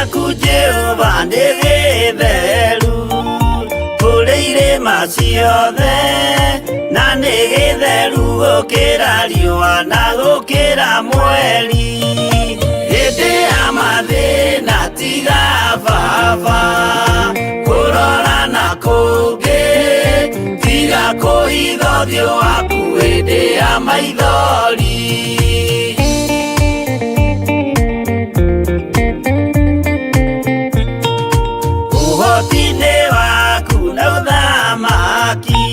Gĩaku Jehova nĩ gĩtheru kũrĩ irĩma ciothe, na nĩ gĩtheru gũkĩra riũa na gũkĩra mweri. Hĩndĩ ya mathĩna tiga baba kũrora na kũngĩ, tiga kũhitha ũthiũ waku hĩndĩ ya maithori. Ũhoti-inĩ waku na ũthamaki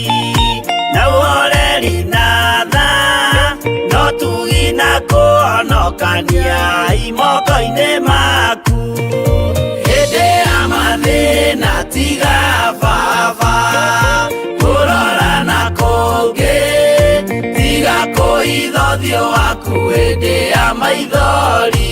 na ũhoreri na tha, no tugi na kũhonokania imoko-inĩ maku. Hĩndĩ ya mathĩna tiga baba kũrora na kũngĩ, tiga kũhitha ũthiũ waku hĩndĩ ya maithori.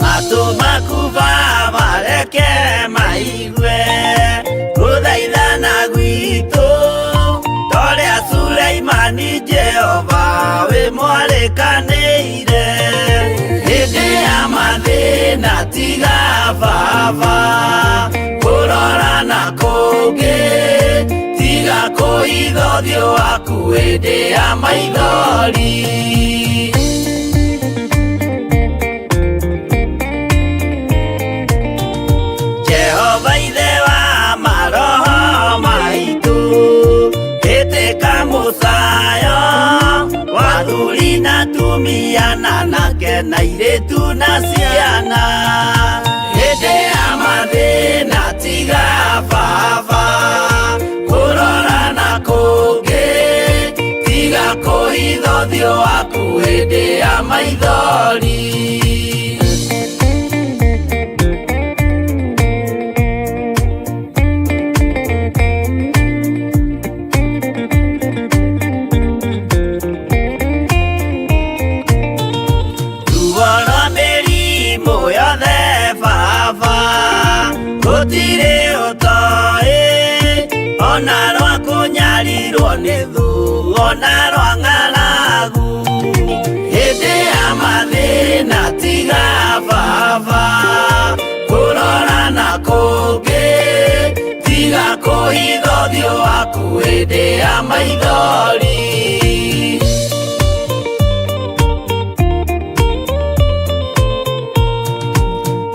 Matũ maku baba reke maigue gũthaithana gwitũ, torĩa Suleimani Jehova wĩ mwarĩkanĩire. Hĩndĩ ya mathĩna tiga baba kũrora na kũngĩ, tiga kũhitha ũthiũ waku hĩndĩ ya maithori. Jehova ithe wa maroho maitũ, ĩtĩka mũcayo wa athuri na atumia na anake na airĩtu na ciana. Hĩndĩ ya mathĩna tiga baba kũrora na kũngĩ, tiga kũhitha ũthiũ waku hĩndĩ ya maithori. Ruo rwa mĩrimũ yothe baba gũtirĩ ũtoĩ, ona rwa kũnyarirwo nĩ thũ, ona rwa ng'aragu. Hĩndĩ ya mathĩna tiga baba kũrora na kũngĩ, tiga kũhitha ũthiũ waku hĩndĩ ya maithori.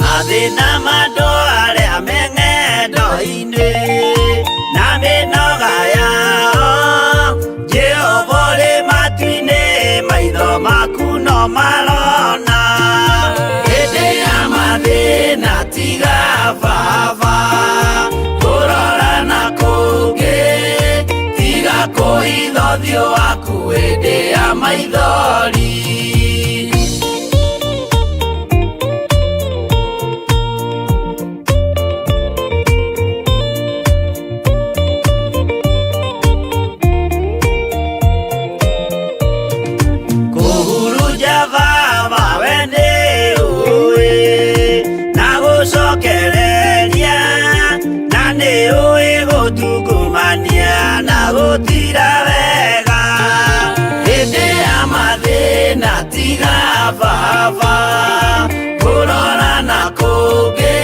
Mathĩna ma andũ arĩa me ng'endo-inĩ na mĩnoga yao, Jehova ũrĩ matu-inĩ, maitho maku no marona. Hĩndĩ ya mathĩna tiga baba kũrora na kũngĩ, tiga kũhitha ũthiũ waku hĩndĩ ya maithori. Kũhurunja baba we nĩ ũĩ na gũcokereria, na nĩ ũĩ gũtungumania na gũtira wega. Hĩndĩ ya mathĩna tiga baba kũrora na kũngĩ,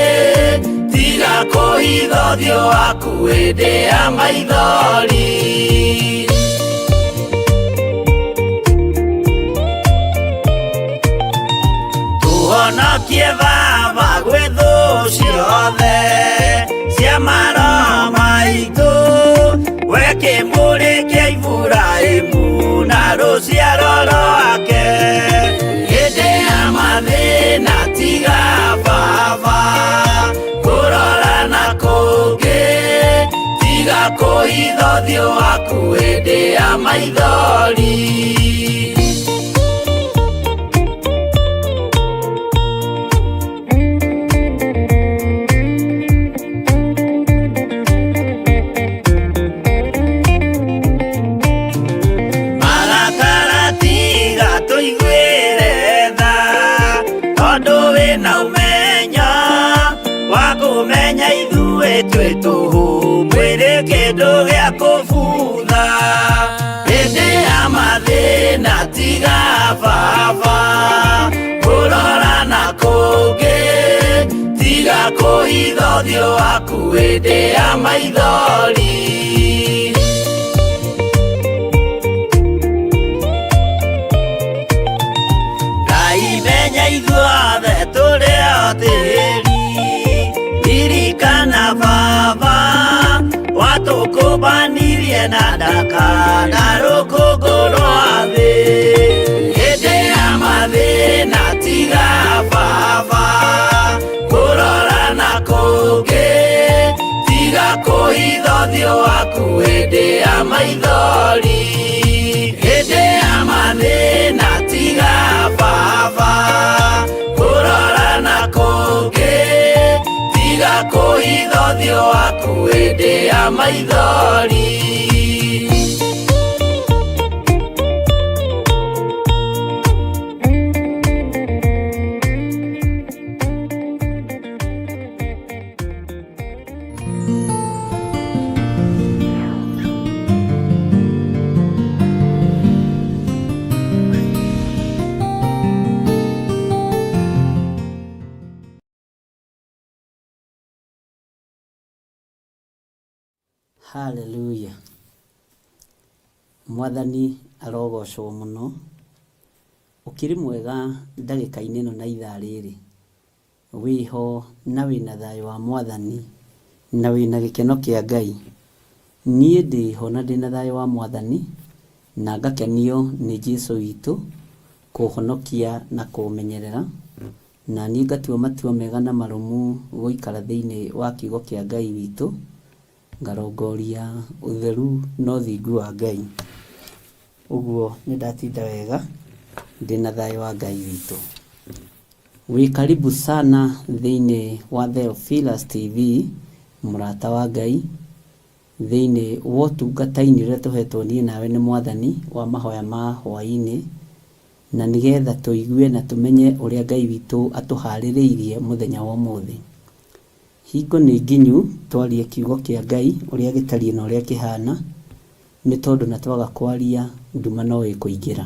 tiga kũhitha ũthiũ waku hĩndĩ ya maithori. Tũhonokie baba gwĩ thũ ciothe cia maroho maitũ, we kĩmũrĩ kĩa Iburahĩmu na rũciaro rwake. Hĩndĩ ya mathĩna tiga baba kũrora na kũngĩ, tiga kũhitha ũthiũ waku hĩndĩ ya maithori. Marakara tiga tũiguĩre tha, tondũ wĩna ũmenyo wa kũmenya Twĩ tũhũ mwĩrĩ kĩndũ gĩa kũbutha hĩndĩ ya mathĩna tiga baba kũrora na kũngĩ tiga kũhitha ũthiũ waku hĩndĩ ya maithori. Ngai menya ithuothe tũrĩ o tĩri, ririkana baba watũkũmbanirie na ndaka na rũkũngũ rwa thĩ. Hĩndĩ ya mathĩna tiga baba kũrora na kũngĩ, tiga kũhitha ũthiũ waku hĩndĩ ya maithori. Hĩndĩ ya mathĩna tiga baba kũrora na kũngĩ, tiga kũhitha ũthiũ waku hĩndĩ ya maithori. Hallelujah. Mwathani arogocwo mũno. Ũkĩrĩ mwega ndagĩka-inĩ ĩno na ithaa rĩrĩ. Wĩho na wĩna thayũ wa Mwathani na wĩna gĩkeno kĩa Ngai. Niĩ ndĩho na ndĩna thayũ wa Mwathani na ngakenio nĩ Jesũ witũ kũhonokia na kũmenyerera. Na niĩ ngatua matua mega na marũmu gũikara thĩinĩ wa kiugo kĩa Ngai witũ, ngarongoria ũtheru na ũthingu wa Ngai. Ũguo nĩ ndatinda wega ndĩna thayũ wa Ngai witũ. Wĩ karibu sana thĩinĩ wa Theophilus TV, mũrata wa Ngai, thĩinĩ wa ũtungata-inĩ ũrĩa tũhetwo niĩ nawe nĩ Mwathani wa mahoya ma hwaĩ-inĩ, na nĩgetha tũigue na tũmenye ũrĩa Ngai witũ atũharĩrĩirie mũthenya wa ũmũthĩ. Hingo nĩ nginyu twarie kiugo kĩa Ngai ũrĩa gĩtariĩ na ũrĩa kĩhana, nĩ tondũ na twaga kwaria nduma no ĩkũingĩra.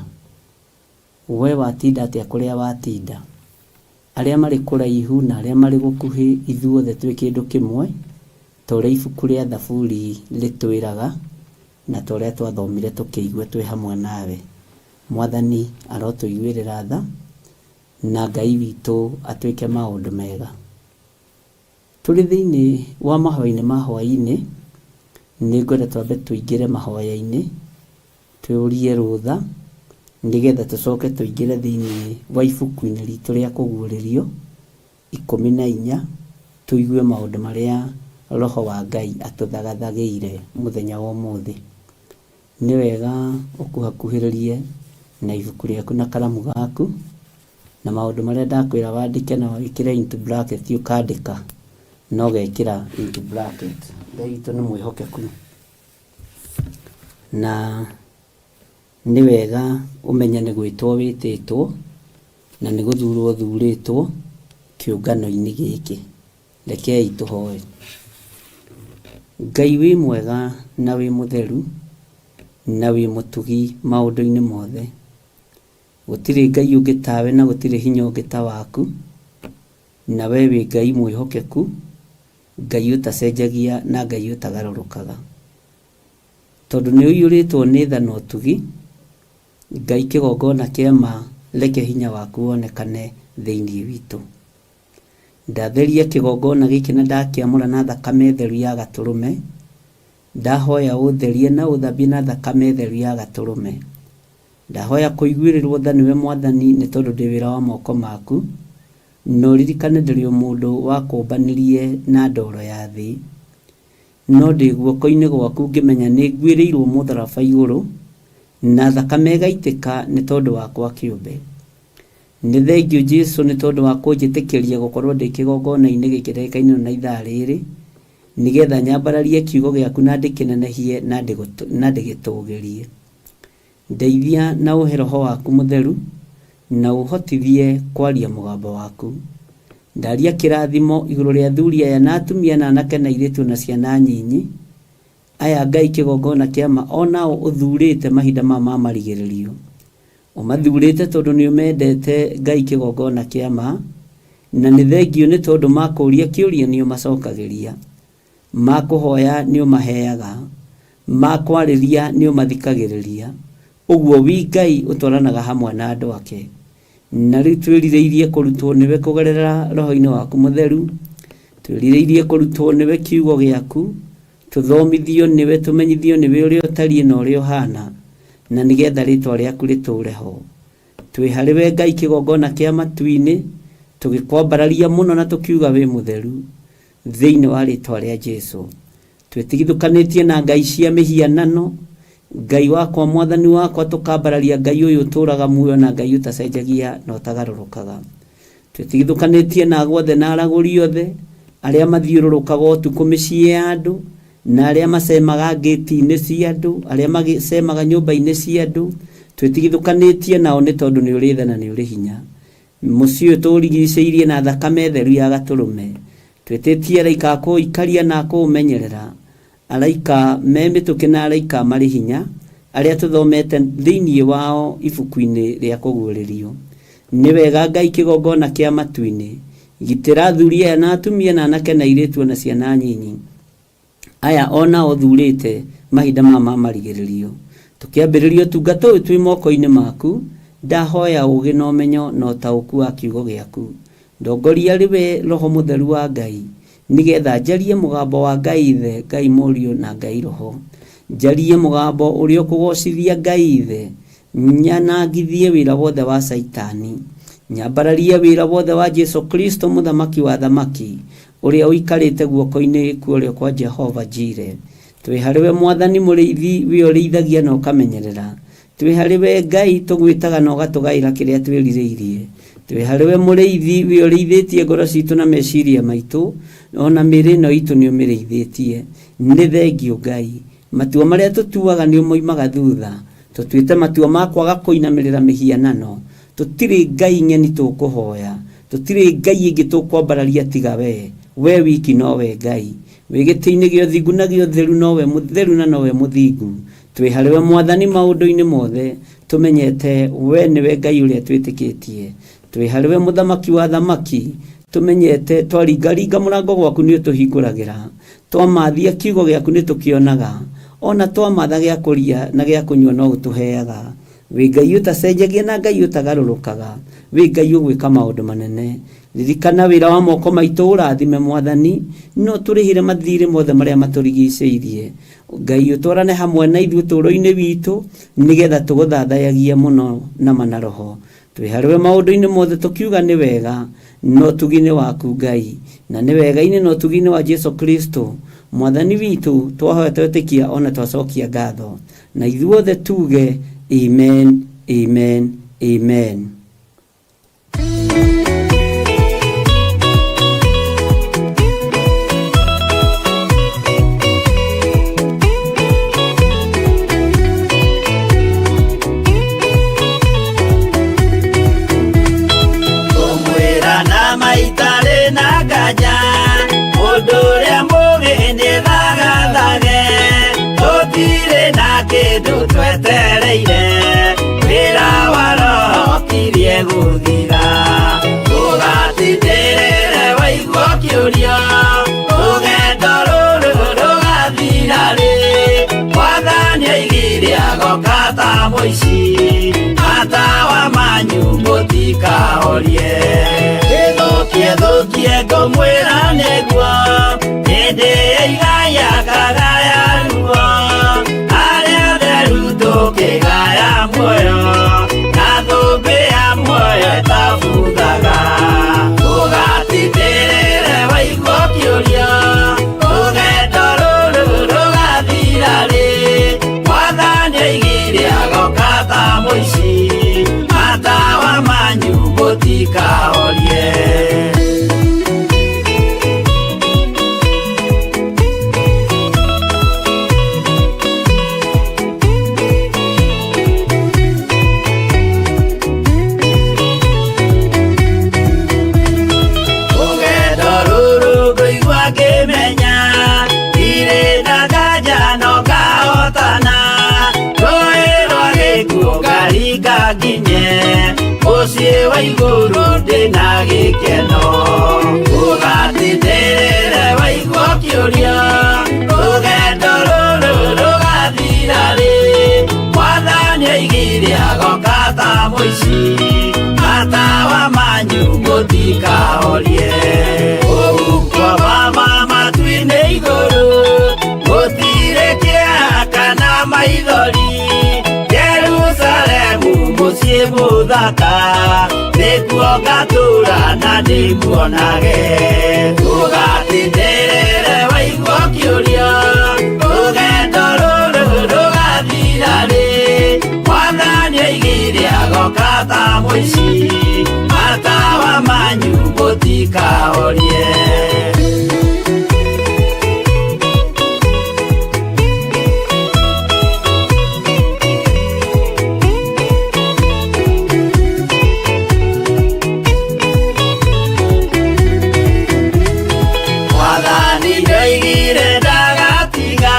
We watinda atĩa kũrĩa watinda? Arĩa marĩ kũraihu na arĩa marĩ gũkuhĩ ithuothe twĩ kĩndũ kĩmwe, ta ũrĩa ibuku rĩa Thaburi rĩtwĩraga, na ta ũrĩa twathomire tũkĩigua twĩ hamwe nawe. Mwathani arotũiguĩrĩra tha, na Ngai witũ atwĩke maũndũ mega. Tũrĩ thĩinĩ wa mahoya-inĩ ma hwaĩ-inĩ, nĩngwenda twambe tũingĩre mahoya-inĩ, twĩũrie rũtha, nĩgetha tũcoke tũingĩre thĩinĩ wa ibuku-inĩ ritũ rĩa kũguũrĩrio 14, tũigue maũndũ marĩa Roho wa Ngai atũthagathagĩire mũthenya wa ũmũthĩ. Nĩ wega ũkuhakuhĩrĩrie na ibuku rĩaku na karamu gaku, na maũndũ marĩa ndakwĩra wandĩke na wĩkĩre into bracket ũkandĩka na ũgekĩra into bracket. Ngai witũ nĩ mwĩhokeku na nĩ wega ũmenye nĩ gwĩtwo wĩtĩtwo na nĩ gũthurwo ũthurĩtwo kĩũngano-inĩ gĩkĩ. Rekei tũhoe. Ngai wĩ mwega na wĩ mũtheru na wĩ mũtugi maũndũ-inĩ mothe. Gũtirĩ Ngai ũngĩ tawe na gũtirĩ hinya ũngĩ ta waku, na we wĩ Ngai mwĩhokeku, Ngai ũtacenjagia na Ngai ũtagarũrũkaga. Tondũ nĩ ũiyũrĩtwo nĩ tha na ũtugi, Ngai kĩgongona kĩa ma reke hinya waku wonekane thĩinĩ witũ. Ndatheria kĩgongona gĩkĩ na ndakĩamũra na thakame theru ya Gatũrũme. Ndahoya ũtherie na ũthambie na thakame theru ya Gatũrũme. Ndahoya kũiguĩrĩrwo tha nĩwe Mwathani nĩ tondũ ndĩ wĩra wa moko maku, na ũririkane ndĩrĩ o mũndũ wakũmbanirie na ndoro ya thĩ. No ndĩ guoko-inĩ gwaku ngĩmenya nĩ nguĩrĩirwo mũtharaba igũrũ, na thakame ĩgaitĩka nĩ tondũ wakwa kĩũmbe. Nĩ thengiũ Jesu nĩ tondũ wa kũnjĩtĩkĩria gũkorwo ndĩ kĩgongona-inĩ gĩkĩ ndagĩka-inĩ ĩno na ithaa rĩrĩ, nĩgetha nyambararie kiugo gĩaku na ndĩkĩnenehie na ndĩgĩtũgĩrie. Ndeithia na ũhe Roho waku Mũtheru, na ũhotithie kwaria mũgambo waku. Ndaria kĩrathimo igũrũ rĩa athuri aya na atumia na anake na airĩtu na ciana nyinyi. Aya Ngai kĩgongona kĩa ma o nao ũthurĩte mahinda maya ma marigĩrĩrio. Ũmathurĩte tondũ nĩ ũmendete Ngai kĩgongona kĩa ma, na nĩ thengiũ nĩ tondũ makũria kĩũria nĩ ũmacokagĩria, makũhoya nĩ ũmaheaga, makwarĩria nĩ ũmathikagĩrĩria. Ũguo wi Ngai ũtwaranaga hamwe na andũ ake. Na rĩu twĩrirĩirie kũrutwo nĩwe kũgerera roho-inĩ waku mũtheru, twĩrirĩirie kũrutwo nĩwe kiugo gĩaku, tũthomithio nĩwe, tũmenyithio nĩwe ũrĩa ũtariĩ na ũrĩa ũhana, na nĩgetha rĩtwa rĩaku rĩtũũre ho. Twĩ harĩ we Ngai kĩgongona kĩa matu-inĩ, tũgĩkwambararia mũno na tũkiuga wĩ mũtheru, thĩinĩ wa rĩtwa rĩa Jesu. Twĩtigithũkanĩtie na ngai cia mĩhianano, Ngai wakwa, Mwathani wakwa, tũkambararia Ngai ũyũ ũtũũraga muoyo na Ngai ũtacenjagia na ũtagarũrũkaga. Twĩtigithũkanĩtie na ago othe na aragũri othe, arĩa mathiũrũrũkaga ũtukũ mĩciĩ ya andũ, na arĩa macemaga ngĩti-inĩ cia andũ, arĩa macemaga nyũmba-inĩ cia andũ. Twĩtigithũkanĩtie nao nĩ tondũ nĩ ũrĩ tha na nĩ ũrĩ hinya. Mũciĩ ũyũ tũũrigicĩirie na thakame theru ya Gatũrũme. Twĩtĩtie araika a kũũikaria na a kũũmenyerera, araika me mĩtũkĩ na araika marĩ hinya, arĩa tũthomete thĩinĩ wao ibuku-inĩ rĩa Kũguũrĩrio. Nĩ wega Ngai kĩgongona kĩa matu-inĩ, gitĩra athuri aya na atumia na anake na airĩtu o na ciana nyinyi. Aya o nao ũthuurĩte mahinda maya ma marigĩrĩrio. Tũkĩambĩrĩria ũtungata ũyũ twĩ moko-inĩ maku, ndahoya ũũgĩ na ũmenyo na ũtaũku wa kiugo gĩaku. Ndongoria arĩ we Roho Mũtheru wa Ngai, nĩgetha njarie mũgambo wa Ngai Ithe, Ngai Mũriũ na Ngai Roho. Njarie mũgambo ũrĩa ũkũgocithia Ngai Ithe, nyanangithie wĩra wothe wa Caitani, nyambararie wĩra wothe wa Jesu Kristo Mũthamaki wa athamaki, ũrĩa ũikarĩte guoko-inĩ kwa ũrĩo kwa Jehova Jire. Twĩ harĩ we Mwathani Mũrĩithi, we ũrĩithagia na ũkamenyerera. Twĩ harĩ we Ngai, tũgwĩtaga na ũgatũgaĩra kĩrĩa twĩrirĩirie. Twĩ harĩ we Mũrĩithi, we ũrĩithĩtie ngoro citũ na meciria maitũ, o na mĩĩrĩ ĩno itũ nĩ ũmĩrĩithĩtie. Nĩ thengiũ Ngai. Matua marĩa tũtuaga nĩ ũmoimaga thutha. Tũtuĩte matua ma kwaga kũinamĩrĩra mĩhianano. Tũtirĩ ngai ng'eni tũkũhoya. Tũtirĩ ngai ĩngĩ tũkwambararia tiga wee. Wee wiki nowe Ngai. Wĩ gĩtĩ-inĩ gĩa ũthingu na gĩa ũtheru nowe mũtheru na nowe mũthingu. Twĩ harĩ we Mwathani maũndũ-inĩ mothe, tũmenyete we nĩwe Ngai ũrĩa twĩtĩkĩtie. Twĩ harĩ we Mũthamaki wa athamaki, tũmenyete twaringaringa mũrango gwaku nĩ ũtũhingũragĩra. Twamathia kiugo gĩaku nĩ tũkĩonaga. Ona twamatha gĩa kũria na gĩa kũnyua no ũtũheaga. Wĩ Ngai ũtacenjagia na Ngai ũtagarũrũkaga. Wĩ Ngai ũgwĩka maũndũ manene. Ririkana wĩra wa moko maitũ ũrathime Mwathani, no tũrĩhĩre mathirĩ mothe marĩa matũrigicĩirie. Ngai ũtwarane hamwe na ithuĩ ũtũũro-inĩ witũ nĩgetha tũgũthathayagie mũno na ma na roho. Twĩ harĩ we maũndũ-inĩ mothe tũkiuga nĩ wega na ũtugi-inĩ waku Ngai, na nĩ wega-inĩ na ũtugi-inĩ wa Jesu Kristo Mwathani witũ twahoya twetĩkia ona twacokia ngatho. Na ithuothe tuge amen, amen, amen. Ngũmwĩra na maitarĩ na nganja, mũndũ ũrĩa mũũgĩ nĩ thagathage, tũtirĩ na kĩndũ twetereire, wĩra wa Roho ũkirie gũthira. Ndũgatindĩrĩre waigua ũkĩũria, rũgendo rũrũ rũgathira rĩ? Mwathani oigire agoka ta mũici, matawa manyu mũtikahorie. Ĩthũkie thũkie ngũmwĩra nĩguo, hĩndĩ ĩigaya kagaya ruo, arĩa atheru tũkĩgaya muoyo, na thũmbĩ ya muoyo ĩtabuthaga. Ndũgatindĩrĩre waigua ũkĩũria, rũgendo rũrũ rũgathira rĩ? Mwathani oigire agoka ta mũici, matawa manyu mũtikahorie. wa igũrũ ndĩna gĩkeno. Ũgatindĩrĩre waigua ũkĩũria, rũgendo rũrũ rũgathira rĩ? Mwathani oigire agoka ta mũici, matawa manyu mũtikahorie. Kũu kwa mama matu-inĩ igũrũ, gũtirĩ kĩeha kana maithori. Jerusalemu mũciĩ mũthaka, nĩkuo ngatũũra na ndĩmuonage. Ũgatindĩrĩre waigua ũkĩũria, rũgendo rũrũ rũgathira rĩ? Mwathani oigire agoka ta mũici, matawa manyu mũtikahorie. Mwathani nĩoigire ndagatiga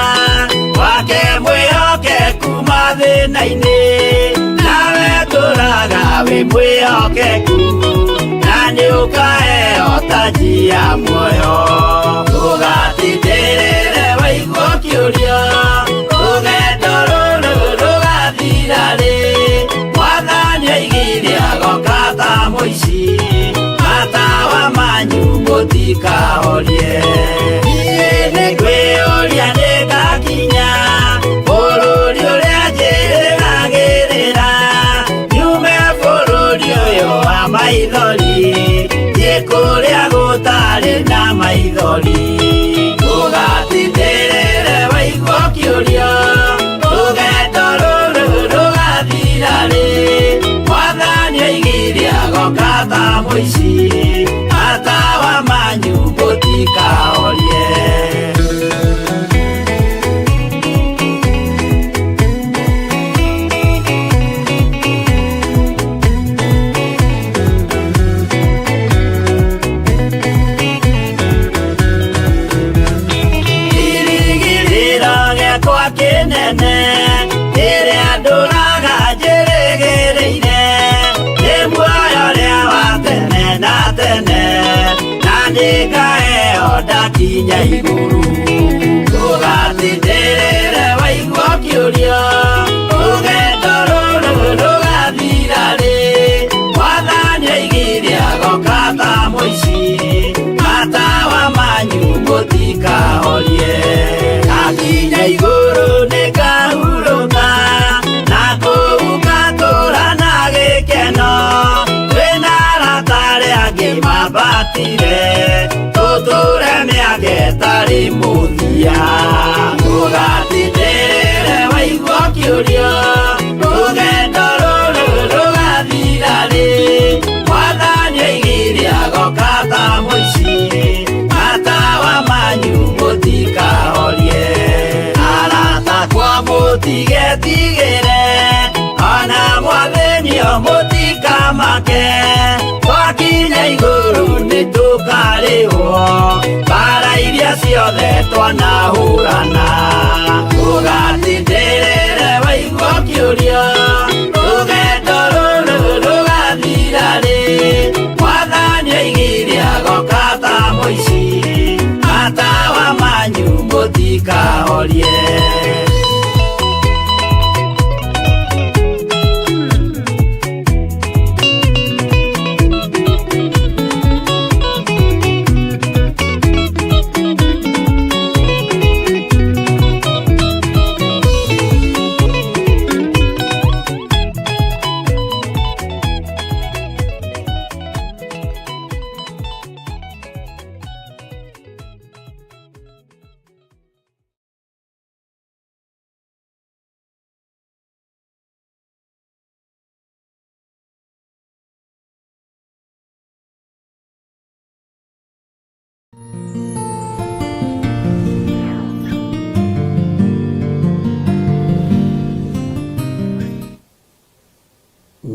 wake mwĩhokeku mathĩna-inĩ, nawe tũraga wĩ mwĩhokeku, na nĩũkaheo taji ya muoyo. Ũgatindĩrĩre waigua ũkĩũria, rũgendo rũrũ rũgathira rĩ? Mwathani oigire agoka ta mũici, matawa manyu mũtikahorie. Niĩ nĩngwĩyũria nĩngakinya bũrũri ũrĩa njĩrĩgagĩrĩra, nyume bũrũri ũyũ wa maithori, thiĩ kũrĩa gũtarĩ na maithori. Ũgatindĩrĩre waigua ũkĩũria, rũgendo rũrũ rũgathira rĩ? Mwathani oigire agoka ta mũici, matawa manyu mũtikahorie. Kĩrĩgĩrĩro gĩakwa kĩnene, kĩrĩa ndũraga njĩrĩgĩrĩire, nĩ muoyo ũrĩa wa tene na tene, na nĩngaheo ndakinya igũrũ. Ũgatindĩrĩre waigua ũkĩũria, rũgendo rũrũ rũgathira rĩ? Mwathani oigire agoka ta mũici, matawa manyu mũtikahorie. Ndakinya igũrũ nĩngahurũka, na kũu ngatũũra na gĩkeno. Twĩna arata arĩa angĩ mambatire, tũtũũre mĩaka ĩtarĩ mũthia. Ũgatindĩrĩre waigua ũkĩũria, rũgendo rũrũ rũgathira rĩ? Mwathani oigire agoka ta mũici, matawa manyu mũtikahorie. Arata akwa mũtigetigĩre, ona mwathĩnio mũtikamake, twakinya igũrũ nĩtũkarĩhwo mbara iria ciothe twanahũrana. Ũgatindĩrĩre waigua ũkĩũria, rũgendo rũrũ rũgathira rĩ? Mwathani oigire agoka ta mũici, matawa manyu mũtikahorie.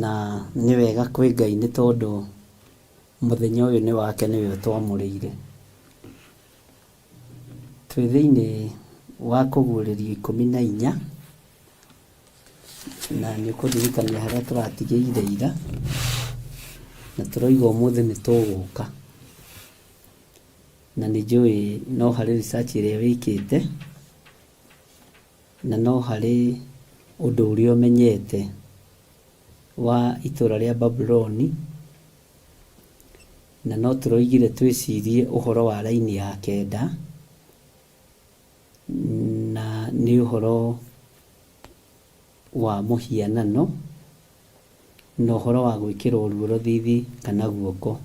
Na nĩ wega kwĩ Ngai nĩ tondũ mũthenya ũyũ nĩ wake nĩwe ũtwamũrĩire. Twĩ thĩinĩ wa kũguũrĩrio 14, na nĩ ũkũndirikania harĩa tũratigĩire ira. Na tũroiga ũmũthĩ nĩ tũgũka. Na nĩ njũĩ no harĩ research ĩrĩa wĩkĩte, na no harĩ ũndũ ũrĩa ũmenyete wa itũra rĩa Babuloni, na no tũroigire twĩcirie ũhoro wa raini ya kenda, na nĩ ũhoro wa mũhianano, na ũhoro wa gwĩkĩrwo ruo rũthithi kana guoko.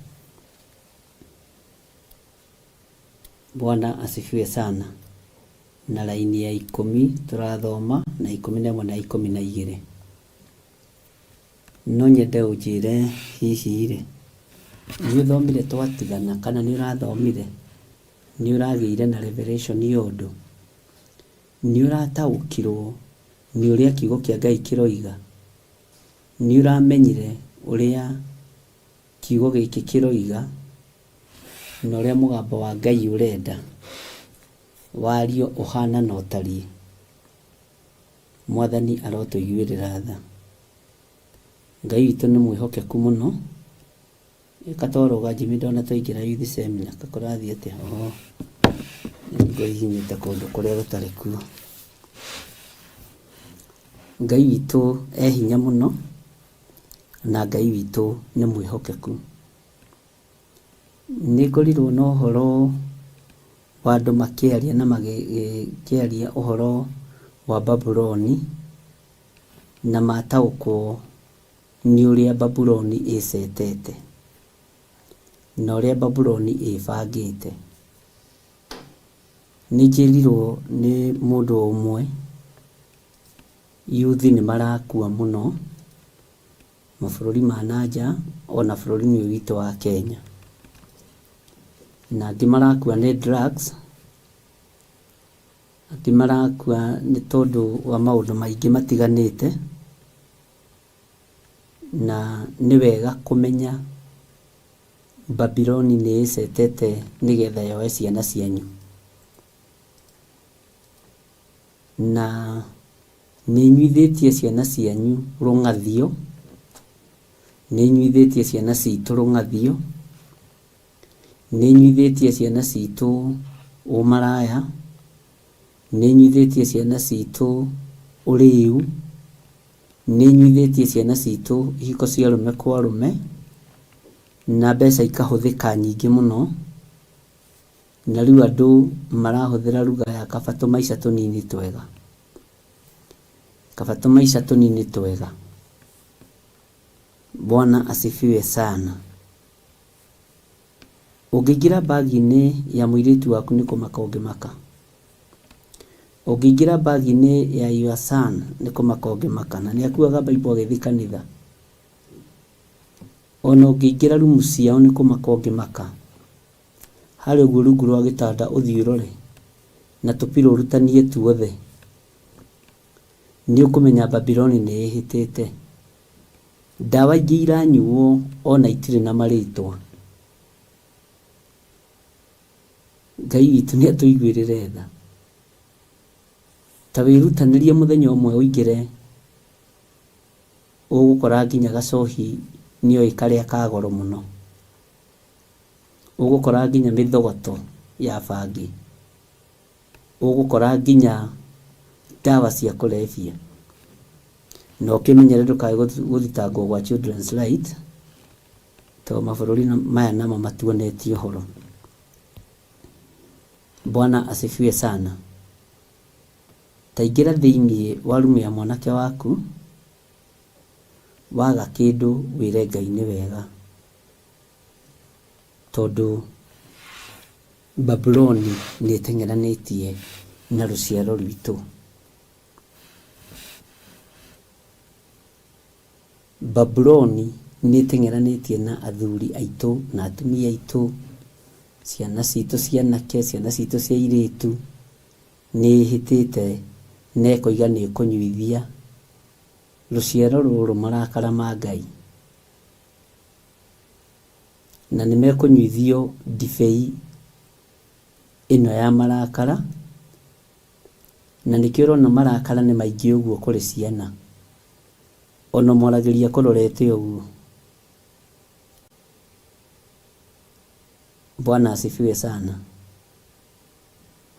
Bwana asifiwe sana. Na raini ya 10 tũrathoma na 11 na 12. No nyende ũnjĩre hihi rĩ, nĩ ũthomire twatigana kana nĩ ũrathomire? Nĩ ũragĩire na revelation ya ũndũ? Nĩ ũrataũkirwo nĩ ũrĩa kiugo kĩa Ngai kĩroiga? Nĩ ũramenyire ũrĩa kiugo gĩkĩ kĩroiga na ũrĩa mũgambo wa Ngai ũrenda wario ũhana na ũtariĩ? Mwathani arotũiguĩrĩra tha. Ngai witũ nĩ mwĩhokeku mũno. Ĩka twarũga Jimmy ndona twaingĩra youth seminar kũrathiĩ atĩa? Oo, nĩngũhihinyĩte kũndũ kũrĩa gũtarĩ kuo. Ngai witũ e hinya mũno na Ngai witũ nĩ mwĩhokeku. Nĩ ngorirwo na ũhoro wa andũ makĩaria na magĩkĩaria ũhoro wa Babuloni na mataũkwo nĩ ũrĩa Babuloni ĩcetete na ũrĩa Babuloni ĩbangĩte. Nĩ njĩrirwo nĩ mũndũ ũmwe yuthi nĩ marakua mũno mabũrũri ma na nja ona bũrũri-inĩ ũyũ witũ wa Kenya. Na angĩ marakua nĩ drugs, angĩ marakua nĩ tondũ wa maũndũ maingĩ matiganĩte, na nĩ wega kũmenya Babuloni nĩ ĩcetete nĩgetha yoe ciana cianyu. Na nĩ ĩnyuithĩtie ciana cianyu rũng'athio, nĩ ĩnyuithĩtie ciana citũ rũng'athio, nĩ ĩnyuithĩtie ciana citũ ũmaraya, nĩ ĩnyuithĩtie ciana citũ ũrĩu, nĩ ĩnyuithĩtie ciana citũ ihiko cia arũme kwa arũme, na mbeca ikahũthĩka nyingĩ mũno, na rĩu andũ marahũthĩra lugha ya kaba tũmaica tũnini twega. Kaba tũmaica tũnini twega. Bwana asifiwe sana. Ũngĩingĩra bagi-inĩ ya mũirĩtu waku nĩ kũmaka ũngĩmaka. Ũngĩingĩra bagi-inĩ ya your son nĩ kũmaka ũngĩmaka, na nĩ akuaga Bible agĩthiĩ kanitha. Ona ũngĩingĩra rumu ciao nĩ kũmaka ũngĩmaka. Harĩa ũguo rungu rwa gĩtanda ũthiĩ ũrore na tũpiro ũrutanie tuothe, nĩ ũkũmenya Babuloni nĩ ĩhĩtĩte. Ndawa ingĩ iranyuo ona itirĩ na marĩtwa. Ngai witũ nĩ atũiguĩrĩre tha. Ta wĩrutanĩrie mũthenya ũmwe ũingĩre ũgũkora nginya gacohi nĩoĩ karĩa ka goro mũno. Ũgũkora nginya mĩthogoto ya bangi. Ũgũkora nginya ndawa cia kũrebia. Na ũkĩmenyere ndũkae gũthitangwo gwa Children's Right, tondũ mabũrũri maya namo matuonetie ũhoro. Bwana asifiwe sana. Ta ingĩra thĩiniĩ wa rumu ya mwanake waku, waga kĩndũ wĩre Ngai nĩ wega, tondũ Babuloni nĩ ĩteng'eranĩtie na rũciaro rwitũ. Babuloni nĩ ĩteng'eranĩtie na athuri aitũ na atumia aitũ, ciana citũ cia anake, ciana citũ cia airĩtu, nĩ ĩhĩtĩte na ĩkoiga nĩ ĩkũnyuithia rũciaro rũrũ marakara ma Ngai. Na nĩ mekũnyuithio ndibei ĩno ya marakara, na nĩkĩo ũrona marakara nĩ maingĩ ũguo kũrĩ ciana. Ona ũmwaragĩria akũrorete ũguo. Bwana asifiwe sana.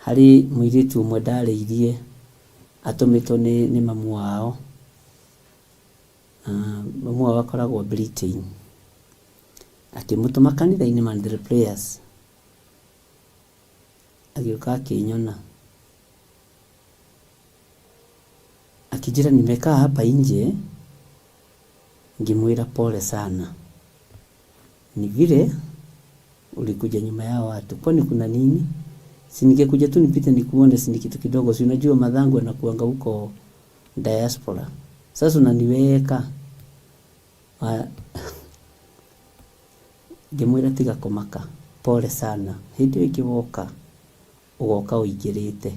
Harĩ mũirĩtu ũmwe ndarĩirie atũmĩtwo nĩ, nĩ mamu wao. Mamu wao akoragwo Britain. Akĩmũtũma kanitha-inĩ Monthly Prayers. Agĩũka akĩnyona. Akĩnjĩra nimekaa hapa nje, ngĩmwĩra pole sana. Ni vile ulikuja nyuma ya watu, kwani kuna nini? Si ningekuja tu nipite nikuone, si ni kitu kidogo? Si unajua mathangu anakuanga huko diaspora. Sasa unaniweka. Ngĩmwĩra tiga kũmaka, pole sana. Hĩndĩ ĩyo ĩngĩ woka, ũgoka ũingĩrĩte.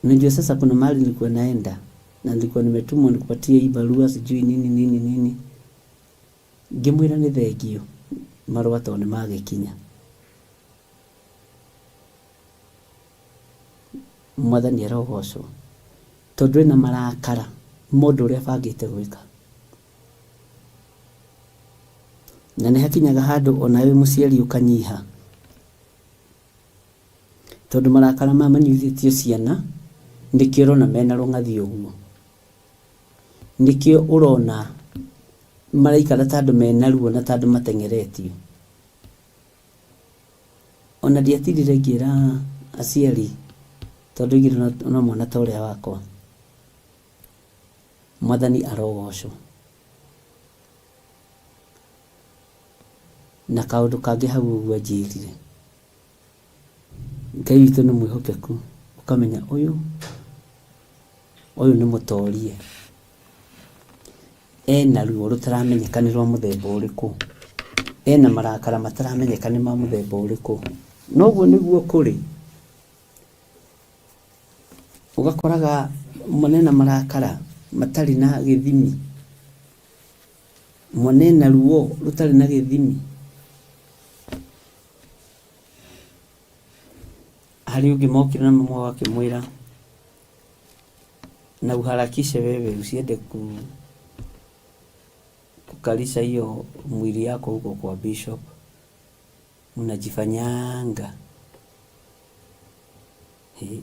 Unajua sasa kuna mahali nilikuwa naenda na nilikuwa nimetumwa nikupatie hii barua sijui nini nini nini. Ngĩmwĩra nĩ thengio marũa tondũ nĩ magĩkinya. Mwathani arogocwo tondũ ena marakara ma ũndũ ũrĩa abangĩte gwĩka. Na nĩ hakinyaga handũ onawe wĩ mũciari ũkanyiha. Tondũ marakara maya manyuithĩtio ciana nĩkĩo ũrona mena rũng'athio ũguo. Nĩkĩo ũrona maraikara ta andũ mena ruo na ta andũ mateng'eretio. Ona ndiatindire ngĩra aciari tondũ oigire no mwana ta ũrĩa wakwa. Mwathani arogocwo. Na kaũndũ kangĩ hau ũguo anjĩrire. Ngai witũ nĩ mwĩhokeku, ũkamenya ũyũ, ũyũ nĩ mũtorie. Ena ruo rũtaramenyeka nĩ rwa mũthemba ũrĩkũ. Ena marakara mataramenyeka nĩ ma mũthemba ũrĩkũ. Na ũguo nĩguo kũrĩ. Ũgakoraga mwana ena marakara matarĩ na gĩthimi. Mwana ena ruo rũtarĩ na gĩthimi. Harĩ ũngĩ mokire na mamu wao akĩmwĩra na uharakishe wewe usiende kukalisha hiyo mwili yako huko kwa bishop, unajifanyanga. Hĩ.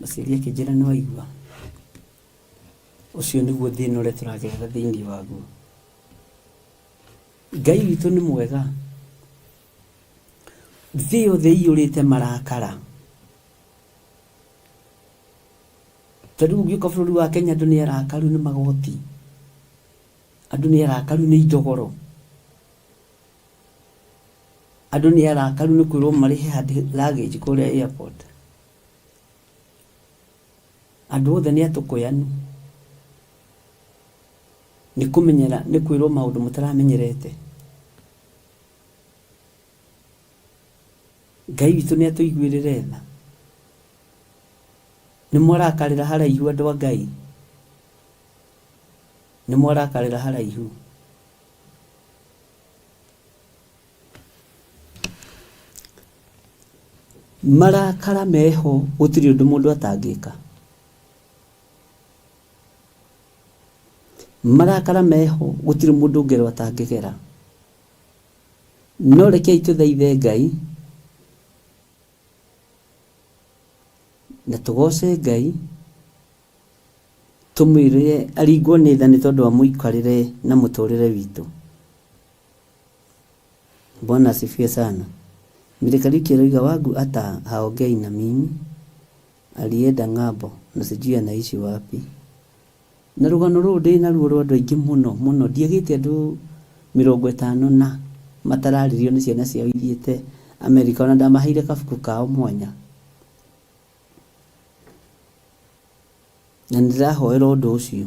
Mũciari akĩnjĩra nĩ waigua, ũcio nĩguo thĩna ũrĩa tũragerera thĩinĩ waguo. Ngai witũ nĩ mwega. Thĩ yothe ĩiyũrĩte marakara. Ta rĩu ũngĩũka bũrũri wa Kenya andũ nĩ arakaru nĩ magoti, andũ nĩ arakaru nĩ indo goro, andũ nĩ arakaru nĩ kwĩrwo marĩhe hand luggage kũrĩa airport. Andũ othe nĩ atũkũyanu nĩ kũmenyera nĩ kwĩrwo maũndũ mũtaramenyerete. Ngai witũ nĩ atũiguĩrĩre tha. Nĩ mwarakarĩra haraihu andũ a Ngai. Nĩ mwarakarĩra haraihu. Marakara meho gũtirĩ ũndũ mũndũ atangĩka. Marakara meho gũtirĩ mũndũ ngero atangĩgera. No rekei tũthaithe Ngai na tũgoce Ngai tũmwĩre aringwo nĩ tha nĩ tondũ wa mũikarĩre na mũtũrĩre witũ. Bwana asifiwe sana. Mary Kariuki aroiga wangu ata haongei na mimi alienda ng'ambo na sijui anaishi wapi. Na rũgano rũrũ ndĩ naruo rwa andũ aingĩ mũno mũno, ndiagĩte andũ 50 na matararĩrio nĩ ciana ciao ithiĩte Amerika, ona ndamaheire kabuku kao mwanya. Na nĩ ndĩrahoera ũndũ ũcio,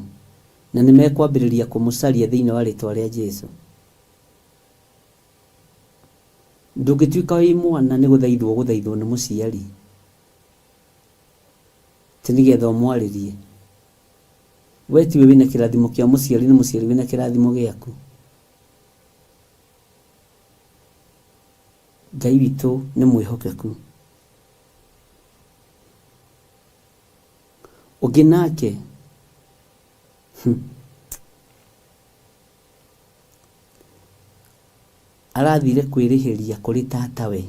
na nĩ mekwambĩrĩria kũmũcaria thĩinĩ wa rĩtwa rĩa Jesu. Ndũngĩtuĩka wĩ mwana nĩ gũthaithwo ũgũthaithwo nĩ mũciari, atĩ nĩgetha ũmwarĩrie. We tiwe wĩna kĩrathimo kĩa mũciari, nĩ mũciari wĩna kĩrathimo gĩaku. Ngai witũ nĩ mwĩhokeku. Ũngĩ nake, hmm. Arathire kwĩrĩhĩria kũrĩ tatawe.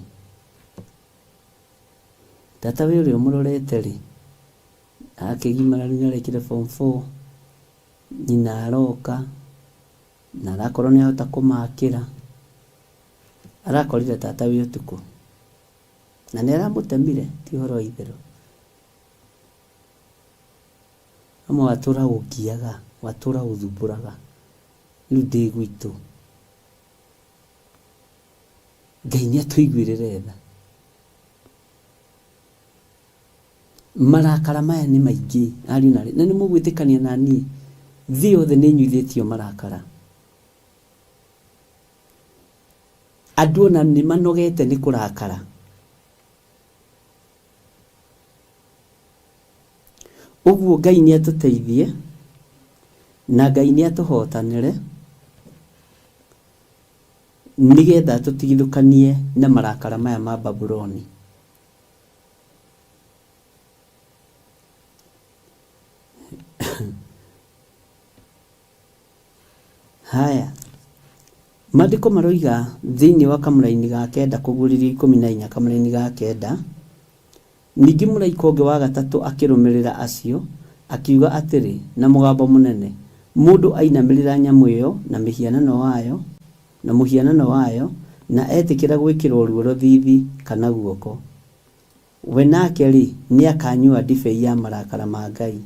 Tatawe ũrĩa ũmũrorete rĩ, akĩgimara rĩu nĩarekire form 4, nyina aroka, na arakorwo nĩahota kũmakĩra. Arakorire tatawe ũtukũ. Na nĩaramũtemire, ti ũhoro wa itherũ. Amwe watũra ũngiaga, watũra ũthumbũraga, rĩu ndĩ gwitũ. Ngai nĩ atũiguĩrĩre tha. Marakara maya nĩ maingĩ ariũ na aarĩ, na nĩ mũgwĩtĩkania na niĩ, thĩ yothe nĩ ĩnyuithĩtio marakara. Andũ ona nĩ manogete nĩ kũrakara. Ũguo Ngai nĩ atũteithie na Ngai nĩ atũhotanĩre nĩgetha atũtigithũkanie na marakara maya ma Babuloni. Haya, maandĩko maroiga thĩinĩ wa kamũraini ga kenda kũguũrĩrio 14 kamũraini ga kenda, Ningĩ mũraika ũngĩ wa gatatũ akĩrũmĩrĩra acio, akiuga atĩrĩ na mũgambo mũnene, Mũndũ ainamĩrĩra nyamũ ĩyo na mĩhianano wayo, na mũhianano wayo, na etĩkĩra gwĩkĩrwo ruoro thiithi kana guoko, we nake-rĩ, nĩakanyua ndibei ya marakara ma Ngai,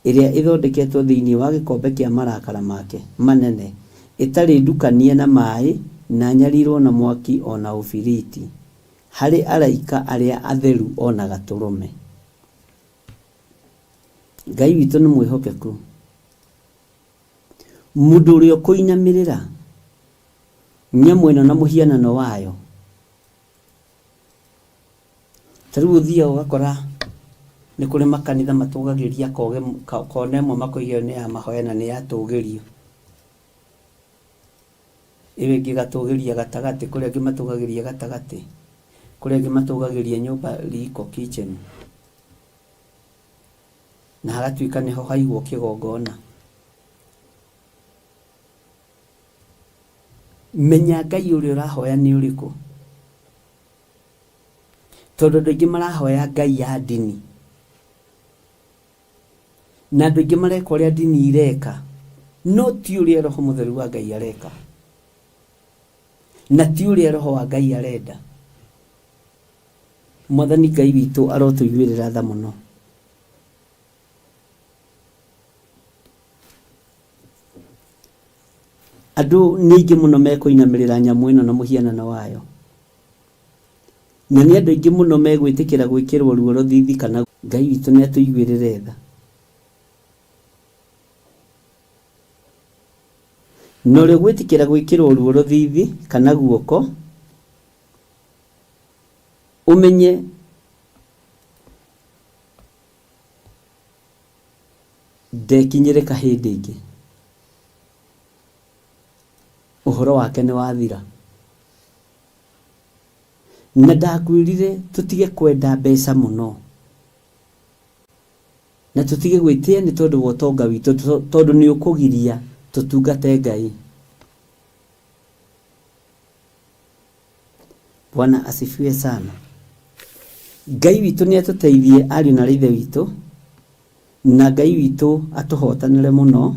ĩrĩa ĩthondeketwo thĩinĩ wa gĩkombe kĩa marakara make manene, ĩtarĩ ndukanie na maĩ, na nyarirwo na mwaki o na ũbiriti, harĩ araika arĩa atheru o na Gatũrũme. Ngai witũ nĩ mwĩhokeku. Mũndũ ũrĩa ũkũinamĩrĩra nyamũ ĩno na mũhianano wayo, Ta rĩu ũthiaga ũgakora nĩ kũrĩ makanitha matũgagĩria kona ĩmwe makoiga ĩyo nĩ ya mahoya na nĩ yatũgĩrio. Ĩyo ĩngĩ ĩgatũgĩria gatagatĩ, kũrĩ angĩ matũgagĩria gatagatĩ, kũrĩ angĩ matũgagĩria nyũmba riko kitchen, na hagatuĩka nĩho haigwo kĩgongona. Menya Ngai ũrĩa ũrahoya nĩ ũrĩkũ. Tondũ andũ aingĩ marahoya ngai ya ndini. Na andũ aingĩ mareka ũrĩa ndini ireka, no ti ũrĩa Roho Mũtheru wa Ngai areka. Na ti ũrĩa Roho wa Ngai arenda. Mwathani Ngai witũ arotũiguĩrĩra tha mũno. Andũ nĩ aingĩ mũno mekũinamĩrĩra nyamũ ĩno na mũhianano wayo. Na nĩ andũ aingĩ mũno megwĩtĩkĩra gwĩkĩrwo ruo rũthithi kana. Ngai witũ nĩ atũiguĩrĩre tha. Na ũrĩa ũgwĩtĩkĩra gwĩkĩrwo ruo rũthithi kana guoko, ũmenye ndekinyĩrĩka hĩndĩ ĩngĩ. Ũhoro wake nĩ wathira. Na ndakwĩrire tũtige kwenda mbeca mũno. Na tũtige gwĩtĩa nĩ tondũ wa ũtonga witũ tondũ nĩ ũkũgiria tũtungate Ngai. Bwana asifiwe sana. Ngai witũ nĩ atũteithie ariũ na ithe witũ, na Ngai witũ atũhotanĩre mũno,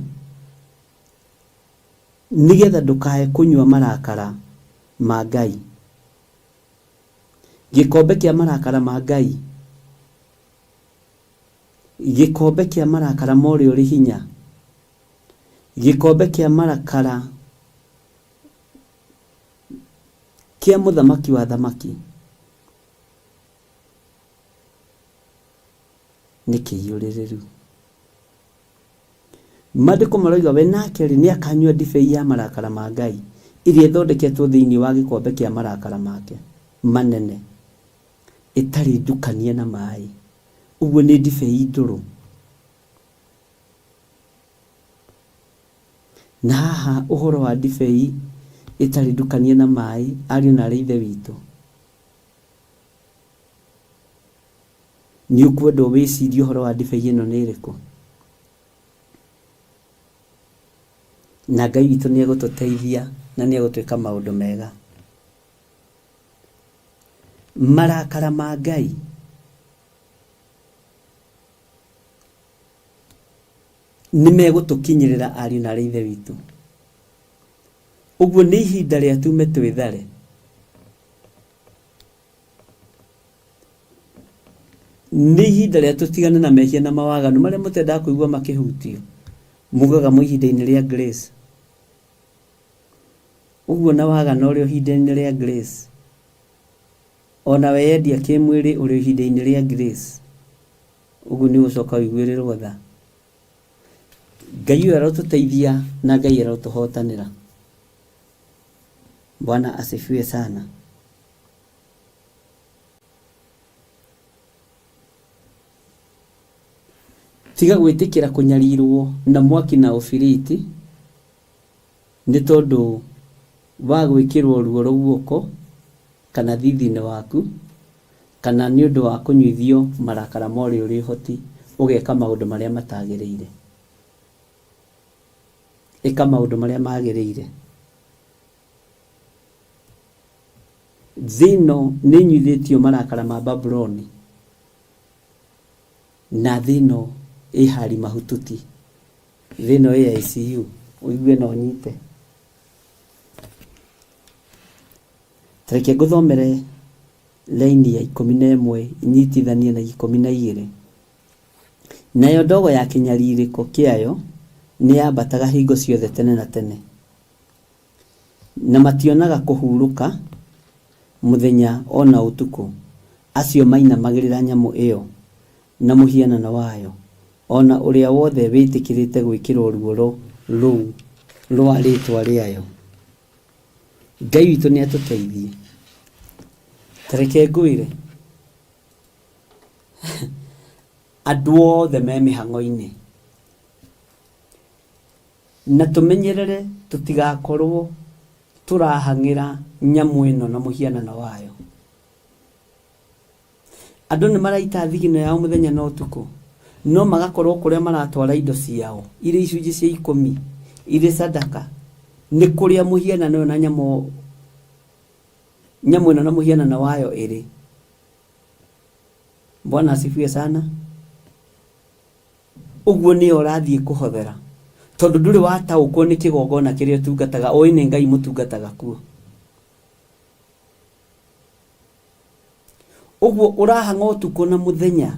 nĩgetha ndũkae kũnyua marakara ma Ngai. Gĩkombe kĩa marakara ma Ngai, gĩkombe kĩa marakara ma ũrĩa ũrĩ hinya, gĩkombe kĩa marakara kĩa mũthamaki wa athamaki nĩ kĩiyũrĩrĩru. Maandĩko maroiga we nake-rĩ, nĩakanyua ndibei ya marakara ma Ngai, ĩrĩa ĩthondeketwo thĩinĩ wa gĩkombe kĩa marakara make manene, ĩtarĩ ndukanie na maĩ. Ũguo nĩ ndibei ndũrũ. Na haha ũhoro wa ndibei ĩtarĩ ndukanie na maĩ, ariũ na aarĩ a Ithe witũ, nĩ ũkwendwo wĩcirie ũhoro wa ndibei ĩno nĩ ĩrĩkũ. Na Ngai witũ nĩ egũtũteithia na nĩ egũtwĩka maũndũ mega. Marakara ma Ngai nĩ megũtũkinyĩrĩra ariũ na aarĩ a Ithe witũ. Ũguo nĩ ihinda rĩa tume twĩthare. Nĩ ihinda rĩa tũtigane na mehia na mawaganu marĩa mũtendaga kũigua makĩhutio. Mugaga mwĩ ihinda-inĩ rĩa grace. Ũguo na wagana ũrĩ ihinda-inĩ rĩa grace. Ona weyendia kĩmwĩrĩ ũrĩ ihinda-inĩ rĩa grace. Ũguo nĩ ũgũcoka ũiguĩrĩrwo tha. Ngai ũyũ arotũteithia na Ngai arotũhotanĩra. Bwana asifiwe sana. Tiga gwĩtĩkĩra kũnyarirwo na mwaki na ũbiriti nĩ tondũ wa gwĩkĩrwo ruoro guoko kana thithi-inĩ waku, kana nĩ ũndũ wa kũnyuithio marakara ma ũrĩa ũrĩ ũhoti ũgeka maũndũ marĩa matagĩrĩire. Ĩka maũndũ marĩa magĩrĩire. Thĩ ĩno nĩ ĩnyuithĩtio marakara ma Babuloni, na thĩ ĩno ĩ hali mahututi. Thĩ ĩno ĩ ICU, ũigue na ũnyite. Ta reke ngũthomere raini ya 11 nyitithanie na 12. Nayo ndogo ya kĩnyarirĩko kĩayo nĩyambataga hingo ciothe tene na tene. Na mationaga kũhurũka mũthenya o na ũtukũ, acio mainamagĩrĩra nyamũ ĩyo na mũhianano wayo, o na ũrĩa wothe wĩtĩkĩrĩte gwĩkĩrũo ruoro rũu rwa rĩĩtwa rĩayo. Ngai witũ nĩ atũteithie. Ta reke ngwĩre, andũ othe me mĩhang'o-inĩ. Na tũmenyerere tũtigakorwo tũrahang'ĩra nyamũ ĩno na mũhianano wayo. Andũ nĩ maraita thigino yao mũthenya na ũtukũ, no magakorwo kũrĩa maratwara indo ciao irĩ icunjĩ cia ikũmi, irĩ sadaka, nĩ kũrĩa mũhianano ũyũ na nyamũ nyamũ ĩno na mũhianano wayo ĩrĩ. Bwana asifiwe sana. Ũguo nĩyo ũrathiĩ kũhothera tondũ ndũrĩ wataũkwo nĩ kĩgongona kĩrĩa ũtungataga ũĩ nĩ Ngai mũtungataga kuo. Ũguo ũrahang'a ũtukũ na mũthenya,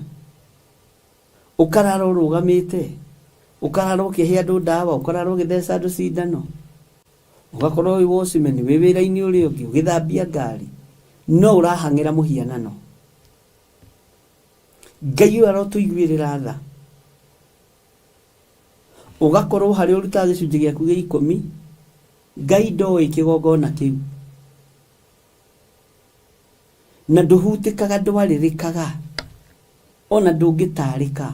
ũkarara ũrũgamĩte, ũkarara ũkĩhe andũ ndawa, ũkarara ũgĩtheca andũ cindano, ũgakorwo wĩ watchman, wĩ wĩra-inĩ ũrĩa ũngĩ, ũgĩthambia ngari, no ũrahang'ĩra mũhianano. Ngai ũyũ arotũiguĩrĩra tha. Ũgakorwo harĩa ũrutaga gĩcunjĩ gĩaku gĩa ikũmi, Ngai ndoĩ kĩgongona kĩu. Na ndũhutĩkaga ndwarĩrĩkaga, ona ndũngĩtarĩka.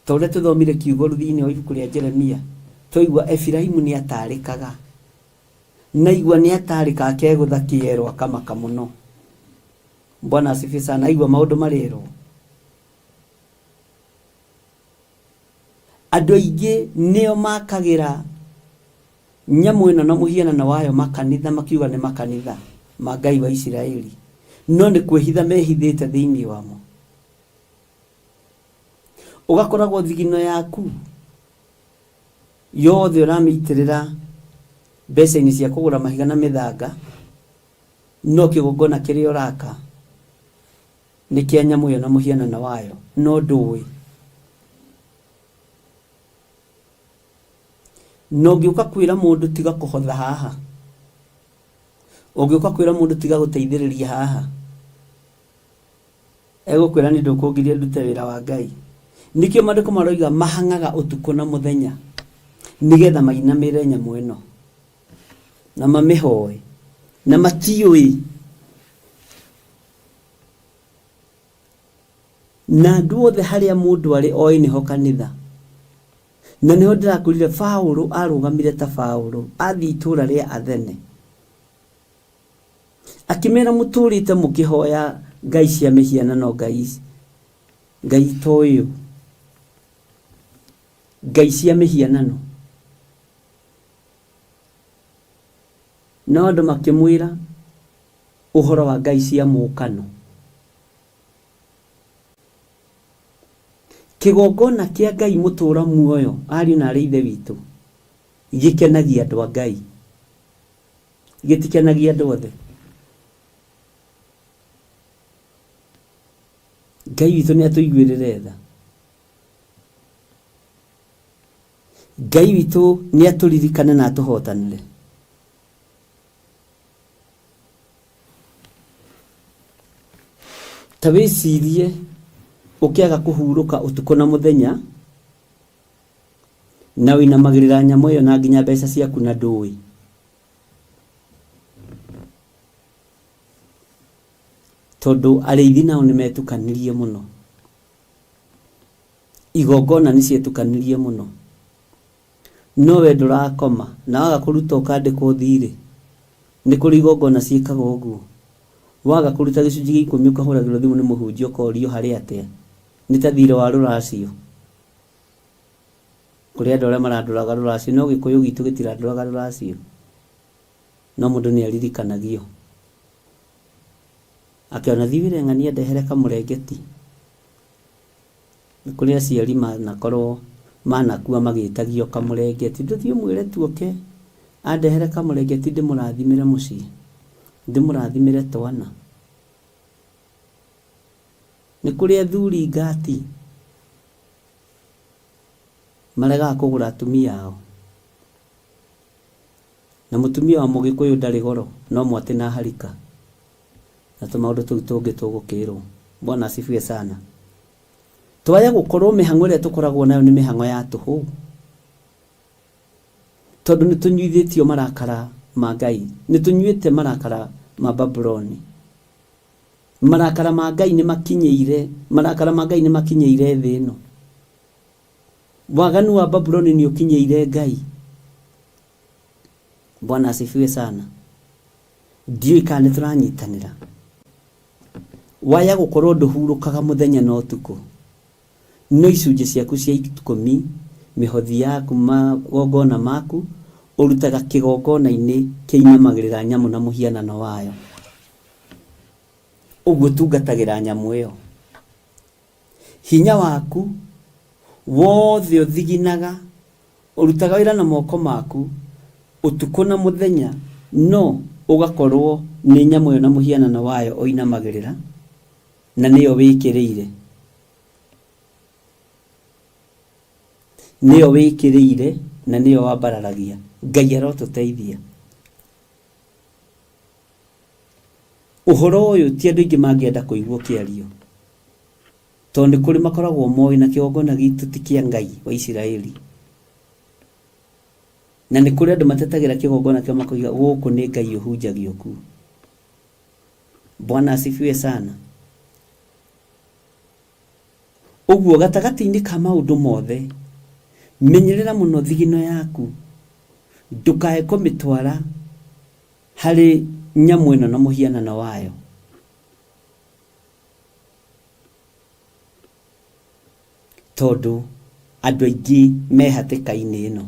Ta ũrĩa tũthomire kiugo thĩinĩ wa ibuku rĩa Jeremia, twaigua Efiraimu nĩ atarĩkaga. Na aigua nĩ atarĩka akegũtha kĩero akamaka mũno. Bwana asifiwe sana, aigua maũndũ marerwo. Andũ aingĩ nĩo makagĩra nyamũ ĩno na mũhianano wayo makanitha makiuga nĩ makanitha ma Ngai wa Isiraeli, no nĩ kwĩhitha mehithĩte thĩinĩ wamo. Ũgakoragwo thigino yaku yothe ũramĩitĩrĩra mbeca-inĩ cia kũgũra mahiga na mĩthanga, no kĩgongona kĩrĩa ũraka nĩ kĩa nyamũ ĩyo na mũhianano wayo, no ndũĩ. Na ũngĩũka kwĩra mũndũ tiga kũhotha haha, ũngĩũka kwĩra mũndũ tiga gũteithĩrĩria haha, egũkwĩra nĩ ndũkũngiria ndute wĩra wa Ngai. Nĩkĩo maandĩko maroiga mahang'aga ũtukũ na mũthenya nĩgetha mainamĩrĩre nyamũ ĩno na mamĩhoe na matiũĩ. Na andũ othe harĩa mũndũ arĩ oĩ nĩho kanitha. Na nĩho ndĩrakwĩrire Paũlũ arũgamire ta Paũlũ, athiĩ itũra rĩa Athene. Akĩmera mũtũrĩte mũkĩhoya ngai cia mĩhianano ngai ngai itoĩyo ngai cia mĩhianano. No andũ makĩmwĩra ũhoro wa ngai cia mũũkano. Kĩgongona kĩa Ngai mũtũũra muoyo, ariũ na aarĩ a Ithe witũ, gĩkenagia andũ a Ngai, gĩtikenagia andũ othe. Ngai witũ nĩ atũiguĩrĩre tha. Ngai witũ nĩ atũririkane na atũhotanĩre. Ta wĩcirie ũkĩaga kũhurũka ũtukũ na mũthenya na ũinamagĩrĩra nyamũ ĩyo na nginya mbeca ciaku na ndũĩ. Tondũ arĩithi nao nĩ metukanirie mũno. Igongona nĩ cietukanirie mũno. No we ndũrakoma, na waga kũruta ũkandĩkwo thiirĩ. Nĩ kũrĩ igongona ciĩkaga ũguo. Waga kũruta gĩcunjĩ gĩa ikũmi ũkahũragĩrwo thimũ nĩ mũhunjia ũkorio harĩ atĩa. Nĩ ta thiirĩ wa rũracio. Kũrĩ andũ arĩa marandũraga rũracio, no Gĩkũyũ gitũ gĩtirandũraga rũracio. No mũndũ nĩ aririkanagio. Akĩona thiĩ wĩre ng'ania ndehere kamũrengeti. Nĩ kũrĩ aciari manakorwo manakua magĩtagio kamũrengeti, ndũthiĩ ũmwĩre tu oke andehere kamũrengeti ndĩmũrathimĩre mũciĩ, ndĩmũrathimĩre twana. Nĩ kũrĩ athuri ngati maregaga kũgũra atumia ao. Na mũtumia wa mũgĩkũyũ ndarĩ goro, no mwatĩ na harika. Na tũmaũndũ tũu tũngĩ tũgũkĩrwo. Bwana asifiwe sana. Twaya gũkorwo mĩhang'o ĩrĩa tũkoragwo nayo nĩ mĩhang'o ya tũhũ. Tondũ nĩ tũnyuithĩtio marakara ma Ngai. Nĩ tũnyuĩte marakara ma Babuloni. Marakara ma Ngai nĩ makinyĩire, marakara ma Ngai nĩ makinyĩire thĩ ĩno. Waganu wa Babuloni nĩ ũkinyĩire Ngai. Bwana asifiwe sana. Ndiũĩ kana nĩ tũranyitanĩra. Waya gũkorwo ndũhurũkaga mũthenya na ũtukũ, no icunjĩ ciaku cia ikũmi, mĩhothi yaku, magongona maku, ũrutaga kĩgongona-inĩ kĩinamagĩrĩra nyamũ na mũhianano wayo. Ũguo ũtungatagĩra nyamũ ĩyo. Hinya waku wothe ũthiginaga, ũrutaga wĩra na moko maku ũtukũ na mũthenya, no ũgakorwo nĩ nyamũ ĩyo na mũhianano wayo ũinamagĩrĩra, na nĩyo wĩkĩrĩire. Nĩyo wĩkĩrĩire na nĩyo wambararagia. Ngai arotũteithia. Ũhoro ũyũ ti andũ aingĩ mangĩenda kũigua ũkĩario, tondũ nĩ kũrĩ makoragwo moĩ na kĩgongona gitũ ti kĩa Ngai wa Isiraeli. Na nĩ kũrĩ andũ matetagĩra kĩgongona kĩao makoiga gũkũ nĩ Ngai ũhunjagio kuo. Bwana asifiwe sana. Ũguo gatagatĩ-inĩ ka maũndũ mothe, menyerera mũno thigino yaku, ndũkae kũmĩtwara harĩ nyamũ ĩno na mũhianano wayo. Tondũ andũ aingĩ me hatĩka-inĩ ĩno.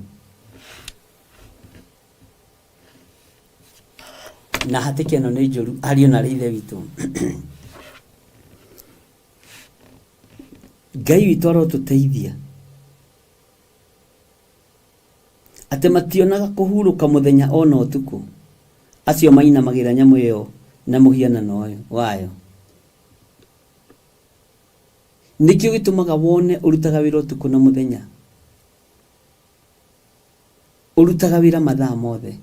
Na hatĩka ĩno nĩ njũru ariũ na aarĩ a Ithe witũ. Ngai witũ arotũteithia atĩ mationaga kũhurũka mũthenya ona ũtukũ, acio mainamagĩrĩra nyamũ ĩyo na mũhianano wayo. Nĩkĩo gĩtũmaga wone ũrutaga wĩra ũtukũ na mũthenya, ũrutaga wĩra mathaa mothe,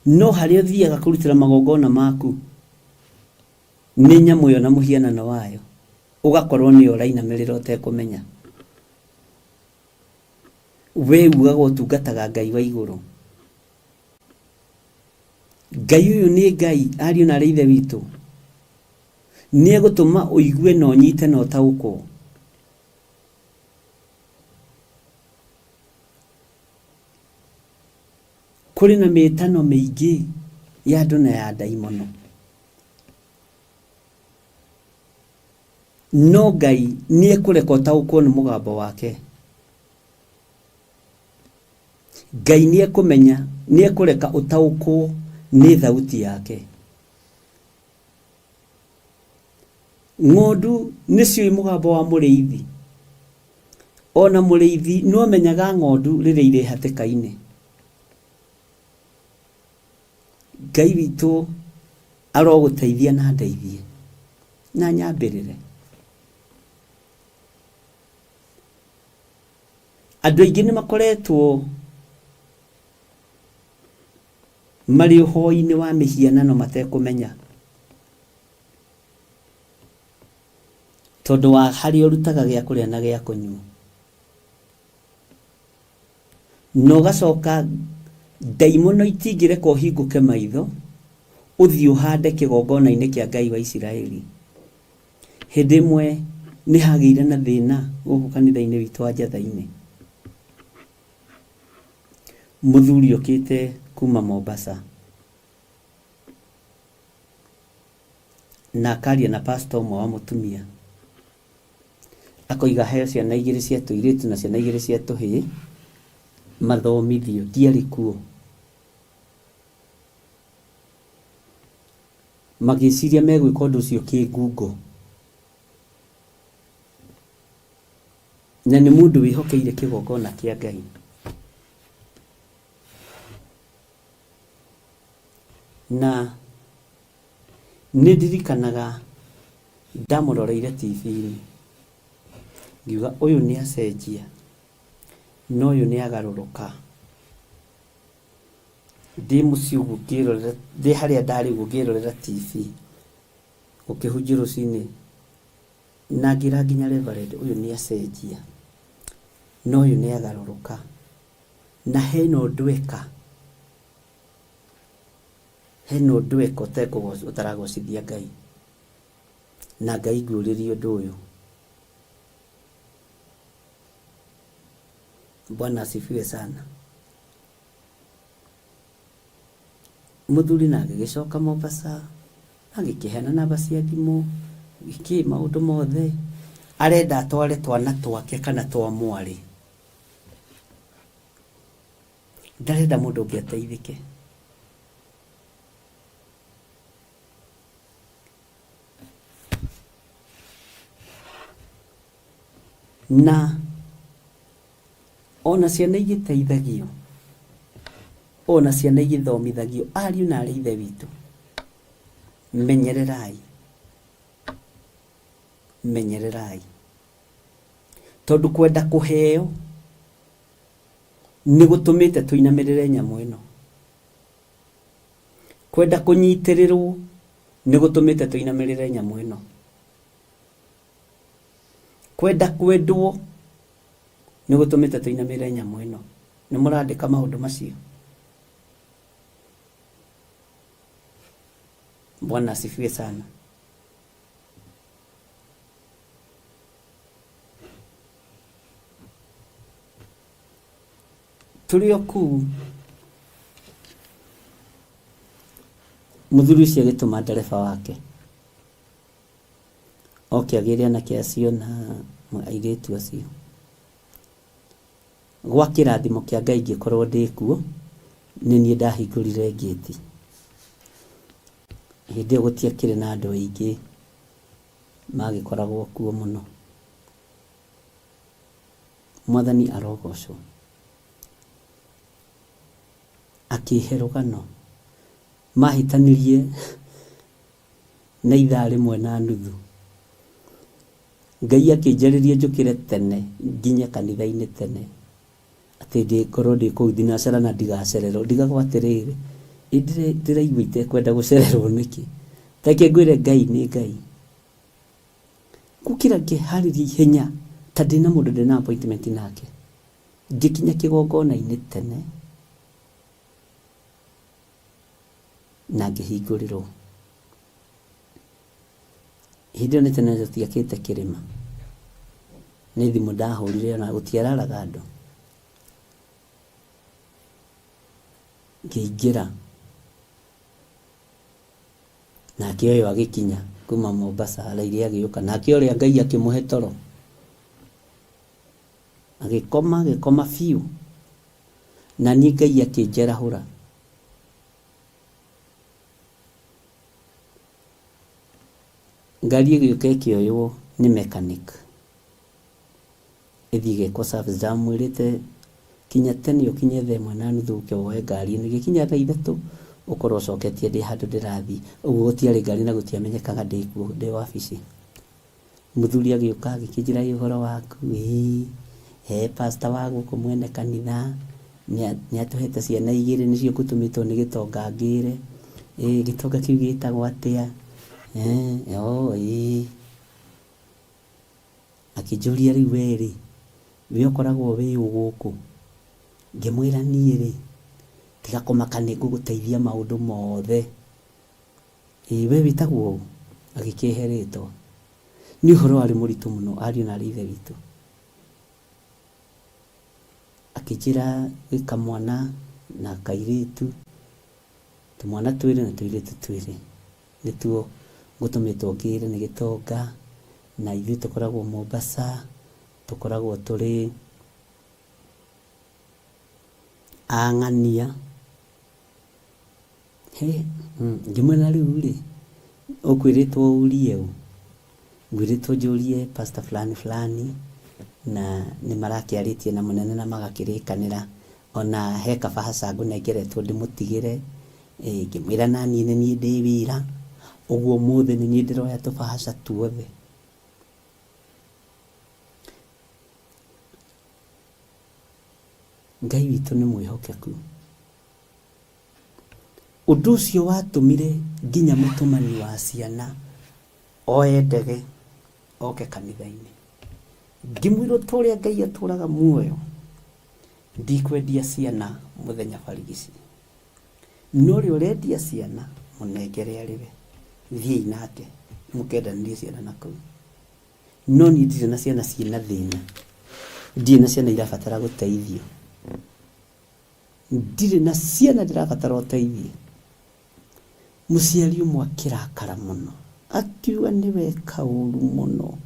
no harĩa ũthiaga kũrutĩra magongona maku nĩ nyamũ ĩyo na mũhianano wayo, ũgakorwo nĩyo ũrainamĩrĩra ũtekũmenya. We ugaga ũtungataga Ngai wa igũrũ. Ngai ũyũ nĩ Ngai, ariũ na aarĩ a Ithe witũ. Nĩ egũtũma ũigue na ũnyite na ũtaũkwo. Kũrĩ na mĩtano mĩingĩ ya andũ na ya ndaimono. No Ngai nĩ ekũreka ũtaũkwo nĩ mũgambo wake. Ngai nĩ ekũmenya Nĩ ekũreka ũtaũkwo nĩ thauti yake. Ng'ondu nĩ ciũĩ mũgambo wa mũrĩithi. Ona mũrĩithi no amenyaga ng'ondu rĩrĩa irĩ hatĩka-inĩ. Ngai witũ arogũteithia na andeithie na anyambĩrĩre. Andũ aingĩ nĩ makoretwo marĩ ũhoi-inĩ wa mĩhianano matekũmenya, tondũ wa harĩa ũrutaga gĩa kũrĩa na gĩa kũnyua. Na ũgacoka ndaimono itingĩreka ũhingũke maitho ũthiĩ ũhande kĩgongona-inĩ kĩa Ngai wa Isiraeli. Hĩndĩ ĩmwe nĩ hagĩire na thĩna gũkũ kanitha-inĩ witũ wa Njatha-inĩ. Mũthuri okĩte kuma Mombasa na akaria na pastor ũmwe wa mũtumia. Akoiga heo ciana igĩrĩ cia tũirĩtu na ciana igĩrĩ cia tũhĩĩ mathomithio. Ndiarĩ kuo. Magĩciria megwĩka ũndũ ũcio kĩngungo. Na nĩ mũndũ wĩhokeire kĩgongona kĩa Ngai. Na nĩ ndirikanaga ndamũroreire TV-inĩ, ngiuga ũyũ nĩ acenjia, na ũyũ nĩ agarũrũka. Ndĩ mũciĩ ũguo ngĩrorera, ndĩ harĩa ndarĩ ũguo ngĩrorera TV, gũkĩhunjio rũcinĩ, na ngĩra nginya Reverend ũyũ nĩ acenjia, na ũyũ nĩ agarũrũka, na hena ũndũ eka. Hena ũndũ eka ũtaragocithia Ngai. Na Ngai nguũrĩria ũndũ ũyũ. Bwana asifiwe sana. Mũthuri na agĩgĩcoka Mombasa, agĩkĩheana namba cia thimũ, gĩkĩ maũndũ mothe. Arenda atware twana twake kana twa mwarĩ. Ndarenda mũndũ ũngĩ ateithĩke. Na ona ciana igĩteithagio, ona ciana igĩthomithagio, ariũ na arĩ ithe witũ, menyererai, menyererai. Tondũ kwenda kũheo nĩ gũtũmĩte tũinamĩrĩre nyamũ ĩno. Kwenda kũnyitĩrĩrwo nĩ gũtũmĩte tũinamĩrĩre nyamũ ĩno. Kwenda kwendwo nĩ gũtũmĩte tũinamĩrĩre nyamũ ĩno. Nĩ mũrandĩka maũndũ macio? Bwana asifiwe sana. Tũrĩ o kũu mũthuri ũcio agĩtũma ndereba wake oke agĩre anake acio na airĩtu acio. Gwa kĩrathimo kĩa Ngai ngĩkorwo ndĩ kuo, nĩ niĩ ndahingũrire ngĩti. Hĩndĩ ĩyo gũtiakĩrĩ na andũ aingĩ magĩkoragwo kuo mũno. Mwathani arogocwo. Akĩhe rũgano. Mahĩtanirie na ithaa rĩmwe na nuthu. Ngai akĩnjarĩria njũkĩre tene nginye kanitha-inĩ tene atĩ ngorwo ndĩ kũu thinacara na ndigacererwo. Ndigagwo atĩrĩrĩ, ĩ ndĩraigua itekwenda gũcererwo nĩkĩ? Ta reke ngwĩre Ngai nĩ Ngai. Ngũkĩra ngeharĩria ihenya ta ndĩna mũndũ ndĩna appointment nake. Ngĩkinya kĩgongona-inĩ tene na ngĩhingũrĩrwo. Hĩndĩ ĩyo nĩ tene tũtiakĩte kĩrĩma. Nĩ thimũ ndahũrire ona gũtiararaga andũ. Ngĩingĩra. Nake ũyũ agĩkinya kuma Mombasa araire agĩũka. Nake ũrĩa Ngai akĩmũhe toro. Agĩkoma agĩkoma biũ. Na niĩ Ngai akĩnjerahũra. Ngari ĩgĩũka ĩkĩoywo nĩ mechanic ĩthiĩ ĩgekwo service. Ndamwĩrĩte kinya tene ũkinye thaa ĩmwe na nuthu ũke woe ngari ĩno, ĩgĩkinya thaa ithatũ ũkorwo ũcoketie ndĩ handũ ndĩrathiĩ. Ũguo gũtiarĩ ngari na gũtiamenyekaga ndĩ kuo ndĩ wabici. Mũthuri agĩũka agĩkĩnjĩra ĩ ũhoro waku, ĩĩ he pastor wa gũkũ mwene kanitha nĩ atũhete ciana igĩrĩ nĩcio ngũtũmĩtwo nĩ gĩtonga ngĩre, ĩ gĩtonga kĩu gĩtagwo atĩa, oo ĩĩ. Akĩnjũria rĩu we rĩ, we ũkoragwo wĩ ũ gũkũ? Ngĩmwĩra niĩ rĩ, tiga kũmaka nĩ ngũgũteithia maũndũ mothe. Ĩĩ we wĩtagwo ũ? Agĩkĩhe rĩtwa. Nĩ ũhoro warĩ mũritũ mũno ariũ na aarĩ a Ithe witũ. Akĩnjĩra gwĩ kamwana na kairĩtu, tũmwana twĩrĩ na tũirĩtu twĩrĩ nĩtuo ngũtũmĩtwo ngĩre nĩ gĩtonga, na ithuĩ tũkoragwo Mombasa, tũkoragwo tũrĩ a ng'ania. Hĩ, ngĩmwĩra rĩu rĩ, ũkwĩrĩtwo ũrie ũ? Ngwĩrĩtwo njũrie pastor fulani fulani, na nĩ marakĩarĩtie na mũnene na magakĩrĩkanĩra, ona he kabahaca ngũnengeretwo ndĩmũtigĩre, ngĩmwĩra naniĩ nĩ niĩ ndĩ wĩra, ũguo ũmũthĩ nĩ niĩ ndĩroya tũbahaca tuothe. Ngai witũ nĩ mwĩhokeku. Ũndũ ũcio watũmire nginya mũtũmani wa ciana oe ndege oke kanitha-inĩ. Ngĩmwĩra ta ũrĩa Ngai atũraga muoyo, ndikwendia ciana mũthenya barigici. No ũrĩa ũrendia ciana mũnengere arĩwe, thiĩi nake mũkendanĩrie ciana na kũu. No niĩ ndirĩ na ciana ciĩna thĩna, ndirĩ na ciana irabatara gũteithio. Ndirĩ na ciana ndĩrabatara ũteithio. Mũciari ũmwe akĩrakara mũno, akiuga nĩ weka ũru mũno.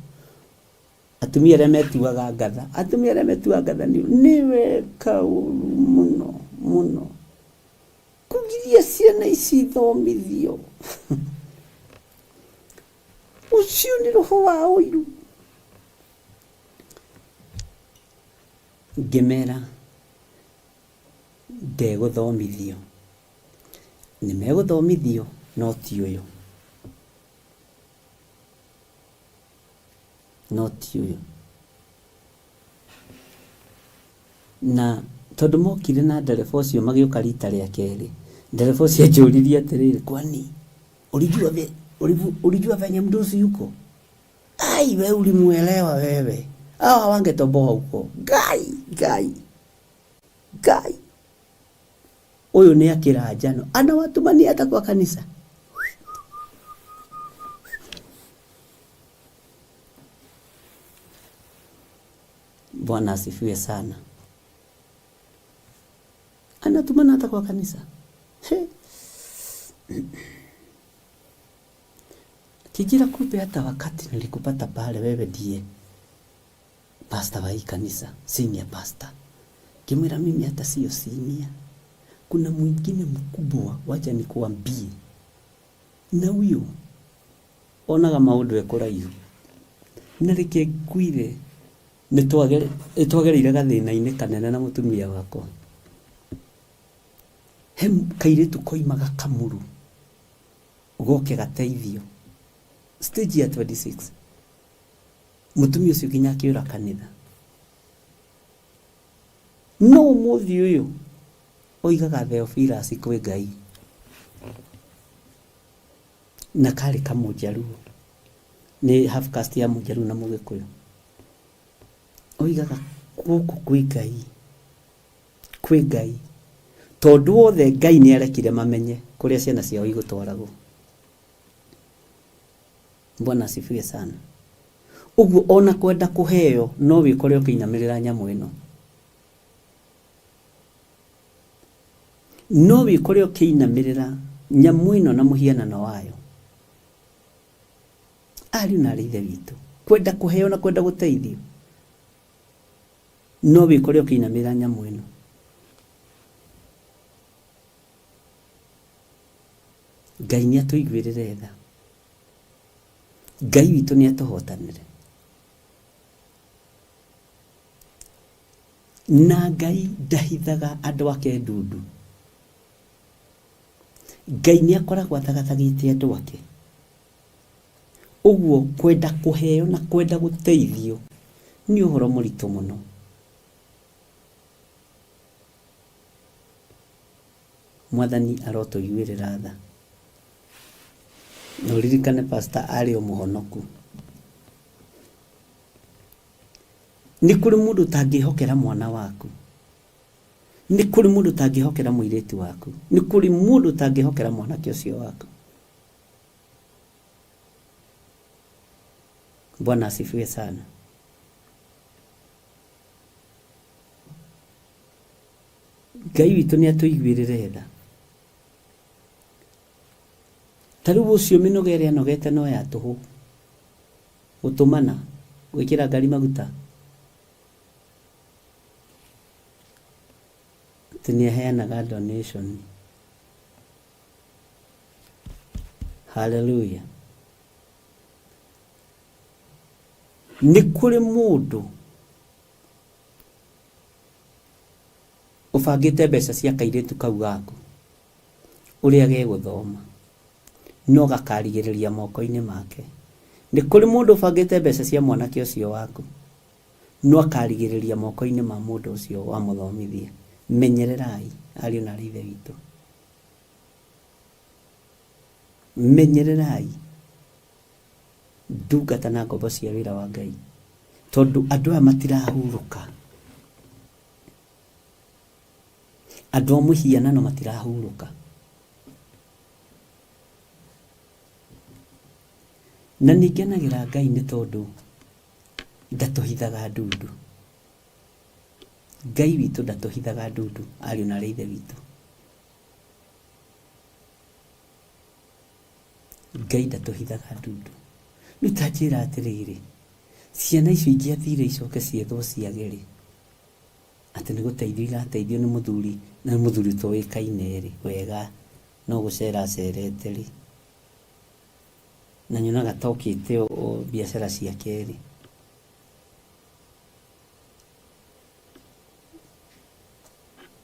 Atumia arĩa metuaga ngatha, atumia arĩa metuaga ngatha nĩ weka ũru mũno mũno. Kũgiria ciana ici ithomithio. Ũcio nĩ roho wa ũiru. Ngĩmera ndegũthomithio. Nĩ megũthomithio no ti ũyũ. No ti ũyũ. Na tondũ mokire na ndereba ũcio magĩũka rita rĩa kerĩ, ndereba ũcio anjũririe atĩrĩrĩ, kwani ulijua venye mdosi yuko? Ai, we ulimuelewa wewe. Hao hawangetoboa huko. Ngai, Ngai, Ngai. Ũyũ nĩ akĩra njano. Anawatumania hata kwa kanisa. Bwana asifiwe sana. Anatumana hata kwa kanisa. He. Kijira, kumbe hata wakati nilikupata pale wewe ndiye pastor wa hii kanisa, senior pastor. Ngĩmwĩra mimi hata sio senior. Kuna mwingine mkubwa, wacha nikuambie. Na huyo onaga maũndũ e kũraihu. Na reke ngwĩre nĩ twagereire gathĩna-inĩ kanene na mũtumia wakwa. He kairĩtu koimaga Kamuru goke gateithio stage ya 26 mũtumia ũcio nginya akĩũra kanitha. No ũmũthĩ ũyũ oigaga Theophilus kwĩ Ngai na karĩ kamũnjaruo, nĩ half caste ya mũnjaruo na mũgĩkũyũ. Oigaga gũkũ kwĩ Ngai, kwĩ Ngai, tondũ othe Ngai nĩ arekire mamenye kũrĩa ciana ciao igũtwaragwo. Bwana asifiwe sana. Ũguo ona kwenda kũheo no wĩkore ũkĩinamĩrĩra nyamũ ĩno. No wĩkore ũkĩinamĩrĩra nyamũ ĩno na mũhianano wayo. Ariũ na aarĩ a Ithe witũ, kwenda kũheo na kwenda gũteithio, no wĩkore ũkĩinamĩrĩra nyamũ ĩno. Ngai nĩ atũiguĩrĩre tha. Ngai witũ nĩ atũhotanĩre. Na Ngai ndahithaga andũ ake ndundu. Ngai nĩ akoragwo athagathagĩte andũ ake. Ũguo kwenda kũheo na kwenda gũteithio nĩ ũhoro mũritũ mũno. Mwathani arotũiguĩrĩra tha. Na ũririkane pastor arĩ o mũhonoku. Nĩ kũrĩ mũndũ ũtangĩhokera mwana waku. Nĩ kũrĩ mũndũ ũtangĩhokera mũirĩtu waku. Nĩ kũrĩ mũndũ ũtangĩhokera mwanake ũcio waku. Bwana asifiwe sana. Ngai witũ nĩ atũiguĩrĩre tha. Ta rĩu ũcio mĩnoga ĩrĩa anogete no ya tũhũ. Gũtũmana, gwĩkĩra ngari maguta. Atĩ nĩ aheanaga donation. Hallelujah. Nĩ kũrĩ mũndũ ũbangĩte mbeca cia kairĩtu kau gaku ũrĩa gegũthoma no gakarigĩrĩria moko-inĩ make. Nĩ kũrĩ mũndũ ũbangĩte mbeca cia mwanake ũcio waku no akarigĩrĩria moko-inĩ ma mũndũ ũcio wamũthomithia. Menyererai ariũ na aarĩ a Ithe witũ. Menyererai ndungata na ngombo cia wĩra wa Ngai, tondũ andũ aya matirahurũka. Andũ a mũhianano matirahurũka. Na nĩ ngenagĩra Ngai nĩ tondũ ndatũhithaga ndundu. Ngai witũ ndatũhithaga ndundu, ariũ na aarĩ a Ithe witũ. Ngai ndatũhithaga ndundu. Rĩu ta njĩra atĩrĩrĩ, ciana icio ingĩathire icoke ciethwo ciage rĩ, atĩ nĩ gũteithio irateithio nĩ mũthuri, na nĩ mũthuri ũtoĩkaine rĩ, wega, no gũcera acerete rĩ, na nyonaga ta okĩte o biacara ciake rĩ,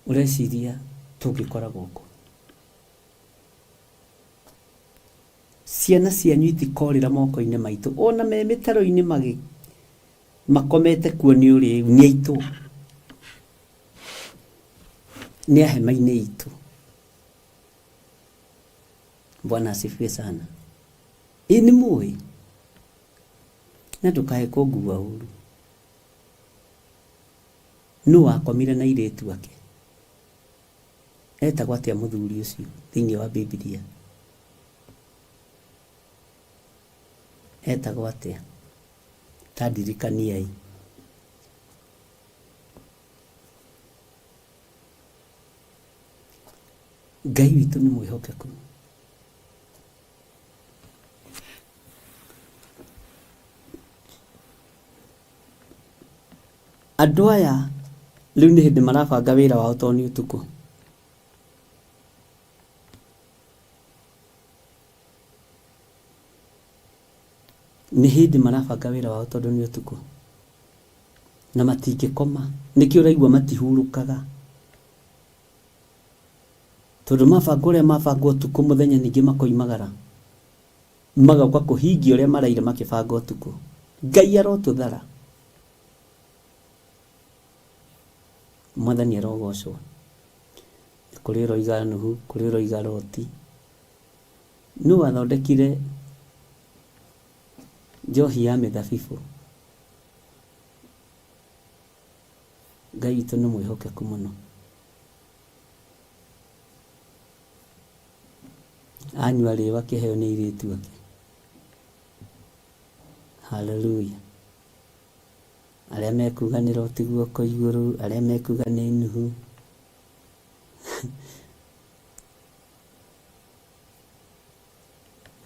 ũreciria tũngĩkoragwo kũ? Ciana cianyu itikorĩra moko-inĩ maitũ, o na me mĩtaro-inĩ magĩ, makomete kuo nĩ ũrĩu, nĩ aitũ, nĩ a hema-inĩ itũ. Bwana asifiwe sana. Ĩ nĩ mũĩ? Na ndũkae kũngua ũru. Nũ wakomire na airĩtu ake? Etagwo atĩa mũthuri ũcio thĩinĩ wa Bibilia? Etagwo atĩa? Ta ndirikaniai. Ngai witũ nĩ mwĩhokeku. Andũ aya rĩu nĩ hĩndĩ marabanga wĩra wao tondũ nĩ ũtukũ. Nĩ hĩndĩ marabanga wĩra wao tondũ nĩ ũtukũ. Na matingĩkoma. Nĩkĩo ũraigua matihurũkaga. Tondũ mabanga ũrĩa mabanga ũtukũ mũthenya ningĩ makoimagara. Magoka kũhingia ũrĩa maraire makĩbanga ũtukũ. Ngai arotũthara. Mwathani arogocwo. Kũrĩ ũroiga Nuhu, kũrĩ ũroiga Loti. Nũ wathondekire njohi ya mĩthabibũ? Ngai witũ nĩ mwĩhokeku mũno. Anyua rĩu akĩheo nĩ airĩtu ake. Hallelujah. Arĩa mekuga nĩ Loti guoko igũrũ, arĩa mekuga nĩ Nuhu.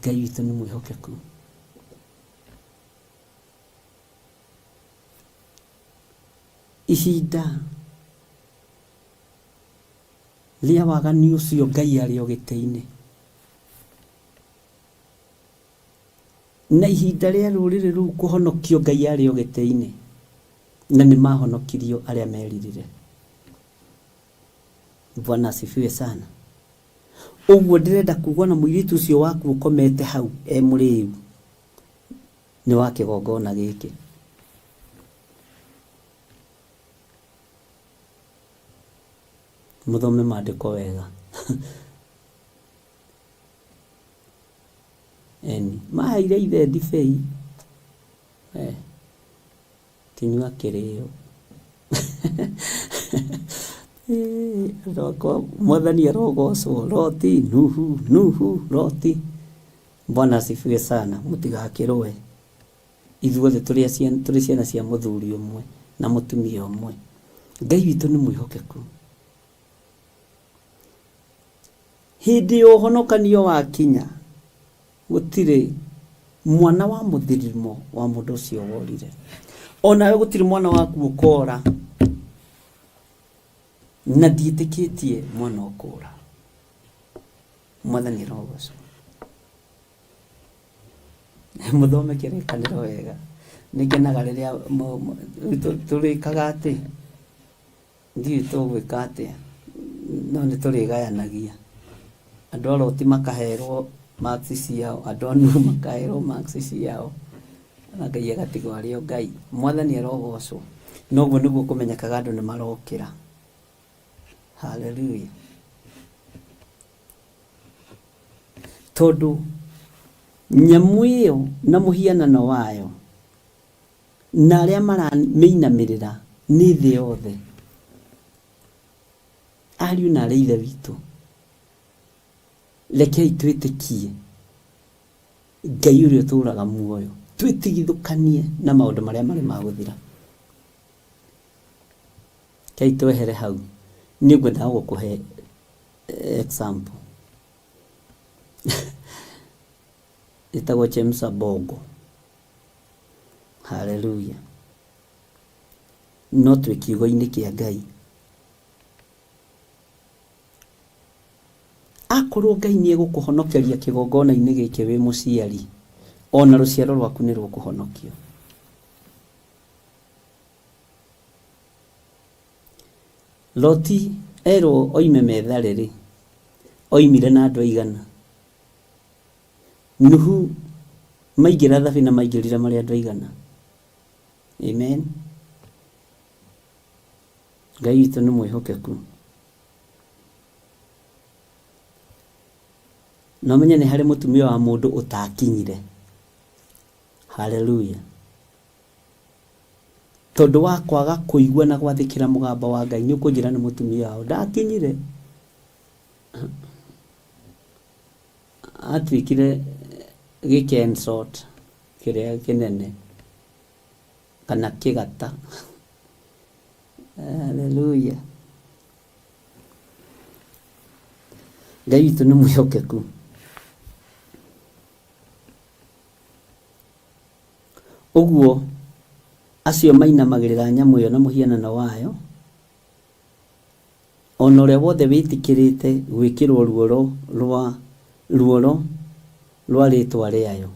Ngai witũ nĩ mwĩhokeku. Ihinda rĩa waganu ũcio Ngai arĩ o gĩtĩ-inĩ. Na ihinda rĩa rũrĩrĩ rũu kũhonokio Ngai arĩ o gĩtĩ-inĩ, na nĩ mahonokirio arĩa meririre. Bwana asifiwe sana. Ũguo ndĩrenda kuga ona mũirĩtu ũcio waku ũkomete hau e mũrĩu nĩ wa kĩgongona gĩkĩ. Mũthome maandĩko wega. Eni, maheire ithe ndibei. Eh, kĩnyua kĩrĩo. Andũ akwa, mwathani arogocwo. Loti, Nuhu, Nuhu, Loti. Bwana asifiwe sana, mũtigakĩrũe. Ithuothe tũrĩ tũrĩ ciana cia mũthuri ũmwe na mũtumia ũmwe. Ngai witũ nĩ mwĩhokeku. Hĩndĩ ya ũhonokanio wakinya, gũtirĩ mwana wa mũthirimo wa mũndũ ũcio worire. O nawe gũtirĩ mwana waku ũkora. Na ndiĩtĩkĩtie mwana ũkũra. Mwathani arogocwo. Mũthome kĩrĩkanĩro wega. Nĩngenaga rĩrĩa tũrĩkaga atĩ, ndiũĩ tũgwĩka atĩa, no nĩ tũrĩgayanagia. Andũ a Loti makaherwo marks ciao, andũ a Nuhu makaherwo marks ciao, na Ngai agatigwo arĩ o Ngai. Mwathani arogocwo. Na ũguo nĩguo kũmenyekaga andũ nĩ marokĩra. Hallelujah. Tondũ nyamũ ĩyo na mũhianano wayo na arĩa maramĩinamĩrĩra nĩ thĩ yothe. Ariũ na aarĩ a Ithe witũ, rekei twĩtĩkie Ngai ũrĩa ũtũũraga muoyo, twĩtigithũkanie na maũndũ marĩa marĩ ma gũthira. Rekei twehere hau, niĩ ngwendaga gũkũhe example. Ĩtagwo Chemsha Bongo. Hallelujah. No twĩ kiugo-inĩ kĩa Ngai. Akorwo Ngai nĩ egũkũhonokeria kĩgongona-inĩ gĩkĩ wĩ mũciari, ona rũciaro rwaku nĩ rũkũhonokio. Loti erwo oime methare-rĩ, oimire na andũ aigana? Nuhu maingĩra thabina maingĩrire marĩ andũ aigana? Amen. Ngai witũ nĩ mwĩhokeku. Na ũmenye nĩ harĩ mũtumia wa mũndũ ũtakinyire. Haleluya. Tondũ wa kwaga kũigua na gwathĩkĩra mũgambo wa Ngai, nĩ ũkũnjĩra nĩ mũtumia waũ ndakinyire. Atuĩkire gĩkensot kĩrĩa kĩnene kana kĩgata. Haleluya. Ngai witũ nĩ mwĩhokeku. Ũguo acio mainamagĩrĩra nyamũ ĩyo na mũhianano wayo, o na ũrĩa wothe wĩtĩkĩrĩte gwĩkĩrwo ruoro rwa ruoro rwa rĩĩtwa rĩayo.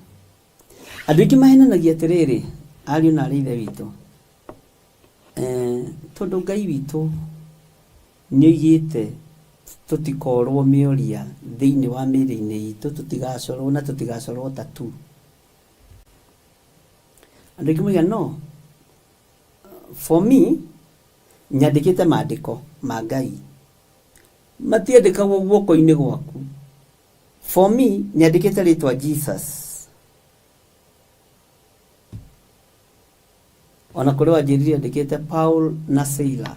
Andũ aingĩ mahenanagia atĩrĩrĩ, ariũ na aarĩ a Ithe witũ, eh, tondũ Ngai witũ nĩoigĩte tũtikorwo mĩoria thĩinĩ wa mĩĩrĩ-inĩ itũ, tũtigacorwo na tũtigacorwo tattoo. Andũ aingĩ moigaga no, for me, nyandĩkĩte mandĩko ma Ngai. Matiandĩkagwo guoko-inĩ gwaku. For me, nyandĩkĩte rĩtwa Jesus. Ona kũrĩ wanjĩrire andĩkĩte Paul na Sila.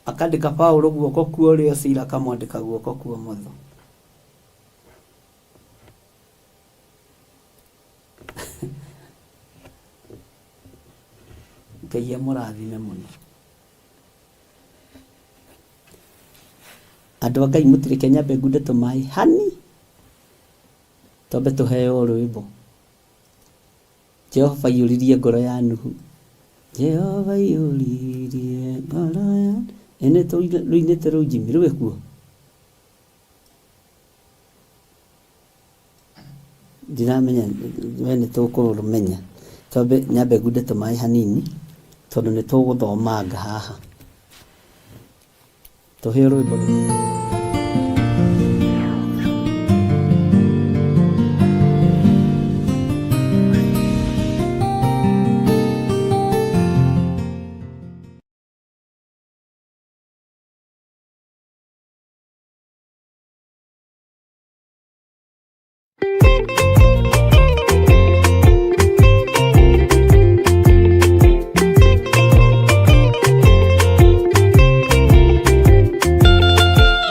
Akandĩka Paul guoko kwa ũrĩo, Sila akamwandĩka guoko kwa ũmotho. Ngai amũrathime mũno. Andũ a Ngai mũtireke nyambe ngunde tũmaĩ hani twambe tũheo rwĩmbo. Jehova aiyũririe ngoro ya Nuhu. Jehova aiyũririe ngoro ya Ĩ nĩ rũinĩte rũu Jimmy rwĩ kuo? Ndiramenya we nĩ tũkũrũmenya. Twambe nyambe ngunde tũmaĩ hanini tondũ nĩ tũgũthomanga haha. Tũhe rwĩmbo rũu.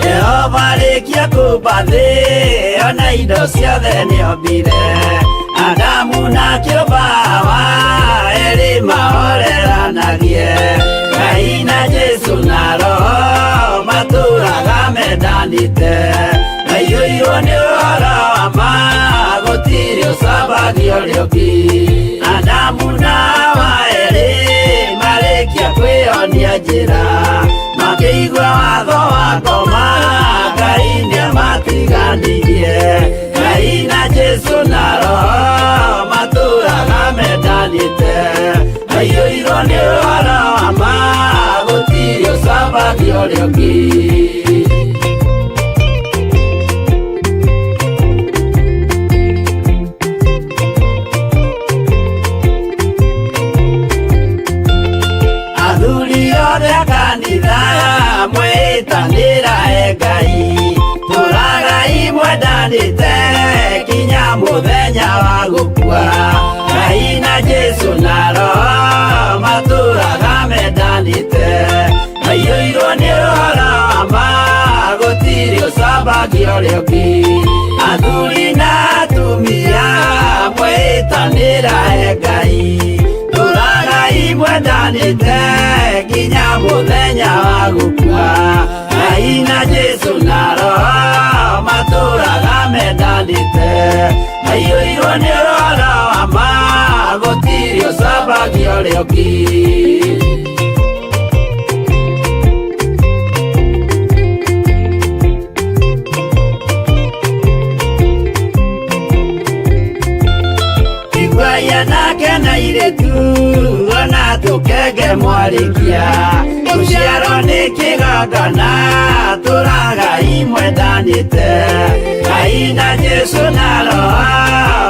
Jehova arĩkia kũmba thĩ ona indo ciothe nĩombire Adamu na kĩũmba Hawa erĩ mahoreranagie Ngai na Jesũ na Roho matũraga mendanĩte maiyũirwo nĩ ũhoro wa ma gũtirĩ ũcambagio ũrĩa ũngĩ Adamu na Hawa erĩ marĩkia kwĩyonia njĩra makĩigua watho wa ngoma Ngai nĩamatiganirie Ngai na Jesũ na Roho matũraga mendanĩte maiyũirwo nĩ ũhoro wa ma gũtirĩ ũcambagio ũrĩa ũngĩ. Athuri othe a kanitha mwĩtanĩra e Ngai tũragai mwendanĩte kinya mũthenya wa gũkua Ngai na Jesũ na Roho matũraga mendanĩte maiyũirwo nĩ ũhoro wa ma gũtirĩ ũcambagio ũrĩa ũngĩ athuri na atumia mwĩtanĩra e Ngai tũragai mwendanĩte nginya mũthenya wa gũkua Ngai na Jesũ na Roho matũraga mendanĩte maiyũirwo nĩ ũhoro wa ma gũtirĩ ũcambagio ũrĩa ũngĩ. Iguai anake na airĩtu ona tũkenge mwarĩkia gũciarwo nĩ kĩgongona tũragai mwendanĩte Ngai na Jesũ na Roho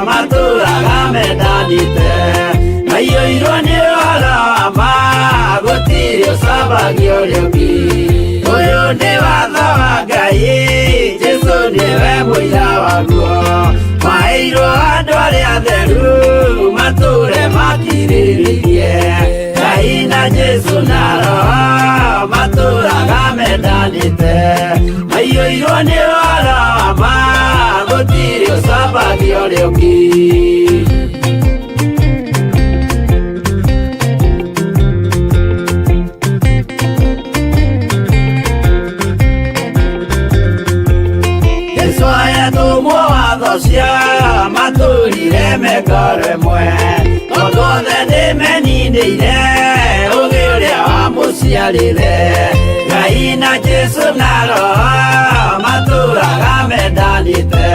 matũraga mendanĩte maiyũirwo nĩ ũhoro wa ma gũtirĩ ũcambagio ũrĩa ũngĩ ũyũ nĩ watho wa Ngai Jesũ nĩwe mũira waguo maheirwo andũ arĩa atheru matũre makirĩrĩirie Ngai na Jesũ na Roho matũraga mendanĩte maiyũirwo nĩ ũhoro wa ma gũtirĩ ũcambagio ũrĩa ũngĩ. Jesũ ayatũmwo watho cia matũrire mengoro ĩmwe tondũ othe nĩmeninĩire ũgĩ ũrĩa wamũciarire Ngai na Jesũ na Roho matũraga mendanĩte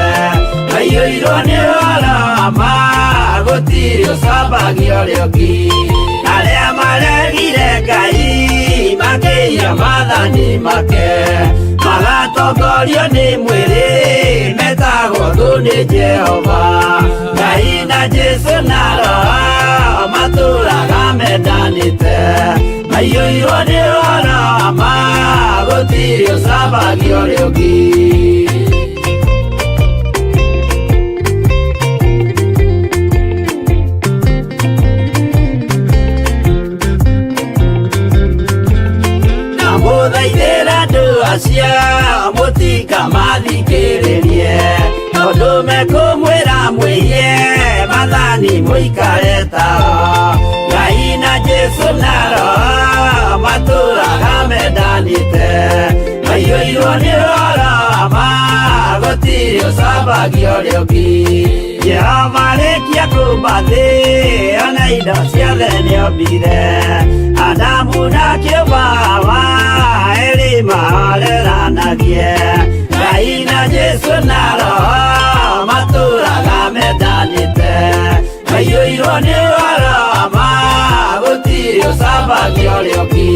maiyũirwo nĩ ũhoro wa ma gũtirĩ ũcambagio ũrĩa ũngĩ arĩa maregire Ngai makĩiya maathani make magatongorio nĩ mwĩrĩ metagwo thũ nĩ Jehova Ngai na Jesũ na Roho matũraga mendanĩte maiyũirwo nĩ ũhoro wa ma gũtirĩ ũcambagio ũrĩa ũngĩ. Ndamũthaithĩra andũ acio mũtikamathikĩrĩrie tondũ mekũmwĩra mwĩiye maathani mũikare tao Ngai na Jesũ na Roho matũraga mendanĩte maiyũirwo nĩ ũhoro wa ma gũtirĩ ũcambagio ũrĩa ũngĩ Jehova arĩkia kũmba thĩ ona indo ciothe nĩombire Adamu na kĩũmba Hawa erĩ mahoreranagie Ngai na Jesũ na Roho matũraga mendanĩte Waiyũirwo nĩ ũhoro wa ma gũtirĩ ũcambagia ũrĩa ũngĩ.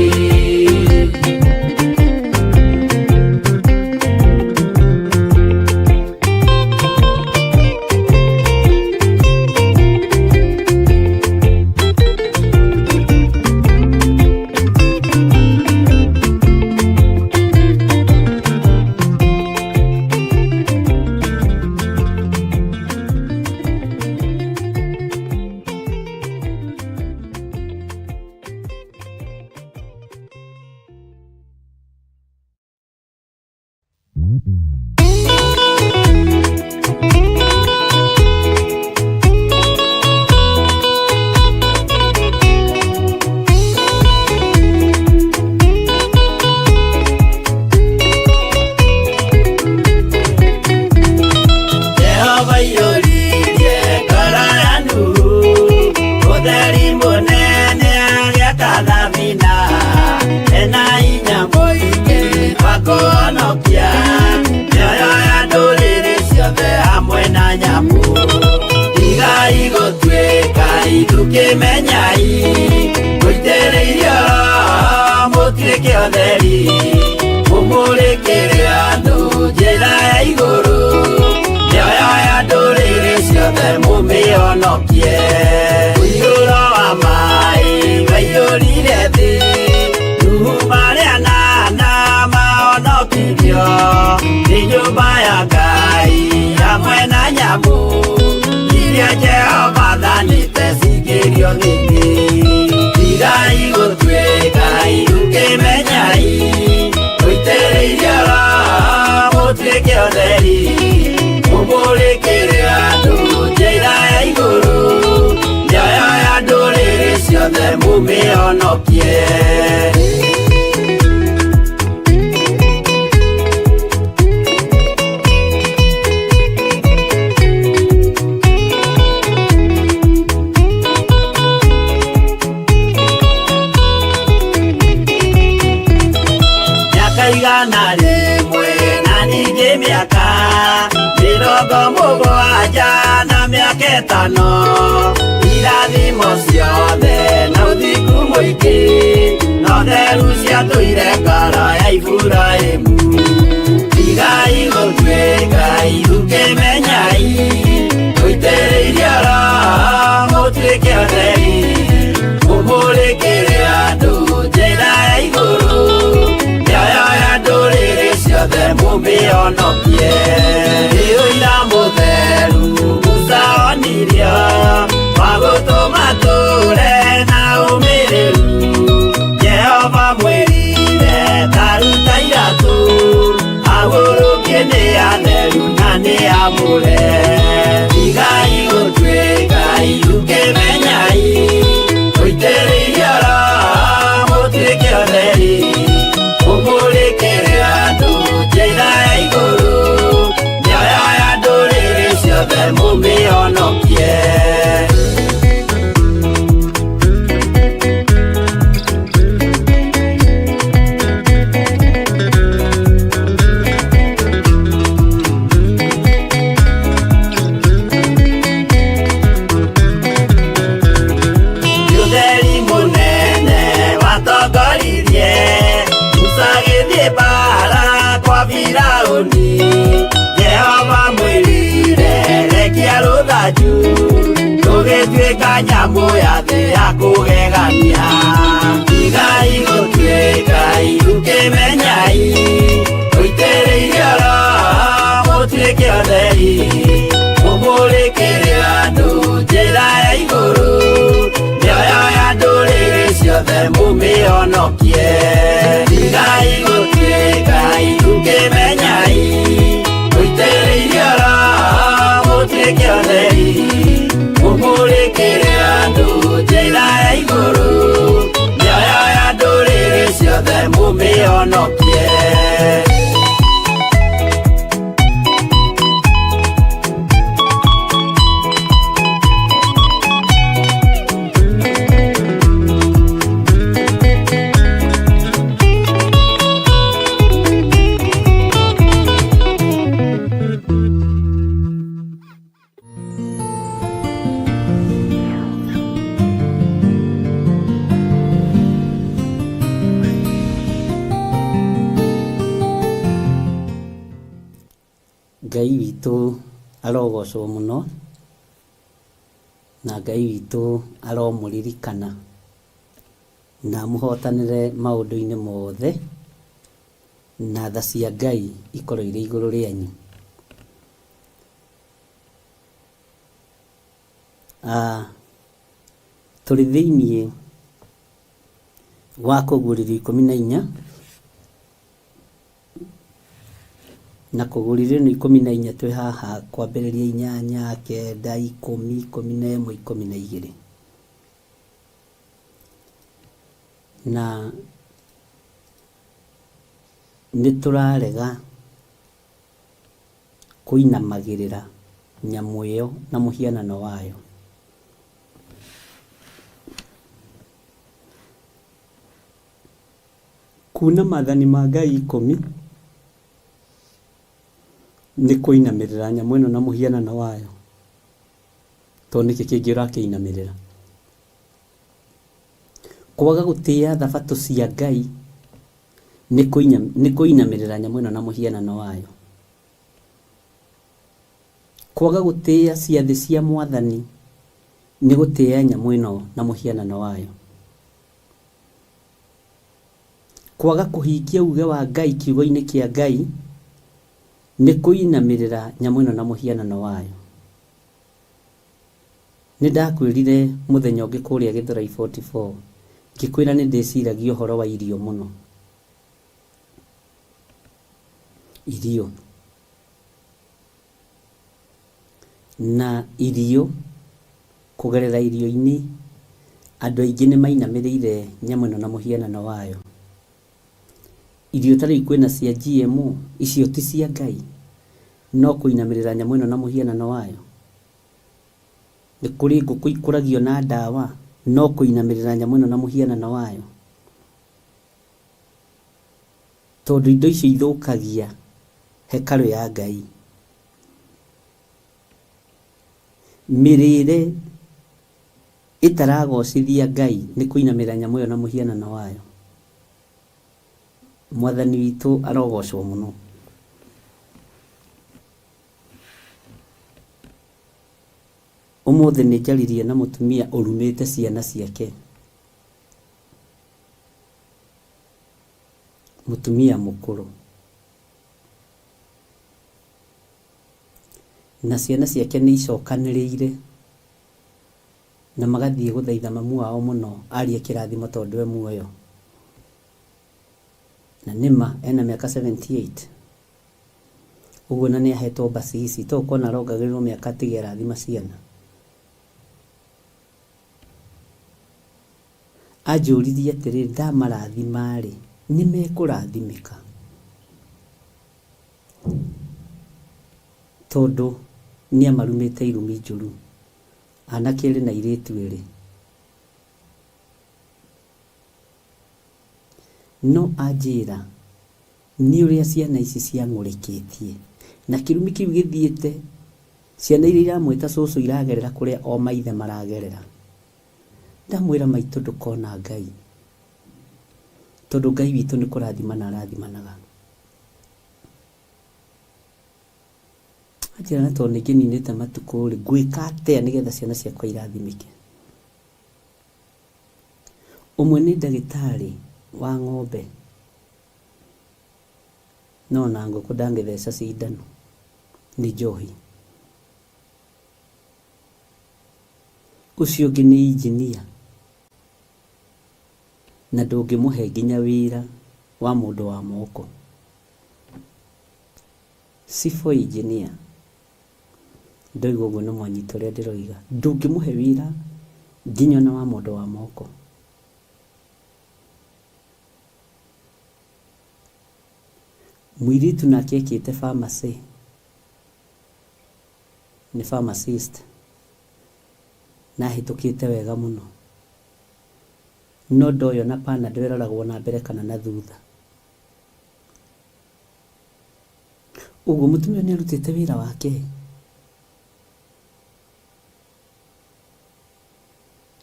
Jehova aiyũririe ngoro ya Nuhu ũtheri mũnene agĩaka thabina ena hinya mũingĩ wa kũhonokia mĩoyo ya ndũrĩrĩ ciothe hamwe na nyamũ. Tigai gũtuĩka ithukĩmenyai mũitĩrĩirio mũtuĩke ũtheri mũmũrĩkĩre andũ njĩra ya igũrũ mĩoyo ya ndũrĩrĩ ciothe mũmĩhonokie. Ũiyũro wa maĩ waiyũrire thĩ Nuhu marĩ anana mahonokirio nĩ nyũmba ya Ngai hamwe na nyamũ iria Jehova athanĩte cingĩrio thĩ. Tigai gũtuĩka ithukĩmenyai mũitĩrĩirio Roho mũtuĩke ũtheri mũmũrĩkĩre andũ njĩra ya igũrũ mĩoyo ya ndũrĩrĩ ciothe mũmĩhonokie. Mĩaka 100 na ningĩ mĩaka 70 na mĩaka 5 irathimo ciothe na ũthingu mũingĩ na ũtheru ciatũire ngoro ya Iburahĩmu. Tigai gũtuĩka ithukĩmenyai mũitĩrĩirio Roho mũtuĩke ũtheri mũmũrĩkĩre andũ njĩra ya igũrũ mĩoyo ya ndũrĩrĩ ciothe mũmĩhonokie. Nĩ ũira mũtheru Musa onirio wa gũtũma tũre na ũmĩrĩru. Jehova mwĩrire ta ruta iratũ agũrũkie nĩ atheru na nĩ amũre. Tigai gũtuĩka ithukĩmenyai mũitĩrĩirio Roho mũtuĩke ũtheri mũmũrĩkĩre andũ njĩra ya igũrũ mĩoyo ya ndũrĩrĩ ciothe mũmĩhonokie. Ũtheri mũnene watongoririe Musa agĩthiĩ mbaara kwa Firaũni. Jehova mwĩrire rekia rũthanju rũgĩtuĩka nyamũ ya thĩ ya kũgegania. Tigai gũtuĩka ithukĩmenyai mũitĩrĩirio Roho mũtuĩke ũtheri mũmũrĩkĩre andũ njĩra ya igũrũ mĩoyo ya ndũrĩrĩ ciothe mũmĩhonokie. Tigai gũtuĩka ithukĩmenyai mũitĩrĩirio Roho mũtuĩke ũtheri mũmũrĩkĩre andũ njĩra ya igũrũ mĩoyo ya ndũrĩrĩ ciothe mũmĩhonokie. Ngai witũ arogocwo mũno, na Ngai witũ aromũririkana na amũhotanĩre maũndũ-inĩ mothe, na tha cia Ngai ikorwo irĩ igũrũ rĩanyu. Tũrĩ thĩiniĩ wa kũguũrĩrio 14, na kũguũrĩrio ĩno 14 twĩ haha kwambĩrĩria 8, 9, 10, 11, 12. Na nĩ tũrarega kũinamagĩrĩra nyamũ ĩyo na mũhianano wayo. Kuuna maathani ma Ngai 10 nĩ kũinamĩrĩra nyamũ ĩno na mũhianano wayo. Tondũ nĩkĩ kĩngĩ ũrakĩinamĩrĩra? Kwaga gũtĩa thabatũ cia Ngai nĩ kũinamĩrĩra nyamũ ĩno na mũhianano wayo. Kwaga gũtĩa ciathĩ cia Mwathani nĩ gũtĩa nyamũ ĩno na mũhianano wayo. Kwaga kũhingia uge wa Ngai kiugo-inĩ kĩa Ngai nĩ kũinamĩrĩra nyamũ ĩno na mũhianano wayo. Nĩ ndakwĩrire mũthenya ũngĩ kũrĩa Gĩthũrai 44, ngĩkwĩra nĩ ndĩciragia ũhoro wa irio mũno. Irio. Na irio, kũgerera irio-inĩ, andũ aingĩ nĩ mainamĩrĩire nyamũ ĩno na mũhianano wayo. Irio ta rĩu kwĩna cia GMO, icio ti cia Ngai, no kũinamĩrĩra nyamũ ĩno na mũhianano wayo. Nĩ kũrĩ ngũkũ ikũragio na ndawa, no kũinamĩrĩra nyamũ ĩno na mũhianano wayo. Tondũ indo icio ithũkagia hekarũ ya Ngai. Mĩrĩre ĩtaragocithia Ngai nĩ kũinamĩrĩra nyamũ ĩyo na mũhianano wayo. Mwathani witũ arogocwo mũno. Ũmũthĩ nĩ njaririe na mũtumia ũrumĩte ciana ciake. Mũtumia mũkũrũ. Na ciana ciake nĩ icokanĩrĩire na magathiĩ gũthaitha mamu wao mũno arie kĩrathimo tondũ e muoyo. Na nĩma ena mĩaka 78. Ũguo na nĩ ahetwo mbacici to ũkona arongagĩrĩrwo mĩaka atige arathima ciana. Anjũririe atĩrĩrĩ, ndamarathima-rĩ, nĩ mekũrathimĩka? Tondũ nĩ amarumĩte irumi njũru, anake erĩ na airĩtu erĩ. No anjĩra, nĩ ũrĩa ciana ici ciang'ũrĩkĩtie, na kĩrumi kĩu gĩthiĩte, ciana iria iramwĩta cũcũ iragerera kũrĩa o maithe maragerera. Ndamwĩra maitũ ndũkona Ngai, tondũ Ngai witũ nĩ kũrathimana arathimanaga. Anjĩra na tondũ nĩngĩninĩte matukũ rĩ, ngwĩka atĩa nĩgetha ciana ciakwa irathimĩke? Ũmwe nĩ ndagĩtarĩ wa ng'ombe, no ona ngũkũ ndangĩtheca cindano, nĩ njohi. Ũcio ũngĩ nĩ engineer, na ndũngĩmũhe nginya wĩra wa mũndũ wa moko. Civil engineer, ndoiga ũguo nĩ mwanyita ũrĩa ndĩroiga, ndũngĩmũhe wĩra nginya ona wa mũndũ wa moko. Mũirĩtu nake ekĩte pharmacy, nĩ pharmacist, na ahĩtũkĩte wega mũno. No ndoĩ ona Panadol ĩroragwo na mbere kana na thutha. Ũguo mũtumia ũyũ nĩ arutĩte wĩra wake.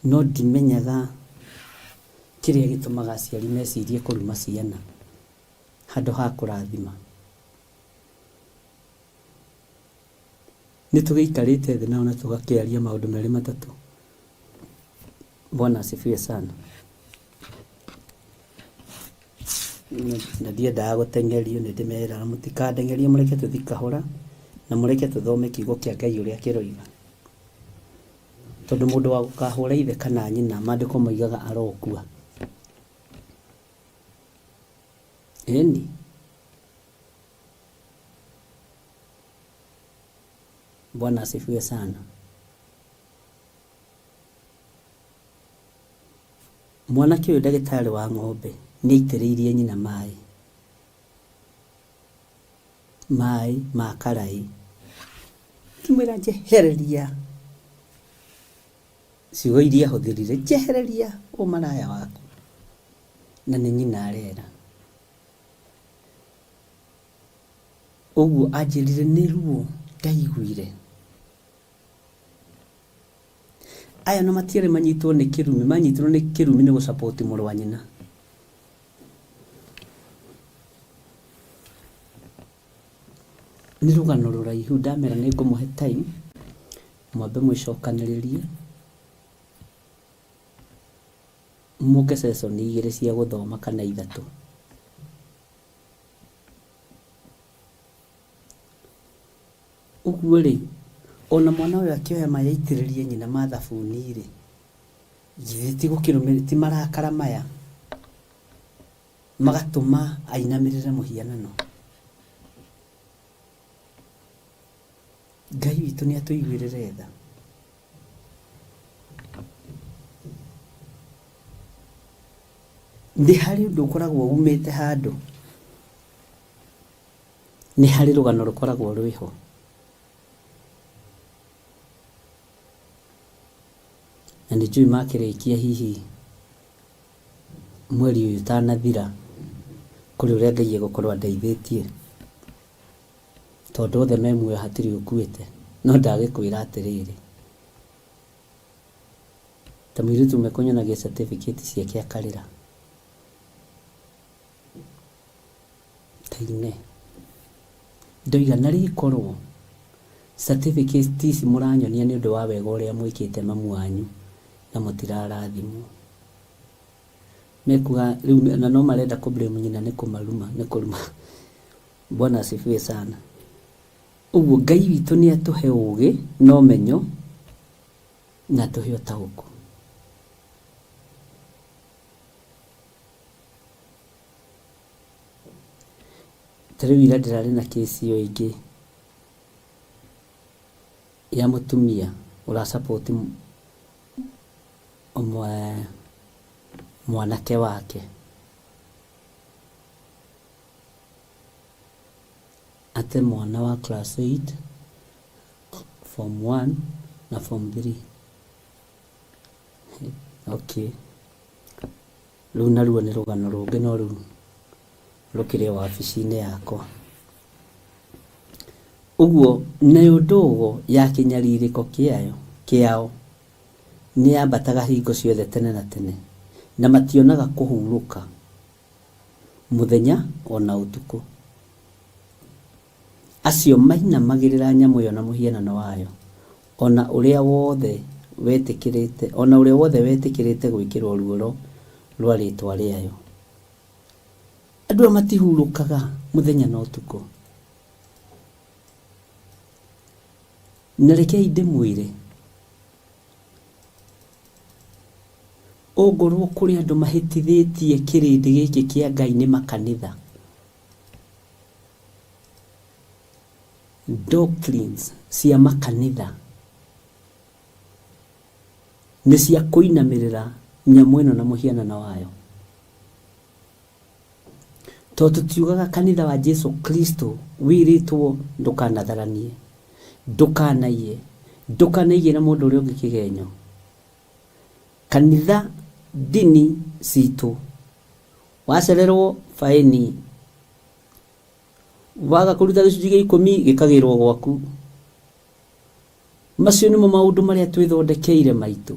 No ndimenyaga kĩrĩa gĩtũmaga aciari mecirie kũruma ciana handũ ha kũrathima. Nĩ tũgĩikarĩte thĩ nao na tũgakĩaria maũndũ merĩ matatũ. Bwana asifiwe sana. Na ndiendaga gũteng'erio, nĩ ndĩmeraga mũtikandengerie, mũreke tũthiĩ kahora na mũreke tũthome kiugo kĩa Ngai ũrĩa kĩroiga. Tondũ mũndũ wa gũkahũra ithe kana nyina, maandĩko moigaga arokua. Ĩni. Bwana asifiwe sana. Mwanake ũyũ ndagĩtarĩ wa ng'ombe nĩ aitĩrĩirie nyina maĩ. Maĩ ma karaĩ. Ngĩmwĩra njehereria ciugo iria ahũthĩrire, njehereria ũmaraya waku. Na nĩ nyina arera. Ũguo anjĩrire nĩ ruo ndaiguire. Aya no matiarĩ manyitwo nĩ kĩrumi, manyitirwo nĩ kĩrumi nĩ gũ support mũrũ wa nyina. Nĩ rũgano rũraihu ndamera nĩ ngũmũhe time mwambe mwĩcokanĩrĩrie mũke session igĩrĩ cia gũthoma kana ithatũ. Ũguo rĩ, ona mwana ũyũ akĩoya maĩ aitĩrĩrie nyina ma thabuni rĩ, githĩ ti gũkĩrũmĩrĩra, ti marakara maya magatũma ainamĩrĩre mũhianano? Ngai witũ nĩ atũiguĩrĩre tha. Nĩ harĩ ũndũ ũkoragwo umĩte handũ. Nĩ harĩ rũgano rũkoragwo rwĩho. Na nĩ njũĩ makĩrĩkia hihi mweri ũyũ ũtanathira, kũrĩ ũrĩa Ngai egũkorwo andeithĩtie. Tondũ othe me muoyo hatirĩ ũkuĩte. No ndagĩkwĩra atĩrĩrĩ, ta mũirĩtu ũmwe kũnyonagia certificate ciake akarĩra. Ta ine. Ndoiga narĩ korwo certificate ici mũranyonia nĩ ũndũ wa wega ũrĩa mwĩkĩte mamu wanyu na mũtirarathimwo. Mekuga rĩu na no marenda kũ blame nyina nĩ kũmaruma nĩ kũruma. Bwana asifiwe sana. Ũguo Ngai witũ nĩ atũhe ũgĩ na ũmenyo na atũhe ũtaũku. Ta rĩu ira ndĩrarĩ na case ĩyo ĩngĩ ya mũtumia ũra support mwanake wake. Ate mwana wa class 8, form 1 na form 3. Okay. Rũu naruo nĩ rũgano rũngĩ no rĩu rũkĩrĩ o wabici-inĩ yakwa. Ũguo nayo ndogo ya kĩnyarirĩko kĩayo kĩao nĩ yambataga hingo ciothe tene na tene, na mationaga kũhurũka mũthenya o na ũtukũ. Acio mainamagĩrĩra nyamũ ĩyo na mũhianano wayo, o na ũrĩa wothe wetĩkĩrĩte, o na ũrĩa wothe wetĩkĩrĩte gwĩkĩrwo ruoro rwa rĩĩtwa rĩayo. Andũ aya matihurũkaga mũthenya na ũtukũ. Na rekei ndĩmwĩre, ongorwo kũrĩ andũ mahĩtithĩtie kĩrĩndĩ gĩkĩ kĩa Ngai nĩ makanitha. Doctrines cia makanitha nĩ cia kũinamĩrĩra nyamũ ĩno na mũhianano wayo. Tondũ tũtiugaga kanitha wa Jesu Kristo wĩrĩtwo ndũkanatharanie, ndũkanaiye, ndũkanaigĩre mũndũ ũrĩa ũngĩ kĩgenyo. Kanitha ndini citũ wacererwo baĩni, waga kũruta gĩcunjĩ gĩa ikũmi gĩkagĩrwo gwaku. Macio nĩmo maũndũ marĩa twĩthondekeire maitũ.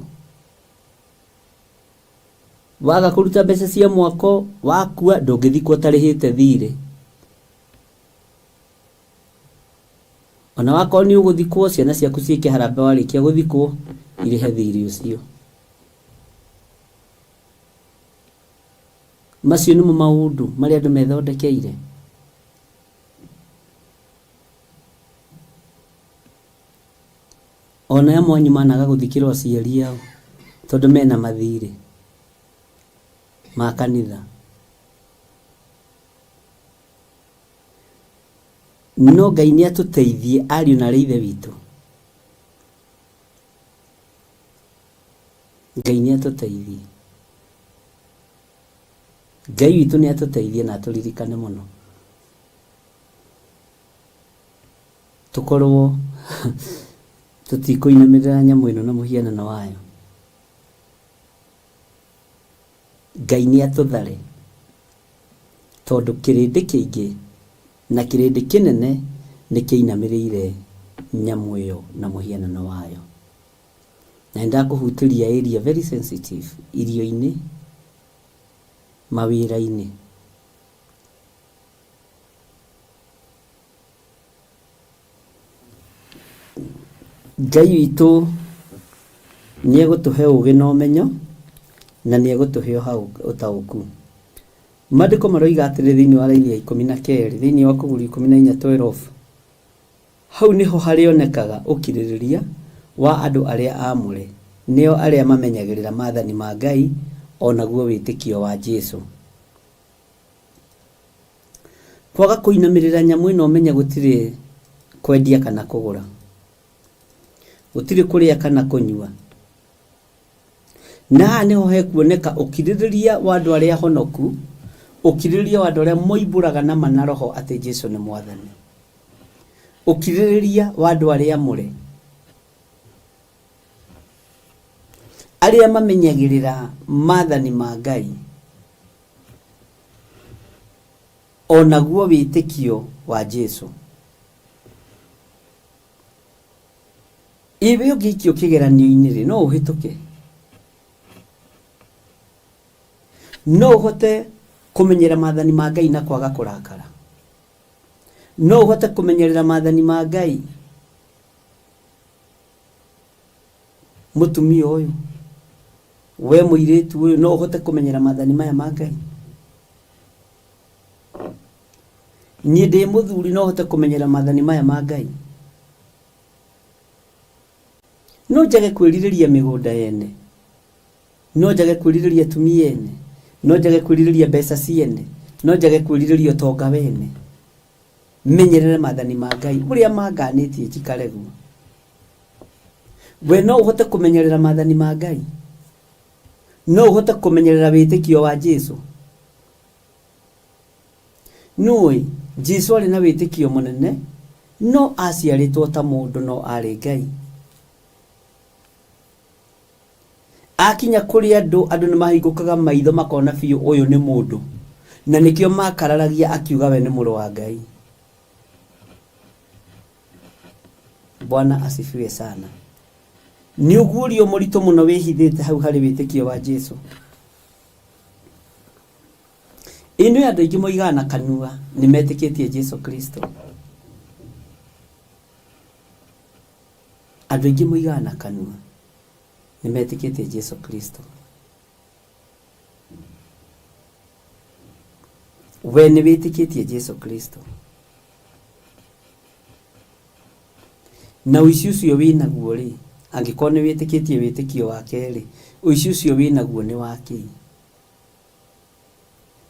Waga kũruta mbeca cia mwako wakua ndũngĩthikwo ũtarĩhĩte thirĩ. Ona wakorwo nĩ ũgũthikwo, ciana ciaku ciĩke harambee warĩkia gũthikwo, irĩhe thirĩ ũcio. Macio nĩmo maũndũ marĩa andũ methondekeire. Ona amwe anyu managa gũthikĩrwo aciari ao tondũ mena mathirĩ ma kanitha. No Ngai nĩ atũteithie ariũ na arĩ ithe witũ. Ngai nĩ atũteithie. Ngai witũ nĩ atũteithie na atũririkane mũno. Tũkorwo tũtikũinamĩrĩra nyamũ ĩno na mũhianano wayo. Ngai nĩ atũthare tondũ kĩrĩndĩ kĩingĩ na kĩrĩndĩ kĩnene nĩ kĩinamĩrĩire nyamũ ĩyo na mũhianano wayo. Na nĩ ndakũhutĩria area very sensitive, irio-inĩ, mawĩra-inĩ. Ngai witũ nĩ egũtũhe ũgĩ na ũmenyo na nĩ egũtũhe ũtaũku. Maandĩko maroiga atĩrĩ thĩinĩ wa raini ya 12, thĩinĩ wa Kũguũrio 14:12, hau nĩho harĩonekaga ũkirĩrĩria wa andũ arĩa aamũre, nĩo arĩa mamenyagĩrĩra maathani ma Ngai o naguo wĩtĩkio wa Jesu. Kwaga kũinamĩrĩra nyamũ ĩno ũmenye gũtirĩ kwendia kana kũgũra. Gũtirĩ kũrĩa kana kũnyua. Na haha nĩho hekuoneka ũkirĩrĩria wa andũ arĩa ahonoku, ũkirĩrĩria wa andũ arĩa moimbũraga na ma na roho atĩ Jesu nĩ Mwathani. Ũkirĩrĩria wa andũ arĩa amũre, arĩa mamenyagĩrĩra maathani ma Ngai. O naguo wĩtĩkio wa Jesu. Ĩ we ũngĩikio kĩgeranio-inĩ-rĩ, no ũhĩtũke? No ũhote kũmenyera maathani ma Ngai na kwaga kũrakara? No ũhote kũmenyerera maathani ma Ngai Mũtumia ũyũ, we mũirĩtu ũyũ, no ũhote kũmenyera maathani maya ma Ngai? Niĩ ndĩ mũthuri no hote kũmenyera maathani maya ma Ngai? No njage kwĩrirĩria mĩgũnda yene? No njage kwĩrirĩria atumia ene? No njage kwĩrirĩria mbeca ciene? No njage kwĩrirĩria ũtonga wene? Menyerere maathani ma Ngai ũrĩa manganĩtie njikare guo. We no ũhote kũmenyerera maathani ma Ngai? No ũhote kũmenyerera wĩtĩkio wa Jesu? Nũĩ, Jesu arĩ na wĩtĩkio mũnene, no aciarĩtwo ta mũndũ no arĩ Ngai. Akinya kũrĩ andũ, andũ nĩ mahingũkaga maitho makona biũ ũyũ nĩ mũndũ. Na nĩkĩo makararagia akiuga we nĩ mũrũ wa Ngai. Bwana asifiwe sana. Nĩ ũguũrio mũritũ mũno wĩhithĩte hau harĩ wĩtĩkio wa Jesu. Ĩno andũ aingĩ moigaga na kanua nĩ metĩkĩtie Jesu Kristo. Andũ aingĩ moigaga na kanua nĩ metĩkĩtie Jesu Kristo. We nĩ wĩtĩkĩtie Jesu Kristo? Na ũici ũcio wĩnaguo rĩ, angĩkorwo nĩ wĩtĩkĩtie wĩtĩkio wake rĩ, ũici ũcio wĩnaguo nĩ wa kĩĩ?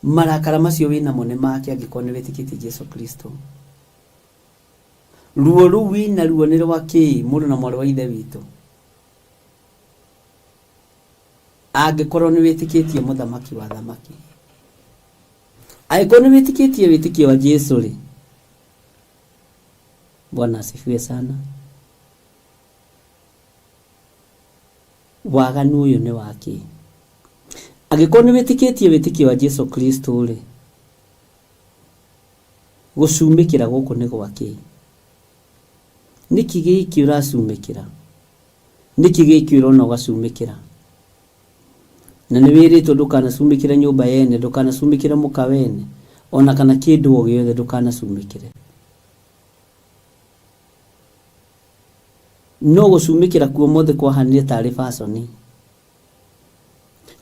Marakara macio wĩnamo nĩ make angĩkorwo nĩ wĩtĩkĩtie Jesu Kristo? Ruo rũu wĩnaruo nĩ rwa kĩĩ mũrũ na mwarĩ wa ithe witũ? Angĩkorwo nĩ wĩtĩkĩtie mũthamaki wa athamaki. Angĩkorwo nĩ wĩtĩkĩtie wĩtĩkio wa Jesu rĩ, Bwana asifiwe sana. Waganu ũyũ nĩ wa kĩ? Angĩkorwo nĩ wĩtĩkĩtie wĩtĩkio wa Jesu Kristo rĩ, gũcumĩkĩra gũkũ nĩ gwa kĩ? Nĩkĩ gĩkĩ ũracumĩkĩra? Nĩkĩ gĩkĩ ũrona ũgacumĩkĩra? Na nĩ wĩrĩtwo ndũkanacumĩkĩre nyũmba yene, ndũkanacumĩkĩre mũka wene, ona kana kĩndũ o gĩothe ndũkanacumĩkĩre. No gũcumĩkĩra kuo ũmũthĩ kwahanire tarĩ baconi.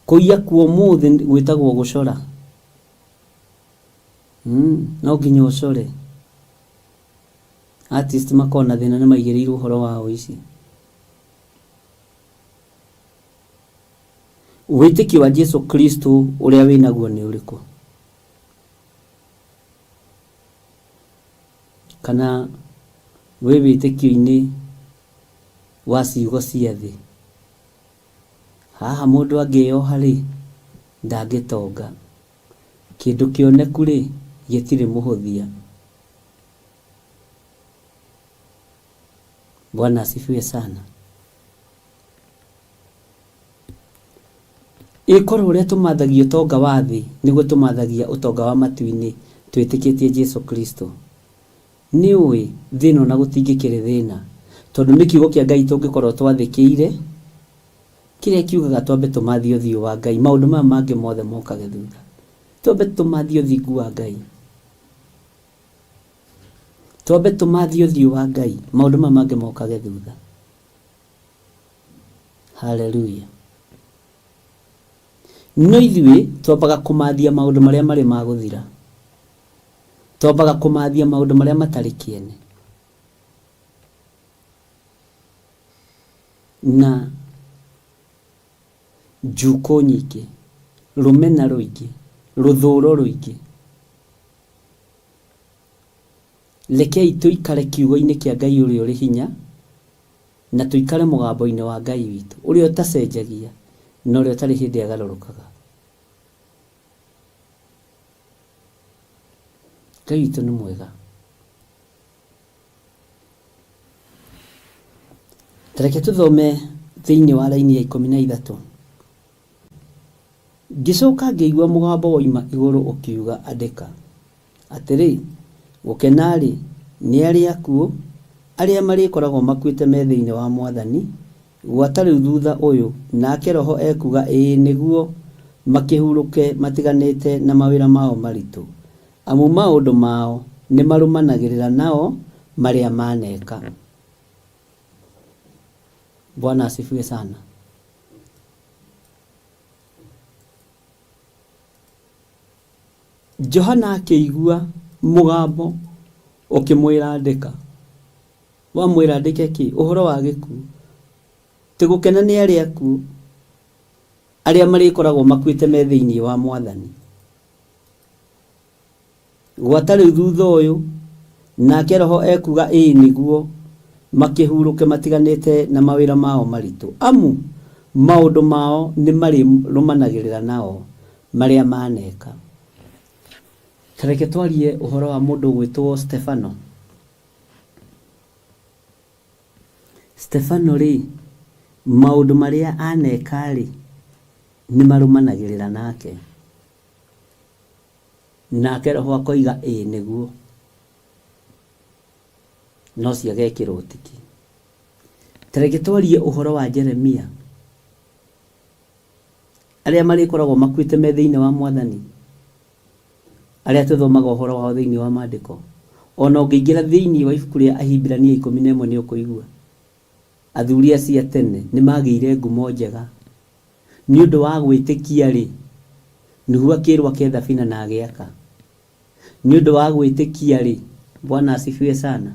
Kũiya kuo ũmũthĩ gwĩtagwo gũcora. No nginya ũcore. Artist makoragwo na thĩna nĩ maigĩrĩirwo ũhoro wa ũici. Wĩtĩkio wa Jesu Kristo ũrĩa wĩnaguo nĩ ũrĩkũ? Kana wĩ wĩtĩkio-inĩ wa ciugo cia thĩ? Haha mũndũ angĩyoha-rĩ, ndangĩtonga. Kĩndũ kĩoneku-rĩ, gĩtirĩ mũhũthia. Bwana asifiwe sana. Ĩ korwo ũrĩa tũmathagia ũtonga wa thĩ nĩguo tũmathagia ũtonga wa matu-inĩ twĩtĩkĩtie Jesu Kristo. Nĩ ũĩ thĩna ona gũtingĩkĩrĩ thĩna tondũ nĩ kiugo kĩa Ngai tũngĩkorwo twathĩkĩire kĩrĩa kiugaga twambe tũmathie ũthiũ wa Ngai maũndũ maya mangĩ mothe mokage thutha. Twambe tũmathie ũthingu wa Ngai. Twambe tũmathie ũthiũ wa Ngai maũndũ maya mangĩ mokage thutha. Haleluya. No ithuĩ twambaga kũmathia maũndũ marĩa marĩ ma gũthira. Twambaga kũmathia maũndũ marĩa matarĩ kĩene. Na njukũ nyingĩ, rũmena rũingĩ, rũthũro rũingĩ. Rekei tũikare kiugo-inĩ kĩa Ngai ũrĩa ũrĩ hinya, na tũikare mũgambo-inĩ wa Ngai witũ, ũrĩa ũtacenjagia, na ũrĩa ũtarĩ hĩndĩ agarũrũkaga. Ngai witũ nĩ mwega. Ta reke tũthome thĩinĩ wa raini ya 13. Ngĩcoka ngĩigua mũgambo woima igũrũ ũkiuga, Andĩka, atĩrĩ, Gũkena-rĩ, nĩ arĩa akuũ, arĩa marĩkoragwo makuĩte me thĩinĩ wa Mwathani, gwata rĩu thutha ũyũ, nake Roho ekuuga, Ĩĩ, nĩguo, makĩhurũke matiganĩte na mawĩra mao maritũ, amu maũndũ mao nĩmarũmanagĩrĩra nao marĩa maaneka. Bwana asifiwe sana. Johana akĩigua mũgambo ũkĩmwĩra andĩka. Wamwĩra andĩke kĩ? Ũhoro wa gĩkuũ. Tĩ gũkena nĩ arĩa akuũ, arĩa marĩkoragwo makuĩte me thĩinĩ wa Mwathani. Gwata rĩu thutha ũyũ, nake Roho ekuuga ĩĩ nĩguo, makĩhurũke matiganĩte na mawĩra mao maritũ, amu maũndũ mao nĩmarĩrũmanagĩrĩra nao marĩa maaneka. Ta reke twarie ũhoro wa mũndũ ũgwĩtwo Stefano. Stefano-rĩ, maũndũ marĩa aneka-rĩ, nĩmarũmanagĩrĩra nake. Nake Roho akoiga, Ĩĩ nĩguo. No ũcio agekĩrwo tiki. Ta reke twarie ũhoro wa Jeremia. Arĩa marĩkoragwo makuĩte me thĩinĩ wa Mwathani, arĩa tũthomaga ũhoro wao thĩinĩ wa Maandĩko. O na ũngĩingĩra thĩinĩ wa ibuku rĩa Ahibirania 11 nĩ ũkũigua. Athuri acio a tene nĩ magĩire ngumo njega. Nĩ ũndũ wa gwĩtĩkia-rĩ, Nuhu akĩĩrwo ake thabina na agĩaka. Nĩ ũndũ wa gwĩtĩkia-rĩ, Bwana asifiwe sana.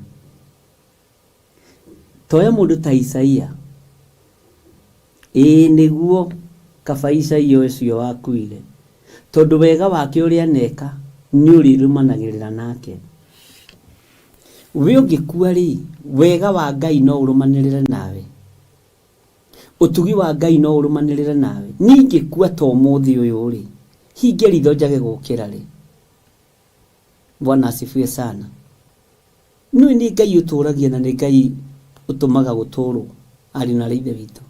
Toya mũndũ ta Isaia. Ĩĩ nĩguo, kaba Isaia ũcio wakuire. Tondũ wega wake ũrĩa aneka nĩ ũrĩrũmanagĩrĩra nake. We ũngĩkua-rĩ, wega wa Ngai no ũrũmanĩrĩre nawe. Ũtugi wa Ngai no ũrũmanĩrĩre nawe. Niĩ ingĩkua ta ũmũthĩ ũyũ-rĩ, hinge ritho njage gũkĩra-rĩ? Bwana asifiwe sana. Nĩũĩ nĩ Ngai ũtũragia na nĩ Ngai ũtũmaga gũtũrwo, ariũ na aarĩ a Ithe witũ.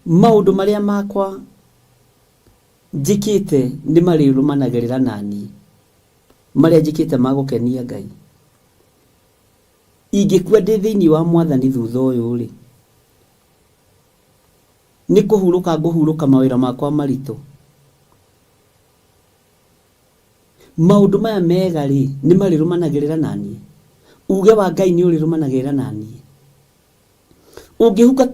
Maũndũ marĩa makwa njĩkĩte nĩ marĩrũmanagĩrĩra naniĩ, marĩa njĩkĩte ma gũkenia Ngai. Ingĩkua ndĩ thĩinĩ wa Mwathani thutha ũyũ-rĩ, nĩ kũhurũka ngũhurũka mawĩra makwa maritũ? Maũndũ maya mega-rĩ, nĩ marĩrũmanagĩrĩra na niĩ? Uuge wa Ngai nĩ ũrĩrũmanagĩrĩra na niĩ? Ũngĩhurũka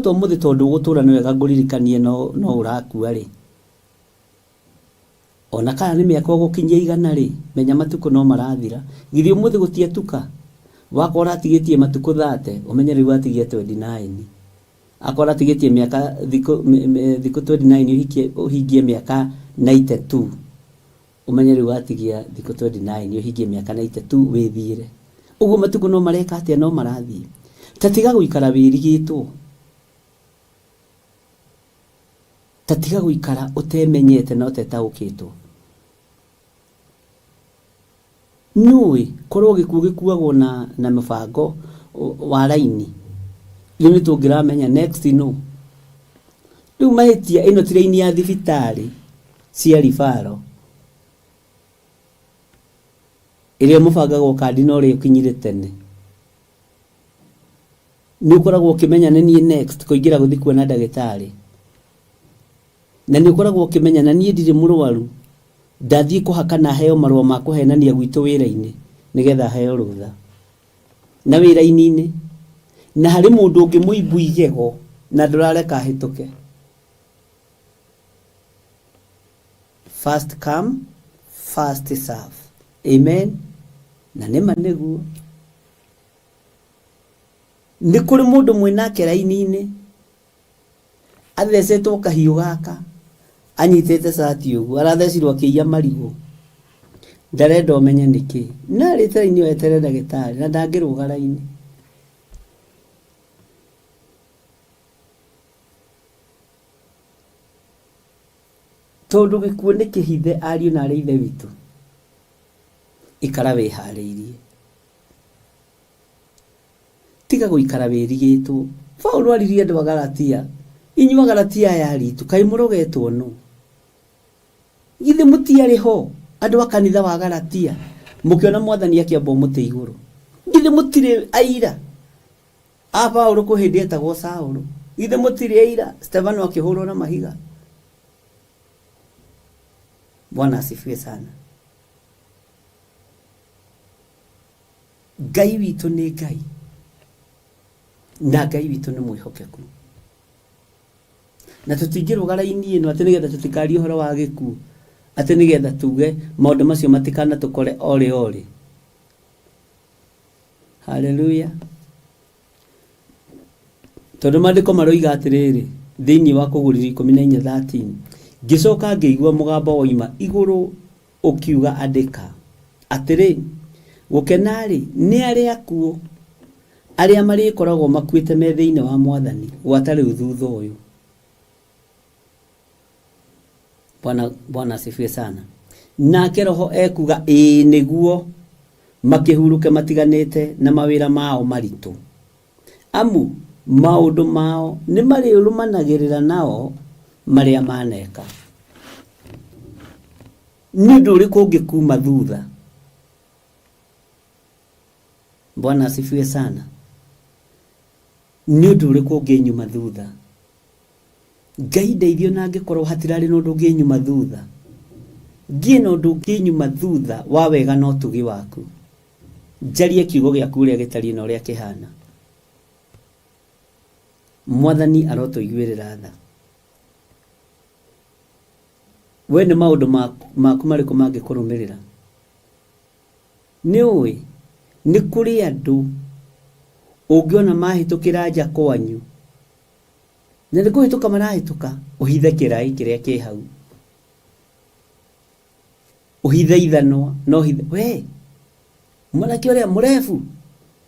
ta ũmũthĩ tondũ ũgũtũra nĩ wega ngũririkanie no no ũrakua rĩ. Ona kana nĩ mĩaka ũgũkinyia 100 rĩ, menya matukũ no marathira. Githĩ ũmũthĩ gũtiatuka? Wakorwo ũratigĩtie matukũ 30, ũmenye rĩu watigia 29. Akorwo ũratigĩtie mĩaka thikũ thikũ 29 ũhikie ũhingie mĩaka 92, ũmenye rĩu watigia thikũ 29 ũhingie mĩaka 92 wĩthiĩre. Ũguo matukũ no mareka atĩa? No marathiĩ. Ta tiga gũikara wĩrigĩtwo. Ta tiga gũikara ũtemenyete na ũtetaũkĩtwo. Nĩũĩ, korwo gĩkuũ gĩkuagwo na, na mũbango wa raini, rĩu nĩ tũngĩramenya next nũ. Rĩu mahĩtia, ĩno ti raini ya thibitarĩ cia ribaro, ĩrĩa mũbangagwo kandi na ũrĩa ũkinyire tene. Nĩ ũkoragwo ũkĩmenya nĩ niĩ next kũingĩra gũthiĩ kuona ndagĩtarĩ. Na nĩ ũkoragwo ũkĩmenya na niĩ ndirĩ mũrwaru, ndathiĩ kũhakana heo marũa ma kũhenania gwitũ wĩra-inĩ nĩgetha heo rũtha. Na wĩ raini-inĩ, na harĩ mũndũ ũngĩ mũimbu igego na ndũrareka ahĩtũke. First come, first serve. Amen. Na nĩma nĩguo. Nĩ kũrĩ mũndũ mwĩnake raini-inĩ, athecetwo kahiũ gaka, anyitĩte cati ũguo, arathecirwo akĩiya marigũ, ndarenda ũmenye nĩkĩ. No arĩte raini ĩyo eterere ndagĩtarĩ na ndangĩrũga raini. Tondũ gĩkuũ nĩ kĩhithe ariũ na aarĩ a Ithe witũ, ikara wĩharĩirie. Tiga gũikara wĩrigĩtwo. Paulo aririe andũ a Galatia, inyuĩ Agalatia aya aritu, kaĩ mũrogetwo nũ? Githĩ mũtiarĩ ho, andũ a kanitha wa Galatia, mũkĩona Mwathani akĩambwo mũtĩ igũrũ? Githĩ mũtirĩ aira a Paulo kwĩ hĩndĩ etagwo Saũlũ? Githĩ mũtirĩ aira Stefano akĩhũrwo na mahiga? Bwana asifiwe sana. Ngai witũ nĩ Ngai, na Ngai witũ nĩ mwĩhokeku. Na tũtingĩrũga raini ĩno atĩ nĩgetha tũtikarie ũhoro wa gĩkuũ, atĩ nĩgetha tuge maũndũ macio matikanatũkore orĩ orĩ. Haleluya. Tondũ maandĩko maroiga atĩrĩrĩ, thĩinĩ wa Kũguũrĩrio 14:13, ngĩcoka ngĩigua mũgambo woima igũrũ ũkiuga andĩka, atĩrĩ, Gũkena-rĩ, nĩ arĩa akuũ, arĩa marĩkoragwo makuĩte me thĩinĩ wa Mwathani gwata rĩu thutha ũyũ. Bwana, Bwana asifiwe sana. Nake Roho ekuga ĩĩ nĩguo, makĩhurũke matiganĩte na mawĩra mao maritũ. Amu maũndũ mao nĩmarĩrũmanagĩrĩra nao marĩa maneka. Nĩ ũndũ ũrĩkũ ũngĩkuuma thutha? Bwana asifiwe sana. Nĩ ũndũ ũrĩkũ ũngĩnyuma thutha? Ngai ndeithio na angĩkorwo hatirarĩ na ũndũ ũngĩnyuma thutha, ngĩe na ũndũ ũngĩnyuma thutha wa wega na ũtugi waku. Njarie kiugo gĩaku ũrĩa gĩtariĩ na ũrĩa kĩhana. Mwathani arotũiguĩrĩra tha. We nĩ maũndũ maku marĩkũ mangĩkũrũmĩrĩra? Nĩ ũĩ, nĩ kũrĩ andũ ũngĩona mahĩtũkĩra nja kwanyu, na nĩ kũhĩtũka marahĩtũka, ũhithe kĩraĩ kĩrĩa kĩ hau. Ũhithe ithanwa, na ũhithe, we, mwanake ũrĩa mũrebu,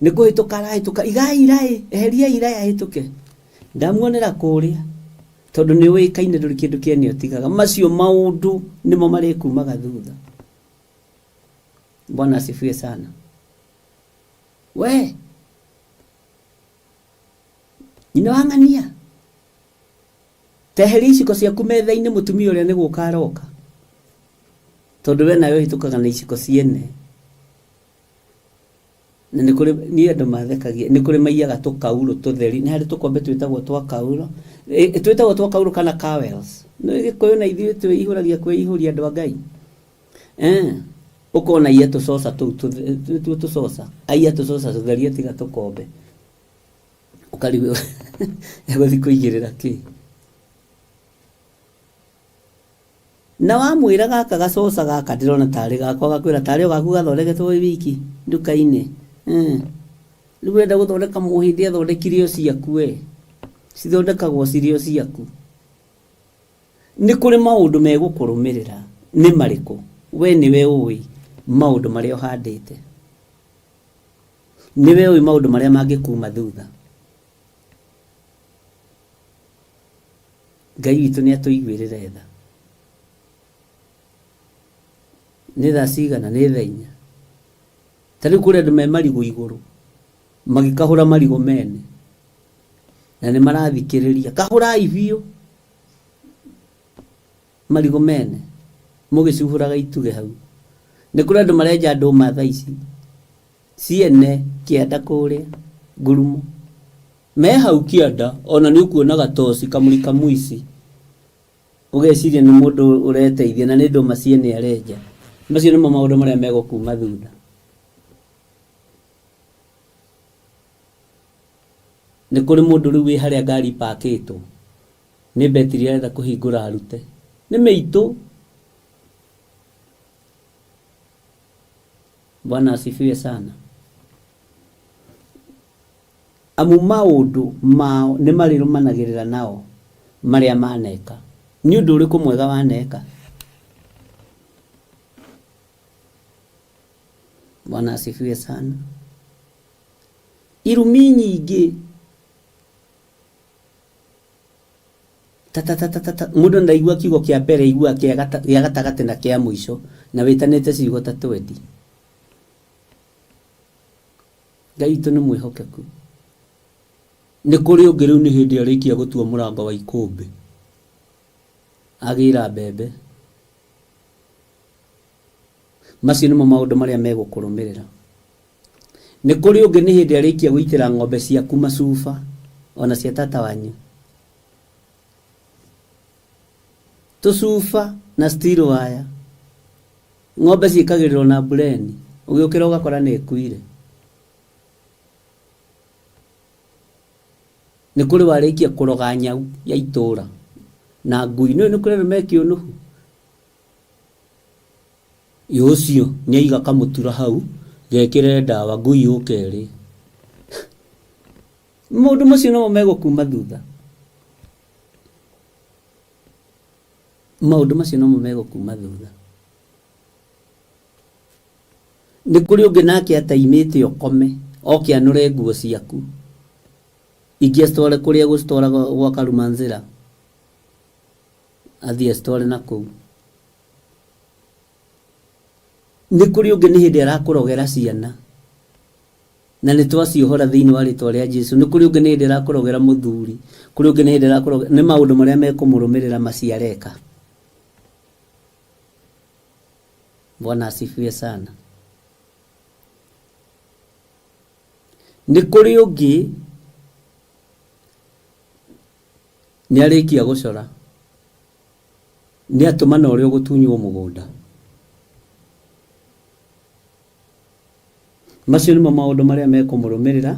nĩ kũhĩtũka arahĩtũka, igai iraĩ, eheriai iraĩ ahĩtũke. Ndamuonera kũrĩa, tondũ nĩ ũĩkaine ndũrĩ kĩndũ kĩene ũtigaga. Macio maũndũ nĩmo marĩkumaga thutha. Bwana asifiwe sana. We, nyina wa ng'ania, teheria iciko ciaku metha-inĩ mũtumia ũrĩa nĩ gũka aroka. Tondũ we nawe ũhĩtũkaga na iciko ciene. Na nĩ kũrĩ, niĩ andũ mathekagia, nĩ kũrĩ maiyaga tũkaurũ tũtheri, nĩ harĩ tũkombe twĩtagwo twa kaurũ, twĩtagwo twa kaurũ kana cowels. Nĩ ũĩ Gĩkũyũ na ithuĩ twĩihũragia kwĩihũria andũ a Ngai. Eh, ũkona aiya tũcoca tũu, nĩtuo tũcoca, aiya tũcoca tũtheri atiga tũkombe. Ũkarigwo egũthiĩ kũigĩrĩra kĩ. Na wamwĩra gaka gacoca gaka ndĩrona tarĩ gakwa, agakwĩra tarĩ o gaku gathondeketwo wĩ wiki nduka-inĩ. Rĩu ũrenda gũthondeka mũhĩndĩ athondekire o ciaku we. Cithondekagwo cirĩ o ciaku. Nĩ kũrĩ maũndũ megũkũrũmĩrĩra. Nĩ marĩkũ? We nĩwe ũĩ maũndũ marĩa ũhandĩte. Nĩwe ũĩ maũndũ marĩa mangĩkuma thutha. Ngai witũ nĩ atũiguĩrĩre tha. Nĩ thaa cigana? Nĩ thaa inya. Ta rĩu kũrĩ andũ me marigũ igũrũ, magĩkahũra marigũ mene, na nĩ marathikĩrĩria. Kahũrai biũ marigũ mene, mũgĩcuhũraga itugĩ hau. Nĩ kũrĩ andũ marenja ndũma thaa ici, ciene kĩanda kũrĩa ngurumo. Me hau kĩanda, ona nĩ ũkuona gatoci kamũrika mũici. Ũgeciria nĩ mũndũ ũreteithia na nĩ ndũma ciene arenja. Macio nĩmo maũndũ marĩa megũkuma thutha. Nĩ kũrĩ mũndũ rĩu wĩ harĩa ngari ipakĩtwo, nĩ betiri arenda kũhingũra arute. Nĩ mĩitũ. Bwana asifiwe sana. Amu maũndũ mao nĩmarĩrũmanagĩrĩra nao marĩa maneka. Nĩ ũndũ ũrĩkũ mwega waneka? Bwana asifiwe sana. Irumi nyingĩ tatatatata mũndũ ndaigua kiugo kĩa mbere aigua kĩa gatagatĩ na kĩa mũico na wĩtanĩte ciugo ta twendi. Ngai witũ nĩ mwĩhokeku. Nĩ kũrĩ ũngĩ rĩu nĩ hĩndĩ arĩkia gũtua mũrango wa ikũmbĩ agĩra mbembe. Macio nĩmo maũndũ marĩa megũkũrũmĩrĩra. Nĩ kũrĩ ũngĩ nĩ hĩndĩ arĩkia gũitĩra ng'ombe ciaku macuba ona cia tata wanyu. Tũcuba na steel wire. Ng'ombe ciĩkagĩrĩrwo na mbureni, ũgĩũkĩra ũgakora nĩ ĩkuire. Nĩ kũrĩ warĩkia kũroga nyau ya itũra na ngui. Nĩũĩ nĩ kũrĩ andũ me kĩũnũhu? Ĩ ũcio nĩ aiga kamũtura hau gekĩre ndawa ngui yũke ĩrĩe. Maũndũ macio nomo megũkuma thutha. Maũndũ macio nomo megũkuma thutha. Nĩ kũrĩ ũngĩ nake ataimĩte ũkome, oke anũre nguo ciaku, ingĩ acitware kũrĩa egũcitwara gwa Karumanzĩra, athiĩ acitware na kũu. Nĩ kũrĩ ũngĩ nĩ hĩndĩ arakũrogera ciana, na nĩ twaciohora thĩinĩ wa rĩtwa rĩa Jesu. Nĩ kũrĩ ũngĩ nĩ hĩndĩ arakũrogera mũthuri, kũrĩ ũngĩ nĩ hĩndĩ arakũrogera, nĩ maũndũ marĩa mekũmũrũmĩrĩra macio areka. Bwana asifiwe sana. Nĩ kũrĩ ũngĩ nĩ arĩkia gũcora, nĩ atũmana ũrĩa ũgũtunywo mũgũnda. Macio nĩmo maũndũ marĩa mekũmũrũmĩrĩra,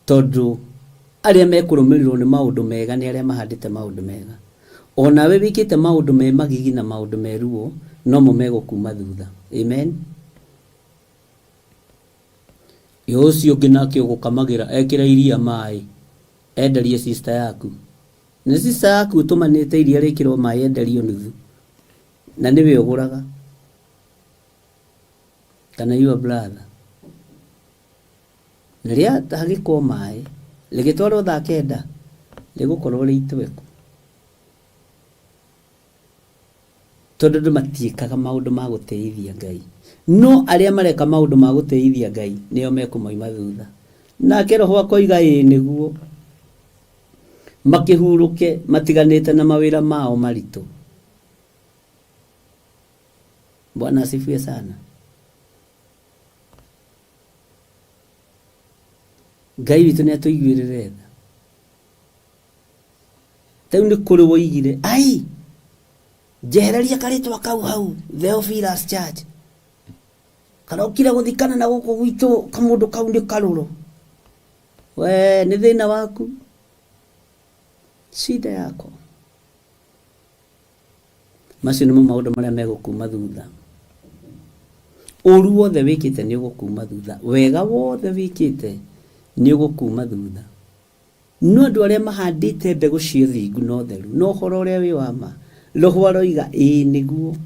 tondũ arĩa mekũrũmĩrĩrwo nĩ maũndũ mega nĩ arĩa mahandĩte maũndũ mega. O nawe wĩkĩte maũndũ me magigi na maũndũ me ruo, nomo megũkuma thutha. Amen. Ĩ ũcio ũngĩ nake ũgũkamagĩra ekĩra iria maĩ enderie sister yaku. Nĩ sister yaku ũtũmanĩte iria rĩkĩrwo maĩ enderio nuthu na nĩwe ũgũraga. Kana your brother. Na rĩahagĩkwo maĩ, rĩgĩtwarwo thaa kenda, rĩgũkorwo rĩ itweku. Tondũ andũ matiĩkaga maũndũ ma gũtĩithia Ngai. No arĩa mareka maũndũ ma gũtĩithia Ngai, nĩo mekũmoima thutha. Nake Roho akoiga ĩĩ nĩguo. Makĩhurũke matiganĩte na mawĩra mao maritũ. Bwana asifiwe sana. Ngai witũ nĩ atũiguĩrĩre tha. Ta rĩu nĩ kũrĩ woigire, ai, njehereria karĩtwa kau hau, Theophilus Church. Karokire gũthikana na gũkũ gwitũ, kamũndũ kau nĩ karũrũ. We nĩ thĩna waku, shida yako. Macio nĩmo maũndũ marĩa megũkuma thutha. Ũru wothe wĩkĩte nĩ ũgũkuma thutha, wega wothe wĩkĩte nĩ ũgũkuma thutha. No andũ arĩa mahandĩte mbegũ cia ũthingu na ũtheru na ũhoro ũrĩa wĩ wa ma, Roho aroiga, ĩĩ nĩguo,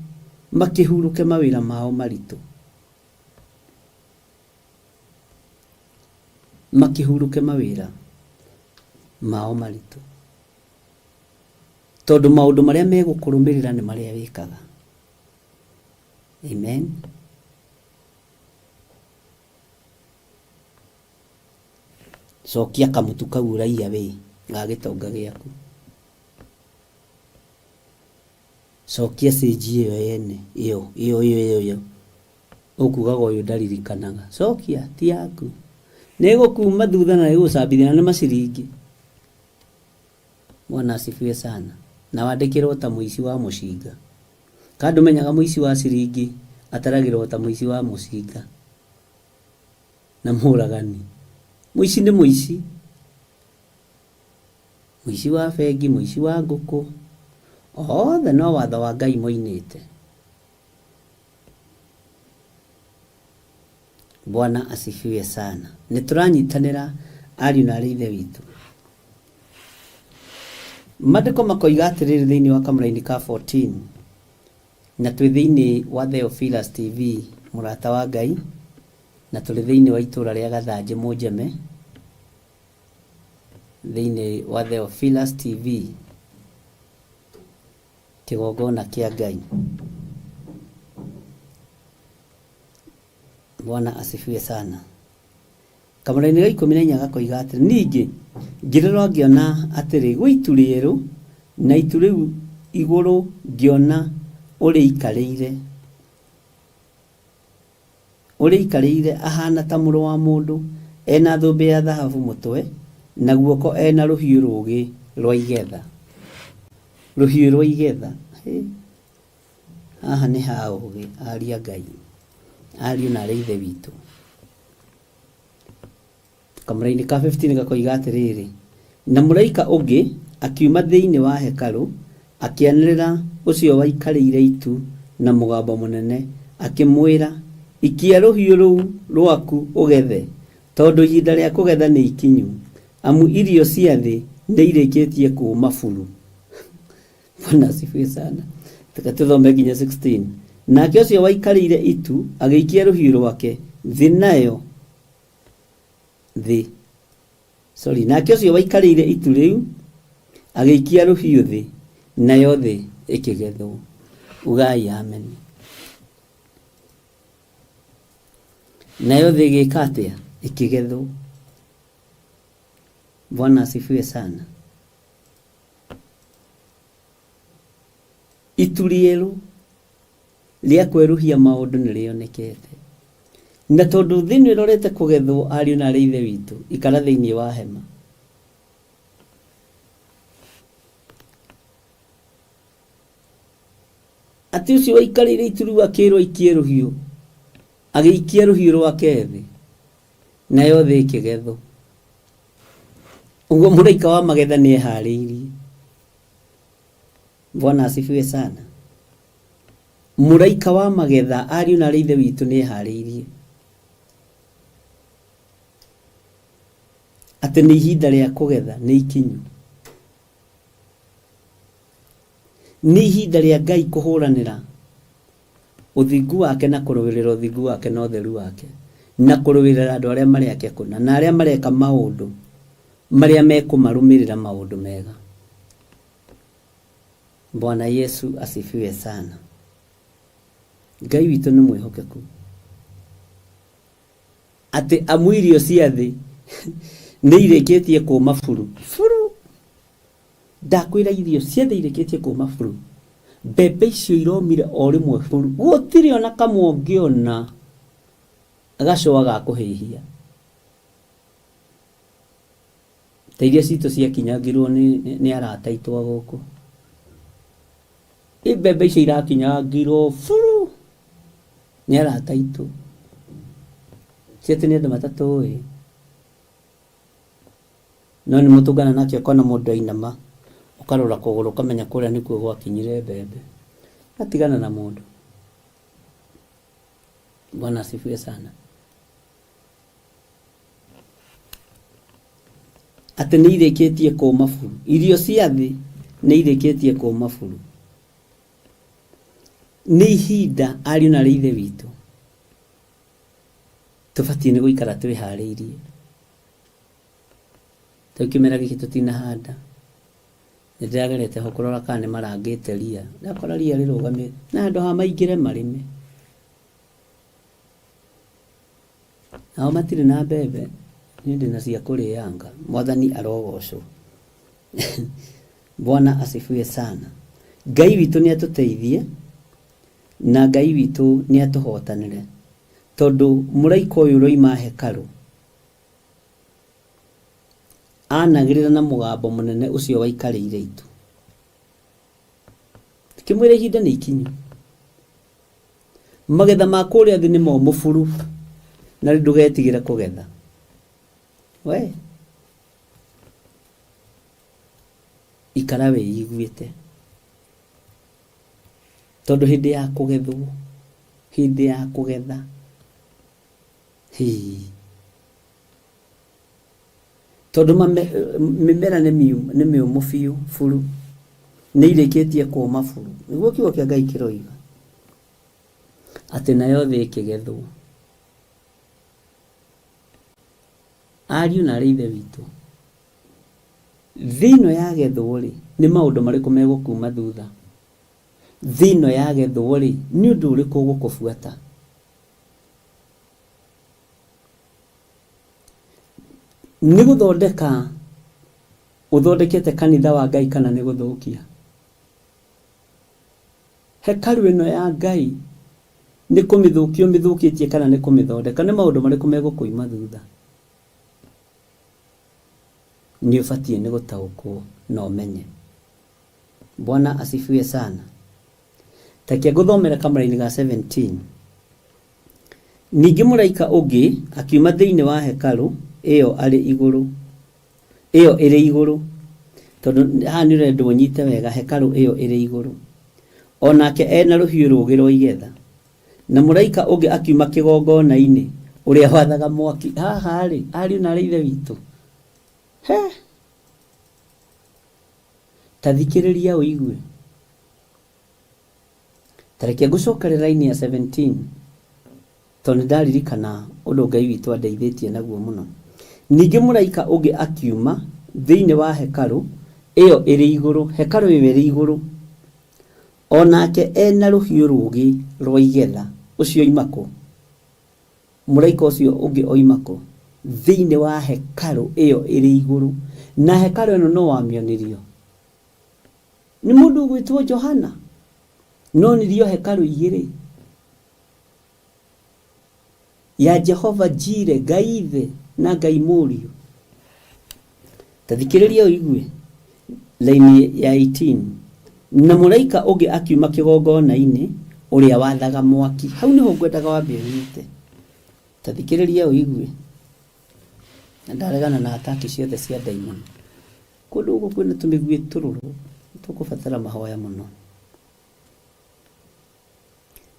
makĩhurũke mawĩra mao maritũ. Makĩhurũke mawĩra mao maritũ. Tondũ maũndũ marĩa megũkũrũmĩrĩra nĩ marĩa wĩkaga. Amen. Cokia kamũtu kau ũraiya wĩ ga gĩtonga gĩaku. Cokia cĩnji ĩyo yene ĩyo ĩyo ĩyo ĩyo ĩyo ũkugaga ũyũ ndaririkanaga. Cokia ti yaku. Nĩ ĩgũkuma thutha na ĩgũcambithia na nĩ maciringi. Bwana asifiwe sana. Na wandĩkĩrwo ta mũici wa mũcinga. Ka ndũmenyaga mũici wa ciringi ataragĩrwo ta mũici wa mũcinga na mũragani. Mũici nĩ mũici. Mũici wa bengi, mũici wa ngũkũ, othe no watho wa Ngai moinĩte. Bwana asifiwe sana. Nĩ tũranyitanĩra ariũ na arĩ ithe witũ. Maandĩko makoiga atĩrĩrĩ thĩinĩ wa kamũraini ka 14 na twĩ thĩinĩ wa Theophilus TV mũrata wa Ngai na tũrĩ thĩinĩ wa itũra rĩa Gathanjĩ Mũnjeme thĩinĩ wa Theophilus TV kĩgongona kĩa Ngai. Bwana asifiwe sana. Kamũraini ga 14 gakoiga atĩrĩ, ningĩ ngĩrora ngĩona atĩrĩ, gwĩ itu rĩerũ, na itu rĩu igũrũ ngĩona ũrĩikarĩire, ũrĩikarĩire ahaana ta mũrũ wa mũndũ, e na thũmbĩ ya thahabu mũtwe, na guoko e na rũhiũ rũũgĩ rwa igetha. Rũhiũ rwa igetha. Hĩ! Haha nĩ ha ũũgĩ, aria Ngai, ariũ na arĩ Ithe witũ. Kamũraini ka 15 gakoiga atĩrĩrĩ, na mũraika ũngĩ akiuma thĩinĩ wa hekarũ, akĩanĩrĩra ũcio waikarĩire itu na mũgambo mũnene, akĩmwĩra, Ikia rũhiũ rũu rwaku ũgethe, tondũ ihinda rĩa kũgetha nĩ ikinyu, amu irio cia thĩ nĩirĩkĩtie kũũma buru. Bwana asifiwe sana. Reke tũthome nginya 16. Nake ũcio waikarĩire itu agĩikia rũhiũ rwake thĩ nayo thĩ. Sorry, nake ũcio waikarĩire itu rĩu agĩikia rũhiũ thĩ nayo thĩ ĩkĩgethwo. Ugai amen. Nayo thĩ ĩgĩka atĩa? Ĩkĩgethwo. Bwana asifiwe sana. Itu rĩerũ rĩa kwerũhia maũndũ nĩ rĩonekete. Na tondũ thĩ ĩno ĩrorete kũgethwo ariũ na arĩ ithe witũ, ikara thĩinĩ wa hema. Atĩ ũcio waikarĩire itu rĩu akĩrwo aikie rũhiũ, agĩikia rũhiũ rwake thĩ, nayo thĩ ĩkĩgethwo. Ũguo mũraika wa magetha nĩ eharĩirie. Bwana asifiwe sana. Mũraika wa magetha ariũ na arĩ ithe witũ nĩ eharĩirie. Atĩ nĩ ihinda rĩa kũgetha nĩ ikinyu. Nĩ ihinda rĩa Ngai kũhũranĩra ũthingu wake na kũrũĩrĩra ũthingu wake na ũtheru wake na kũrũĩrĩra andũ arĩa marĩ ake kũna na arĩa mareka maũndũ marĩa mekũmarũmĩrĩra maũndũ mega. Bwana Yesu asifiwe sana. Ngai witũ nĩ mwĩhokeku atĩ amu irio cia thĩ nĩ irĩkĩtie kũma buru buru. Ndakwĩra irio ciothe irĩkĩtie kũma buru. Mbembe icio iromire o rĩmwe buru. Gũtirĩ ona kamwe ũngĩona gacũa ga kũhĩhia. Ta iria citũ ciakinyangirwo nĩ, nĩ, nĩ arata aitũ a gũkũ. I mbembe icio irakinyangirwo buru nĩ arata aitũ. Ti atĩ nĩ andũ matatũĩ. No nĩ mũtũngana nake ũkona mũndũ ainama, ũkarora kũgũrũ ũkamenya kũrĩa nĩkuo gwakinyire mbembe. Atigana na mũndũ. Bwana asifiwe sana. Atĩ nĩ irĩkĩtie kũma buru. Irio cia thĩ nĩ irĩkĩtie kũma buru. Nĩ ihinda ariũ na aarĩ a Ithe witũ tũbatiĩ nĩ gũikara twĩharĩirie. Rĩu kĩmera gĩkĩ tũtinahanda, nĩ ndĩragerete ho kũrora kana nĩ marangĩte ria, ndakora ria rĩrũgamĩte, na handũ ha maingĩre marĩme. Nao matirĩ na mbembe, niĩ ndĩna cia kũrĩanga. Mwathani arogocwo. Bwana asifiwe sana. Ngai witũ nĩ atũteithie na Ngai witũ nĩ atũhotanĩre tondũ mũraika ũyũ ũroima hekarũ anagĩrĩra na mũgambo mũnene ũcio waikarĩire itu. Akĩmwĩra ihinda nĩ ikinyu. Magetha ma kũrĩa thĩ nĩ momũ buru na rĩu ndũgetigĩre kũgetha. We ikara wĩiguĩte tondũ hĩndĩ ya kũgethwo, hĩndĩ ya kũgetha hii tondũ mĩmera nĩ mĩũmũ biũ buru, nĩ irĩkĩtie kũma buru. Nĩguo kiugo kĩa Ngai kĩroiga atĩ nayo thĩ ĩkĩgethwo. Ariũ na aarĩ a Ithe witũ, thĩ ĩno yagethwo-rĩ, nĩ maũndũ marĩkũ megũkuma thutha? Thĩ ĩno yagethwo-rĩ, nĩ ũndũ ũrĩkũ ũgũkũbuata? Nĩ gũthondeka ũthondekete kanitha wa Ngai kana nĩ gũthũkia? Hekarũ ĩno ya Ngai nĩ kũmĩthũkia ũmĩthũkĩtie kana nĩ kũmĩthondeka? Nĩ maũndũ marĩkũ megũkũima thutha? Nĩ ũbatiĩ nĩ gũtaũkwo na ũmenye. Bwana asifiwe sana. Ta reke ngũthomere kamũraini ga 17. Ningĩ mũraika ũngĩ akiuma thĩinĩ wa hekarũ ĩyo arĩ igũrũ, ĩyo ĩrĩ igũrũ, tondũ haha nĩ ũrendwo ũnyite wega hekarũ ĩyo ĩrĩ igũrũ, o nake e na rũhiũ rũũgĩ rwa igetha. Na mũraika ũngĩ akiuma kĩgongona-inĩ, ũrĩa wathaga mwaki. Haha-rĩ, ariũ na aarĩ a Ithe witũ, he! Ta thikĩrĩria ũigue. Ta reke ngũcokere raini ya 17 tondũ nĩ ndaririkana ũndũ Ngai witũ andeithĩtie naguo mũno. Ningĩ mũraika ũngĩ akiuma thĩinĩ wa hekarũ ĩyo ĩrĩ igũrũ, hekarũ ĩyo ĩrĩ igũrũ, o nake e na rũhiũ rũũgĩ rwa igetha. Ũcio oima kũ? Mũraika ũcio ũngĩ oima kũ? Thĩinĩ wa hekarũ ĩyo ĩrĩ igũrũ. Na hekarũ ĩno nũ wamĩonirio? Nĩ mũndũ ũgwĩtwo Johana. Nonirio hekarũ igĩrĩ, ya Jehova Jire, Ngai Ithe na Ngai Mũriũ. Ta thikĩrĩria ũigue laini ya 18. Na mũraika ũngĩ akiuma kĩgongona-inĩ ũrĩa wathaga mwaki. Hau nĩho ngwendaga wambe ũnyite. Ta thikĩrĩria ũigue. Na ndaregana na ataki ciothe cia ndaimono. Kũndũ gũkũ kwĩna tũmĩguĩ tũrũrũ, tũkũbatara mahoya mũno.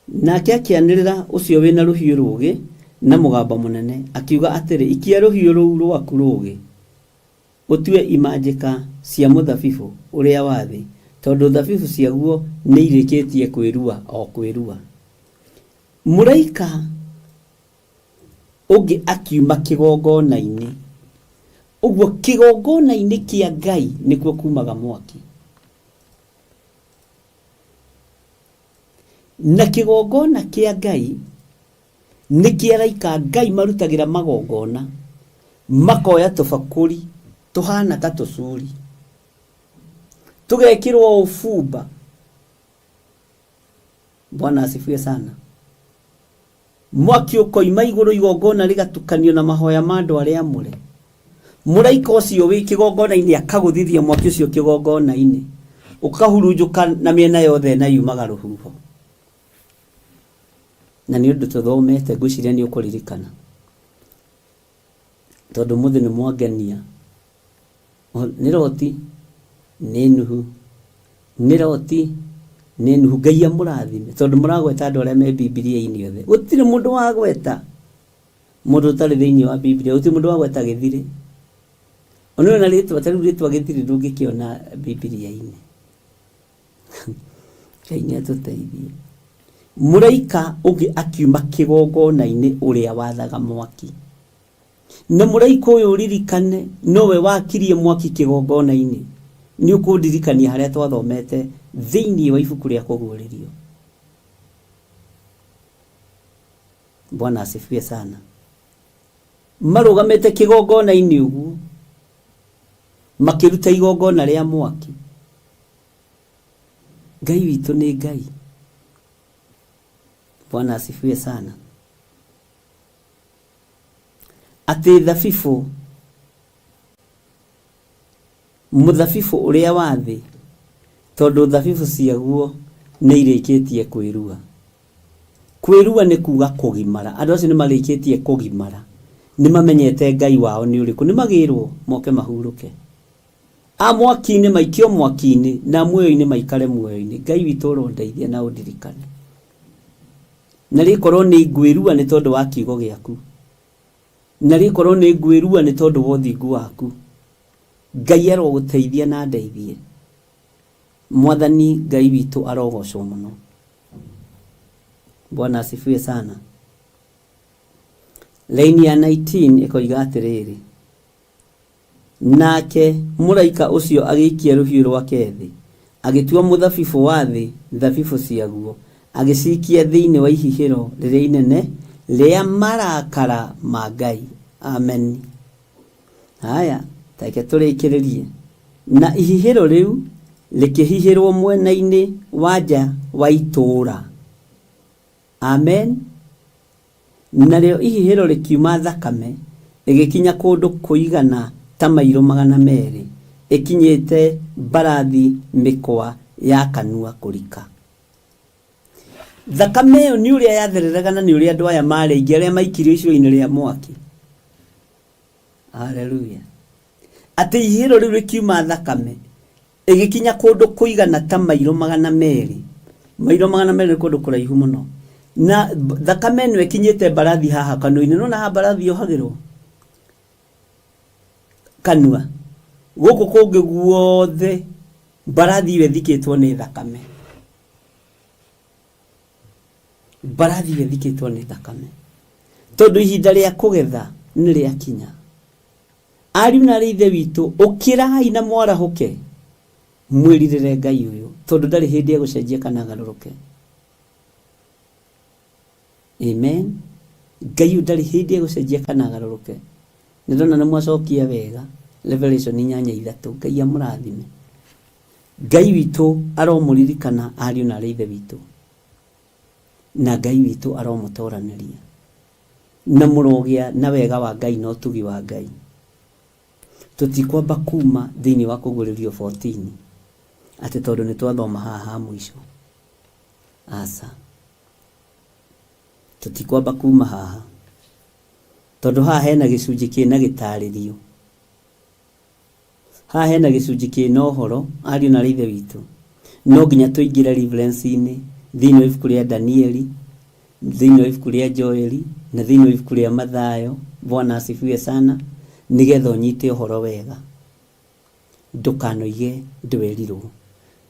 Nake akĩanĩrĩra ũcio wĩ na rũhiũ rũũgĩ na mũgambo mũnene, akiuga atĩrĩ, Ikia rũhiũ rũu rwaku rũũgĩ, ũtue imanjĩka cia mũthabibũ ũrĩa wa thĩ, tondũ thabibu ciaguo nĩirĩkĩtie kwĩrua o kwĩrua. Mũraika ũngĩ akiuma kĩgongona-inĩ. Ũguo kĩgongona-inĩ kĩa Ngai nĩkuo kumaga mwaki. Na kĩgongona kĩa Ngai nĩ kĩa araika Ngai marutagĩra magongona, makoya tũbakũri tũhana ta tũcuri, tũgekĩrwo ũbumba. Bwana asifiwe sana. Mwaki ũkoima igũrũ igongona rĩgatukanio na mahoya ma andũ arĩa amũre. Mũraika ũcio wĩ kĩgongona-inĩ akagũthithia mwaki ũcio kĩgongona-inĩ, ũkahurunjũka na mĩena yothe na yumaga rũhuho. Na nĩ ũndũ tũthomete, ngwĩciria nĩ ũkũririkana, tondũ ũmũthĩ nĩ mwangenia. Nĩ Loti, nĩ Nuhu, nĩ Loti, nĩ Nuhu. Ngai amũrathime tondũ mũragweta andũ arĩa me Bibilia-inĩ othe. Gũtirĩ mũndũ wagweta mũndũ ũtarĩ thĩinĩ wa Bibilia, gũtirĩ mũndũ wagweta gĩthirĩ. Ona na rĩtwa ta rĩu rĩtwa gĩthirĩ ndũngĩkĩona Bibilia-inĩ. Ngai nĩ atũteithie. Mũraika ũngĩ akiuma kĩgongona-inĩ ũrĩa wathaga mwaki. Na mũraika ũyũ ũririkane nowe wakirie mwaki kĩgongona-inĩ. Nĩ ũkũndirikania harĩa twathomete thĩinĩ wa ibuku rĩa Kũguũrĩrio. Bwana asifiwe sana. Marũgamĩte kĩgongona-inĩ ũguo makĩruta igongona rĩa mwaki. Ngai witũ nĩ Ngai. Bwana asifiwe sana. Atĩ thabibũ, mũthabibũ ũrĩa wa thĩ, tondũ thabibũ ciaguo nĩ irĩkĩtie kwĩrua. Kwĩrua nĩ kuga kũgimara. Andũ acio nĩ marĩkĩtie kũgimara. Nĩ mamenyete Ngai wao nĩ ũrĩkũ. Nĩ magĩrwo moke mahurũke. A mwaki-inĩ maikio mwaki-inĩ, na muoyo-inĩ maikare muoyo-inĩ. Ngai witũ ũrondeithia na ũndirikane. Na rĩkorwo nĩ ngwĩrua nĩ tondũ wa kiugo gĩaku. Na rĩkorwo nĩ ngwĩrua nĩ tondũ wa ũthingu waku. Ngai arogũteithia na andeithie. Mwathani Ngai witũ arogocwo mũno. Bwana asifiwe sana. Laini ya 19 ĩkoiga atĩrĩrĩ, Nake mũraika ũcio agĩikia rũhiũ rwake thĩ, agĩtua mũthabibũ wa thĩ thabibũ ciaguo, agĩciikia thĩinĩ wa ihihĩro rĩrĩa inene rĩa marakara ma Ngai. Ameni. Haya, ta reke tũrĩkĩrĩrie. Na ihihĩro rĩu rĩkĩhihĩrwo mwena-inĩ wa nja wa itũũra. Amen. Narĩo ihihĩro rĩkiuma thakame, ĩgĩkinya kũndũ kũigana ta mairo 200, ĩkinyĩte mbarathi mĩkwa ya kanua kũrika. Thakame ĩyo nĩ ũrĩa yathereraga na nĩ ũrĩa andũ aya maarĩ aingĩ arĩa maikirio icua-inĩ rĩa mwaki. Haleluya. Atĩ ihihĩro rĩu rĩkiuma thakame, Ĩgĩkinya kũndũ kũigana ta mairo 200. Mairo 200 nĩ kũndũ kũraihu mũno. Na thakame ĩno ĩkinyĩte mbarathi haha kanua-inĩ. Nĩwona haha mbarathi yohagĩrwo kanua? Gũkũ kũngĩ guothe mbarathi ĩyo ĩthikĩtwo nĩ thakame. Mbarathi ĩyo ĩthikĩtwo nĩ thakame. Tondũ ihinda rĩa kũgetha nĩ rĩakinya. Ariũ na aarĩ a Ithe witũ, ũkĩrai na mwarahũke, mwĩrirĩre Ngai ũyũ, tondũ ndarĩ hĩndĩ egũcenjia kana agarũrũke. Amen. Ngai ũyũ ndarĩ hĩndĩ egũcenjia kana agarũrũke. Nĩ ndona nĩ mwacokia wega Revelation 8:3. Ngai amũrathime. Ngai witũ aromũririkana ariũ na aarĩ a Ithe witũ. Na Ngai witũ aromũtoranĩria. Na mũrogĩa na wega wa Ngai na ũtugi wa Ngai. Tũtikwamba kuma thĩinĩ wa Kũguũrĩrio 14 atĩ tondũ nĩ twathoma haha ha mũico. Aca. Tũtikwamba kuma haha. Tondũ haha hena gĩcunjĩ kĩna gĩtarĩrio. Haha hena gĩcunjĩ kĩna ũhoro, ariũ na aarĩ a Ithe witũ. No nginya tũingĩre reference-inĩ thĩinĩ wa ibuku rĩa Danieli, thĩinĩ wa ibuku rĩa Joeli, na thĩinĩ wa ibuku rĩa Mathayo, Bwana asifiwe sana, nĩgetha ũnyite ũhoro wega. Ndũkanoige ndwerirwo,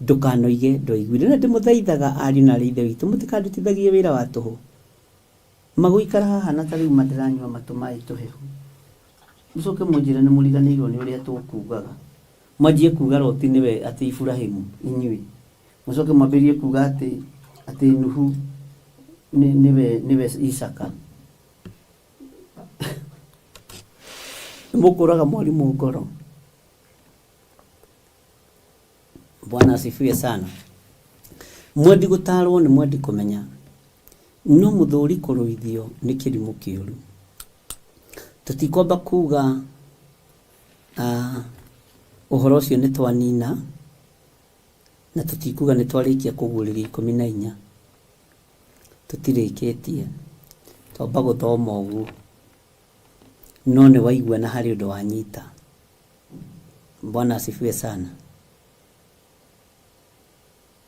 ndũkanoige ndwaiguire. Na ndĩmũthaithaga ariũ na aarĩ a Ithe witũ, mũtikandutithagie wĩra wa tũhũ. Magũikara haha na ta rĩu ma ndĩranyua matũ maĩ tũhehu. Mũcoke mũnjĩre nĩ mũriganĩirwo nĩ ũrĩa tũkugaga. Mwanjie kuga Loti nĩwe atĩ Iburahimu, inyuĩ. Mũcoke mwambĩrĩrie kuga atĩ atĩ Nuhu nĩwe nĩwe Isaka. Nĩ mũkũraga mwarimũ ngoro. Bwana asifiwe sana. Mwendi gũtaarwo nĩ mwendi kũmenya, no mũthũũri kũrũithio nĩ kĩrimũ kĩũru. Tũtikwamba kuga ũhoro ũcio nĩ twanina, na tũtikuga nĩ twarĩkia kũguũrĩria 14. Tũtirĩkĩtie, twamba gũthoma ũguo, no nĩ waigua na harĩ ũndũ wanyita. Bwana asifiwe sana.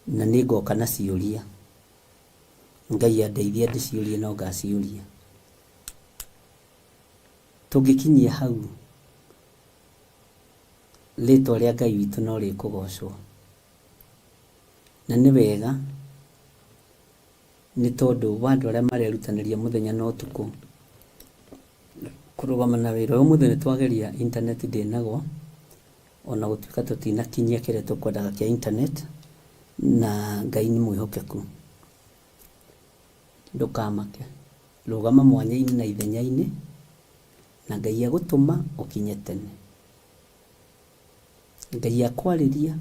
Na nĩ ngoka na ciũria. Ngai andeithie ndĩciũrie no ngaciũria. Tũngĩkinyia hau rĩtwa rĩa Ngai witũ no rĩkũgocwo. Na nĩ wega nĩ tondũ wa andũ arĩa marerutanĩria mũthenya na ũtukũ kũrũgama na wĩra ũyũ. Ũmũthĩ nĩ twageria internet ndĩnagwa ona gũtuĩka tũtinakinyia kĩrĩa tũkwendaga kĩa internet, na Ngai nĩ mwĩhokeku. Ndũkamake, rũgama mwanya-inĩ na ithenya-inĩ, na Ngai agũtũma ũkinye tene. Ngai akwarĩria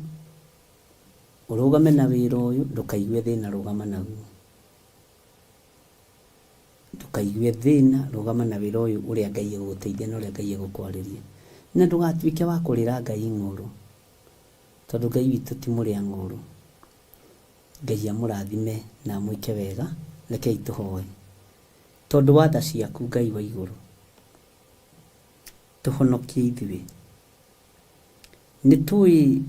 ũrũgame na wĩra ũyũ, ndũkaigue thĩna rũgama naguo. Ndũkaigue thĩna, rũgama na wĩra ũyũ ũrĩa Ngai egũgũteithia na ũrĩa Ngai egũkwarĩria. Na ndũgatuĩke wa kũrĩra Ngai ng'ũrũ, tondũ Ngai witũ ti mũrĩa ng'ũrũ. Ngai amũrathime na amwĩke wega. Rekei tũhoe. Tondũ wa tha ciaku Ngai wa igũrũ, tũhonokie ithuĩ. Nĩ tũĩ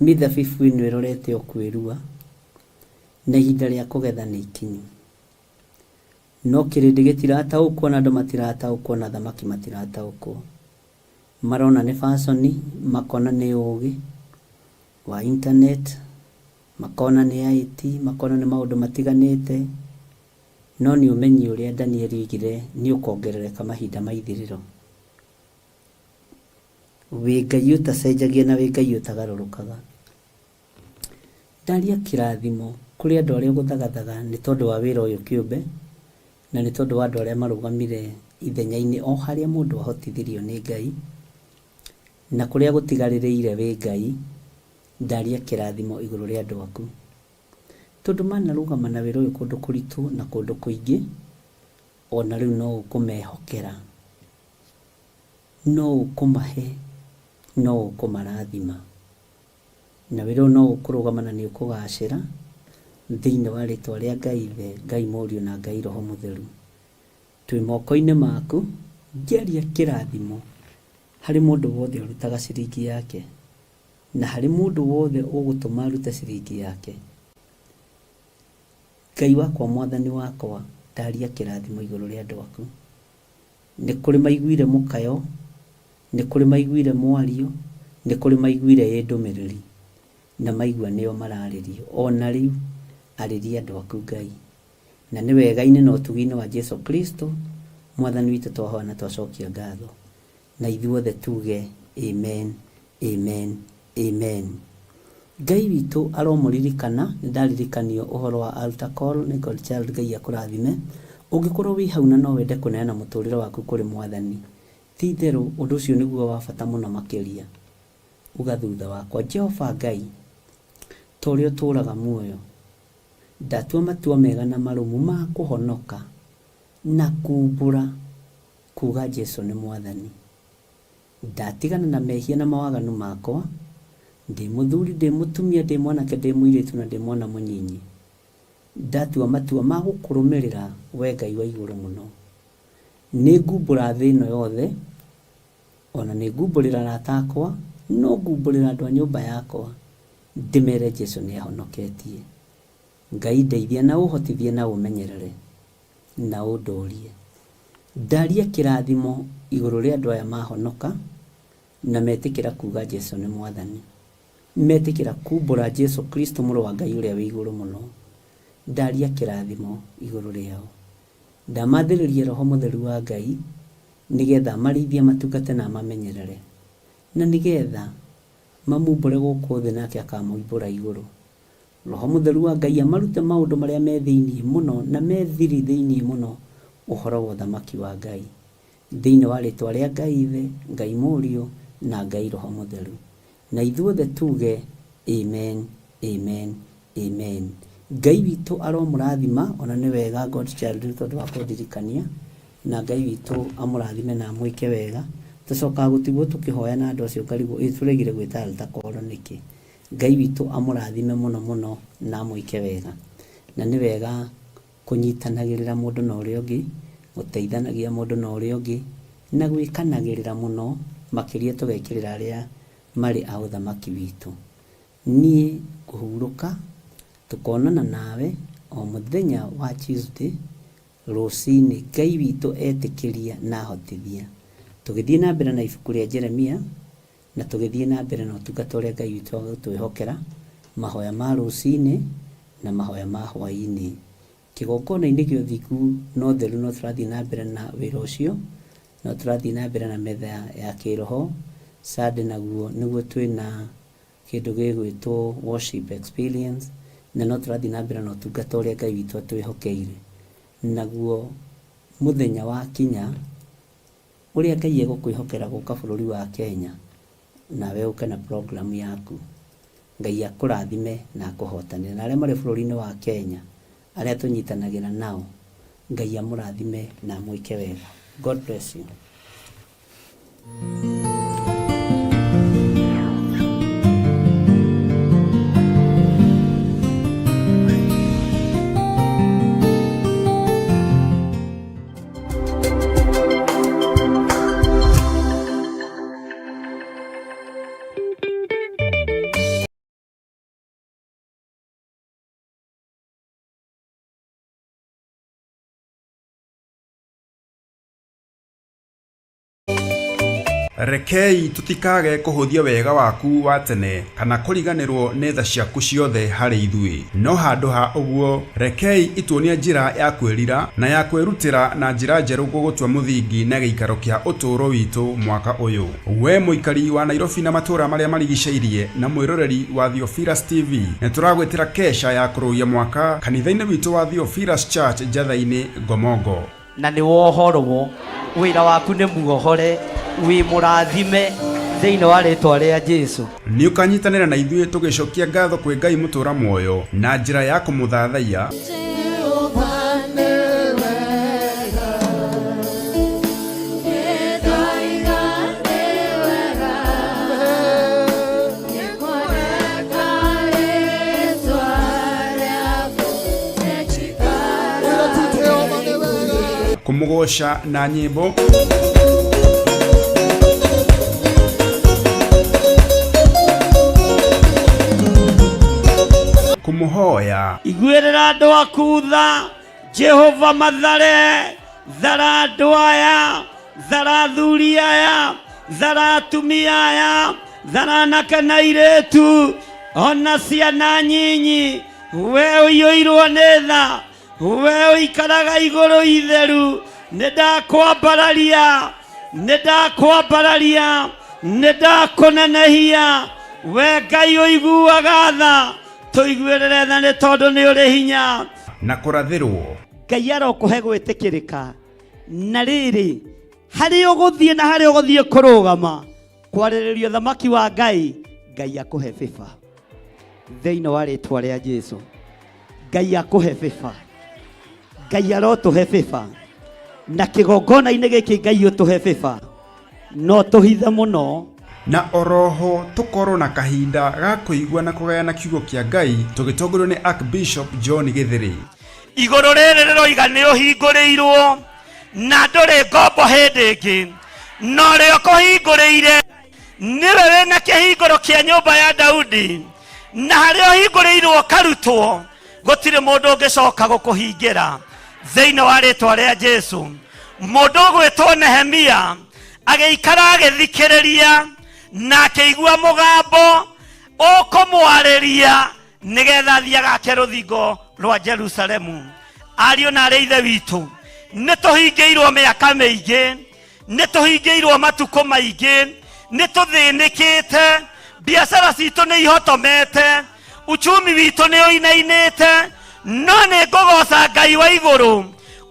mĩthabibũ ĩno ĩrorete o kwĩrua, na ihinda rĩa kũgetha nĩ ikinyu. No kĩrĩndĩ gĩtirataũkwo na andũ matirataũkwo na athamaki matirataũkwo. Marona nĩ baconi, makona nĩ ũgĩ wa internet, makona nĩ IT, makona nĩ maũndũ matiganĩte, no nĩ ũmenyi ũrĩa Danieli oigire nĩ ũkongerereka mahinda ma ithirĩro. Wĩ Ngai ũtacenjagia na wĩ Ngai ũtagarũrũkaga. Ndaria kĩrathimo kũrĩ andũ arĩa ũgũthagathaga nĩ tondũ wa wĩra ũyũ kĩũmbe, na nĩ tondũ wa andũ arĩa marũgamire ithenya-inĩ o harĩa mũndũ ahotithirio nĩ Ngai, na kũrĩa gũtigarĩrĩire wĩ Ngai, ndaria kĩrathimo igũrũ rĩa andũ aku. Tondũ manarũgama na wĩra ũyũ kũndũ kũritũ na kũndũ kũingĩ, o na rĩu no ũkũmehokera, no ũkũmahe, no ũkũmarathima. Na wĩra ũyũ no ũkũrũgama na nĩ ũkũgacĩra thĩinĩ wa rĩtwa rĩa Ngai Ithe, Ngai Mũriũ na Ngai Roho Mũtheru. Twĩ moko-inĩ maku, ngĩaria kĩrathimo harĩ mũndũ wothe ũrutaga ciringi yake, na harĩ mũndũ wothe ũgũtũma arute ciringi yake. Ngai wakwa Mwathani wakwa, ndaria kĩrathimo igũrũ rĩa andũ aku. Nĩ kũrĩ maiguire mũkayo, nĩ kũrĩ maiguire mwario, nĩ kũrĩ maiguire ĩ ndũmĩrĩri, na maigua nĩo mararĩrio. O na rĩu, arĩria andũ aku Ngai. Na nĩ wega-inĩ na ũtugi-inĩ wa Jesu Kristo, Mwathani witũ twahoya na twacokia ngatho. Na ithuothe tuge amen, amen, amen. Ngai witũ aromũririkana, nĩ ndaririkanio ũhoro wa altar call nĩ God Child Ngai akũrathime. Ũngĩkorwo wĩ hau na no wende kũneana mũtũrĩre waku kũrĩ Mwathani, ti itherũ ũndũ ũcio nĩguo wa bata mũno makĩria. Uga thutha wakwa, Jehova Ngai, ta ũrĩa ũtũũraga muoyo, ndatua matua mega na marũmu ma kũhonoka na kumbũra kuuga Jesu nĩ Mwathani. Ndatigana na mehia na mawaganu makwa, ndĩ mũthuri, ndĩ mũtumia, ndĩ mwanake, ndĩ mũirĩtu na ndĩ mwana mũnyinyi. Ndatua matua ma gũkũrũmĩrĩra we Ngai wa igũrũ mũno. Nĩ ngumbũra thĩ ĩno yothe, o na nĩ ngumbũrĩra arata akwa, no ngumbũrĩra andũ a nyũmba yakwa, ndĩmere Jesu nĩ ahonoketie. Ngai ndeithia na ũhotithie na ũmenyerere na ũndorie. Ndaria kĩrathimo igũrũ rĩa andũ aya mahonoka na metĩkĩra kuga Jesu nĩ Mwathani. Metĩkĩra kumbũra Jesu Kristo mũrũ wa Ngai ũrĩa wĩ igũrũ mũno. Ndaria kĩrathimo igũrũ rĩao. Ndamathĩrĩria Roho Mũtheru wa Ngai nĩgetha amarĩithie amatungate na amamenyerere. Na nĩgetha mamumbũre gũkũ thĩ nake akamoimbũra igũrũ. Roho Mũtheru wa Ngai amarute maũndũ marĩa me thĩinĩ mũno na me thiri thĩinĩ mũno ũhoro wa ũthamaki wa Ngai. Thĩinĩ wa rĩtwa rĩa Ngai Ithe, Ngai Mũriũ, na Ngai Roho Mũtheru. Na ithuothe tuge, Amen, Amen, Amen. Ngai witũ aromũrathima, ona nĩ wega God Child nĩ tondũ wa kũndirikania, na Ngai witũ amũrathime na amwĩke wega. Tũcokaga gũtigwo tũkĩhoya na andũ acio ngarigwo ĩ tũregire gwĩta altar call nĩkĩ? Ngai witũ amũrathime mũno mũno na amwĩke wega. Na nĩ wega kũnyitanagĩrĩra mũndũ na ũrĩa ũngĩ, gũteithanagia mũndũ na ũrĩa ũngĩ, na gwĩkanagĩrĩra mũno, makĩria tũgekĩrĩra arĩa marĩ a ũthamaki witũ. Niĩ ngũhurũka, tũkonana nawe o mũthenya wa Tuesday rũcinĩ Ngai witũ etĩkĩria na ahotithia. Tũgĩthiĩ na mbere na ibuku rĩa Jeremia na tũgĩthiĩ na mbere na ũtungata ũrĩa Ngai witũ agũtwĩhokera, mahoya ma rũcinĩ na mahoya ma hwaĩ-inĩ. Kĩgongona-inĩ gĩa ũthingu na ũtheru no tũrathiĩ na mbere na wĩra ũcio, no tũrathiĩ na mbere na metha ya kĩroho. Sunday naguo nĩguo twĩna kĩndũ gĩgwĩtwo worship experience, na no tũrathiĩ na mbere na ũtungata ũrĩa Ngai witũ atwĩhokeire. Naguo mũthenya wakinya, ũrĩa Ngai egũkwĩhokera gũka bũrũri wa Kenya, nawe ũke na program yaku. Ngai akũrathime na akũhotanĩre. Na arĩa marĩ bũrũri-inĩ wa Kenya, arĩa tũnyitanagĩra nao, Ngai amũrathime na amwĩke wega. God bless you. Rekei tũtikage kũhũthia wega waku wa tene kana kũriganĩrwo nĩ tha ciaku ciothe harĩ ithuĩ. No handũ ha ũguo, rekei ituonie njĩra ya kwĩrira na ya kwĩrutĩra na njĩra njerũ gũgũtua mũthingi na gĩikaro kĩa ũtũũro witũ mwaka ũyũ. We mũikari wa Nairobi na matũũra marĩa marigicĩirie na mwĩroreri wa Theophilus TV, nĩ tũragwĩtĩra kesha ya kũrũgia mwaka kanitha-inĩ witũ wa Theophilus Church Njatha-inĩ, Ngomongo. Na nĩ wohorwo, wĩra waku nĩ muohore, wĩ mũrathime thĩinĩ wa rĩtwa rĩa Jesu. Nĩ ũkanyitanĩra na ithuĩ tũgĩcokia ngatho kwĩ Ngai mũtũra muoyo na njĩra ya kũmũthathaiya, kũmũgoca na nyĩmbo, kũmũhoya, Iguĩrĩra andũ aku tha, Jehova mathare, thara andũ aya, thara athuri aya, thara atumia aya, thara anake na airĩtu, ona ciana nyinyi. We ũiyũirwo nĩ tha, we ũikaraga igũrũ itheru, nĩ ndakwambararia, nĩ ndakwambararia, nĩ ndakũnenehia. We Ngai ũiguaga tha, tũiguĩrĩre tha nĩ tondũ nĩ ũrĩ hinya. Na kũrathĩrwo. Ngai arokũhe gwĩtĩkĩrĩka. Na rĩrĩ, harĩa ũgũthiĩ na harĩa ũgũthiĩ kũrũgama kwarĩrĩria ũthamaki wa Ngai, Ngai akũhe favor thĩinĩ wa rĩtwa rĩa Jesu. Ngai akũhe favor, Ngai arotũhe favor, na kĩgongona-inĩ gĩkĩ Ngai ũtũhe favor, no tũhithe mũno. Na oroho tũkorwo na kahinda ga kũigua na kũgayana kiugo kĩa Ngai tũgĩtongorio nĩ Archbishop John Gĩthĩrĩ. Igũrũ rĩrĩ rĩroiga nĩ ũhingũrĩirwo na ndũrĩ ngombo hĩndĩ ĩngĩ, na ũrĩa ũkũhingũrĩire nĩwe wĩna kĩhingũro kĩa nyũmba ya Daudi, na harĩa ũhingũrĩirwo ũkarutwo gũtirĩ mũndũ ũngĩcoka gũkũhingĩra thĩinĩ wa rĩtwa rĩa Jesu. Mũndũ ũgwĩtwo Nehemia agĩikara agĩthikĩrĩria na akĩigua mũgambo ũkũmwarĩria nĩgetha athiĩ agake rũthingo rwa Jerusalemu. Ariũ na arĩ ithe witũ, nĩ tũhingĩirwo mĩaka mĩingĩ, nĩ tũhingĩirwo matukũ maingĩ, nĩ tũthĩnĩkĩte, biacara citũ nĩ ihotomete, uchumi witũ nĩ ũinainĩte, no nĩ ngũgoca Ngai wa igũrũ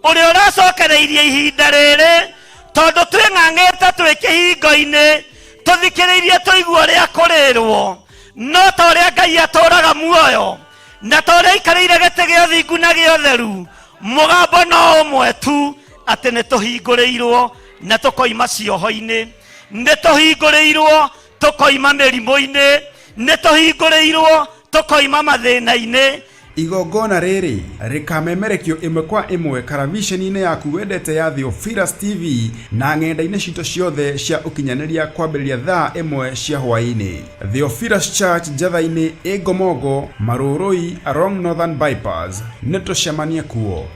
ũrĩa ũracokereirie ihinda rĩrĩ, tondũ twĩng'ang'ĩte twĩ kĩhingo-inĩ tũthikĩrĩirie tũigua ũrĩa kũrĩrwo, no ta ũrĩa Ngai atũũraga muoyo na ta ũrĩa aikarĩire gĩtĩ gĩa ũthingu na gĩa ũtheru, mũgambo no ũmwe tu, atĩ nĩ tũhingũrĩirwo na tũkoima cioho-inĩ, nĩ tũhingũrĩirwo tũkoima mĩrimũ-inĩ, nĩ tũhingũrĩirwo tũkoima mathĩna-inĩ. Igongona rĩrĩ rĩkamemerekio ĩmwe kwa ĩmwe karaviceni-inĩ yaku wendete ya Theophilus TV na ng'enda-inĩ citũ ciothe cia ũkinyanĩria kwambĩrĩria thaa ĩmwe cia hwaĩ-inĩ. Theophilus Church Njatha-inĩ ĩ Ngomongo, Marũrũi along Northern Bypass. Nĩtũcemanie kuo.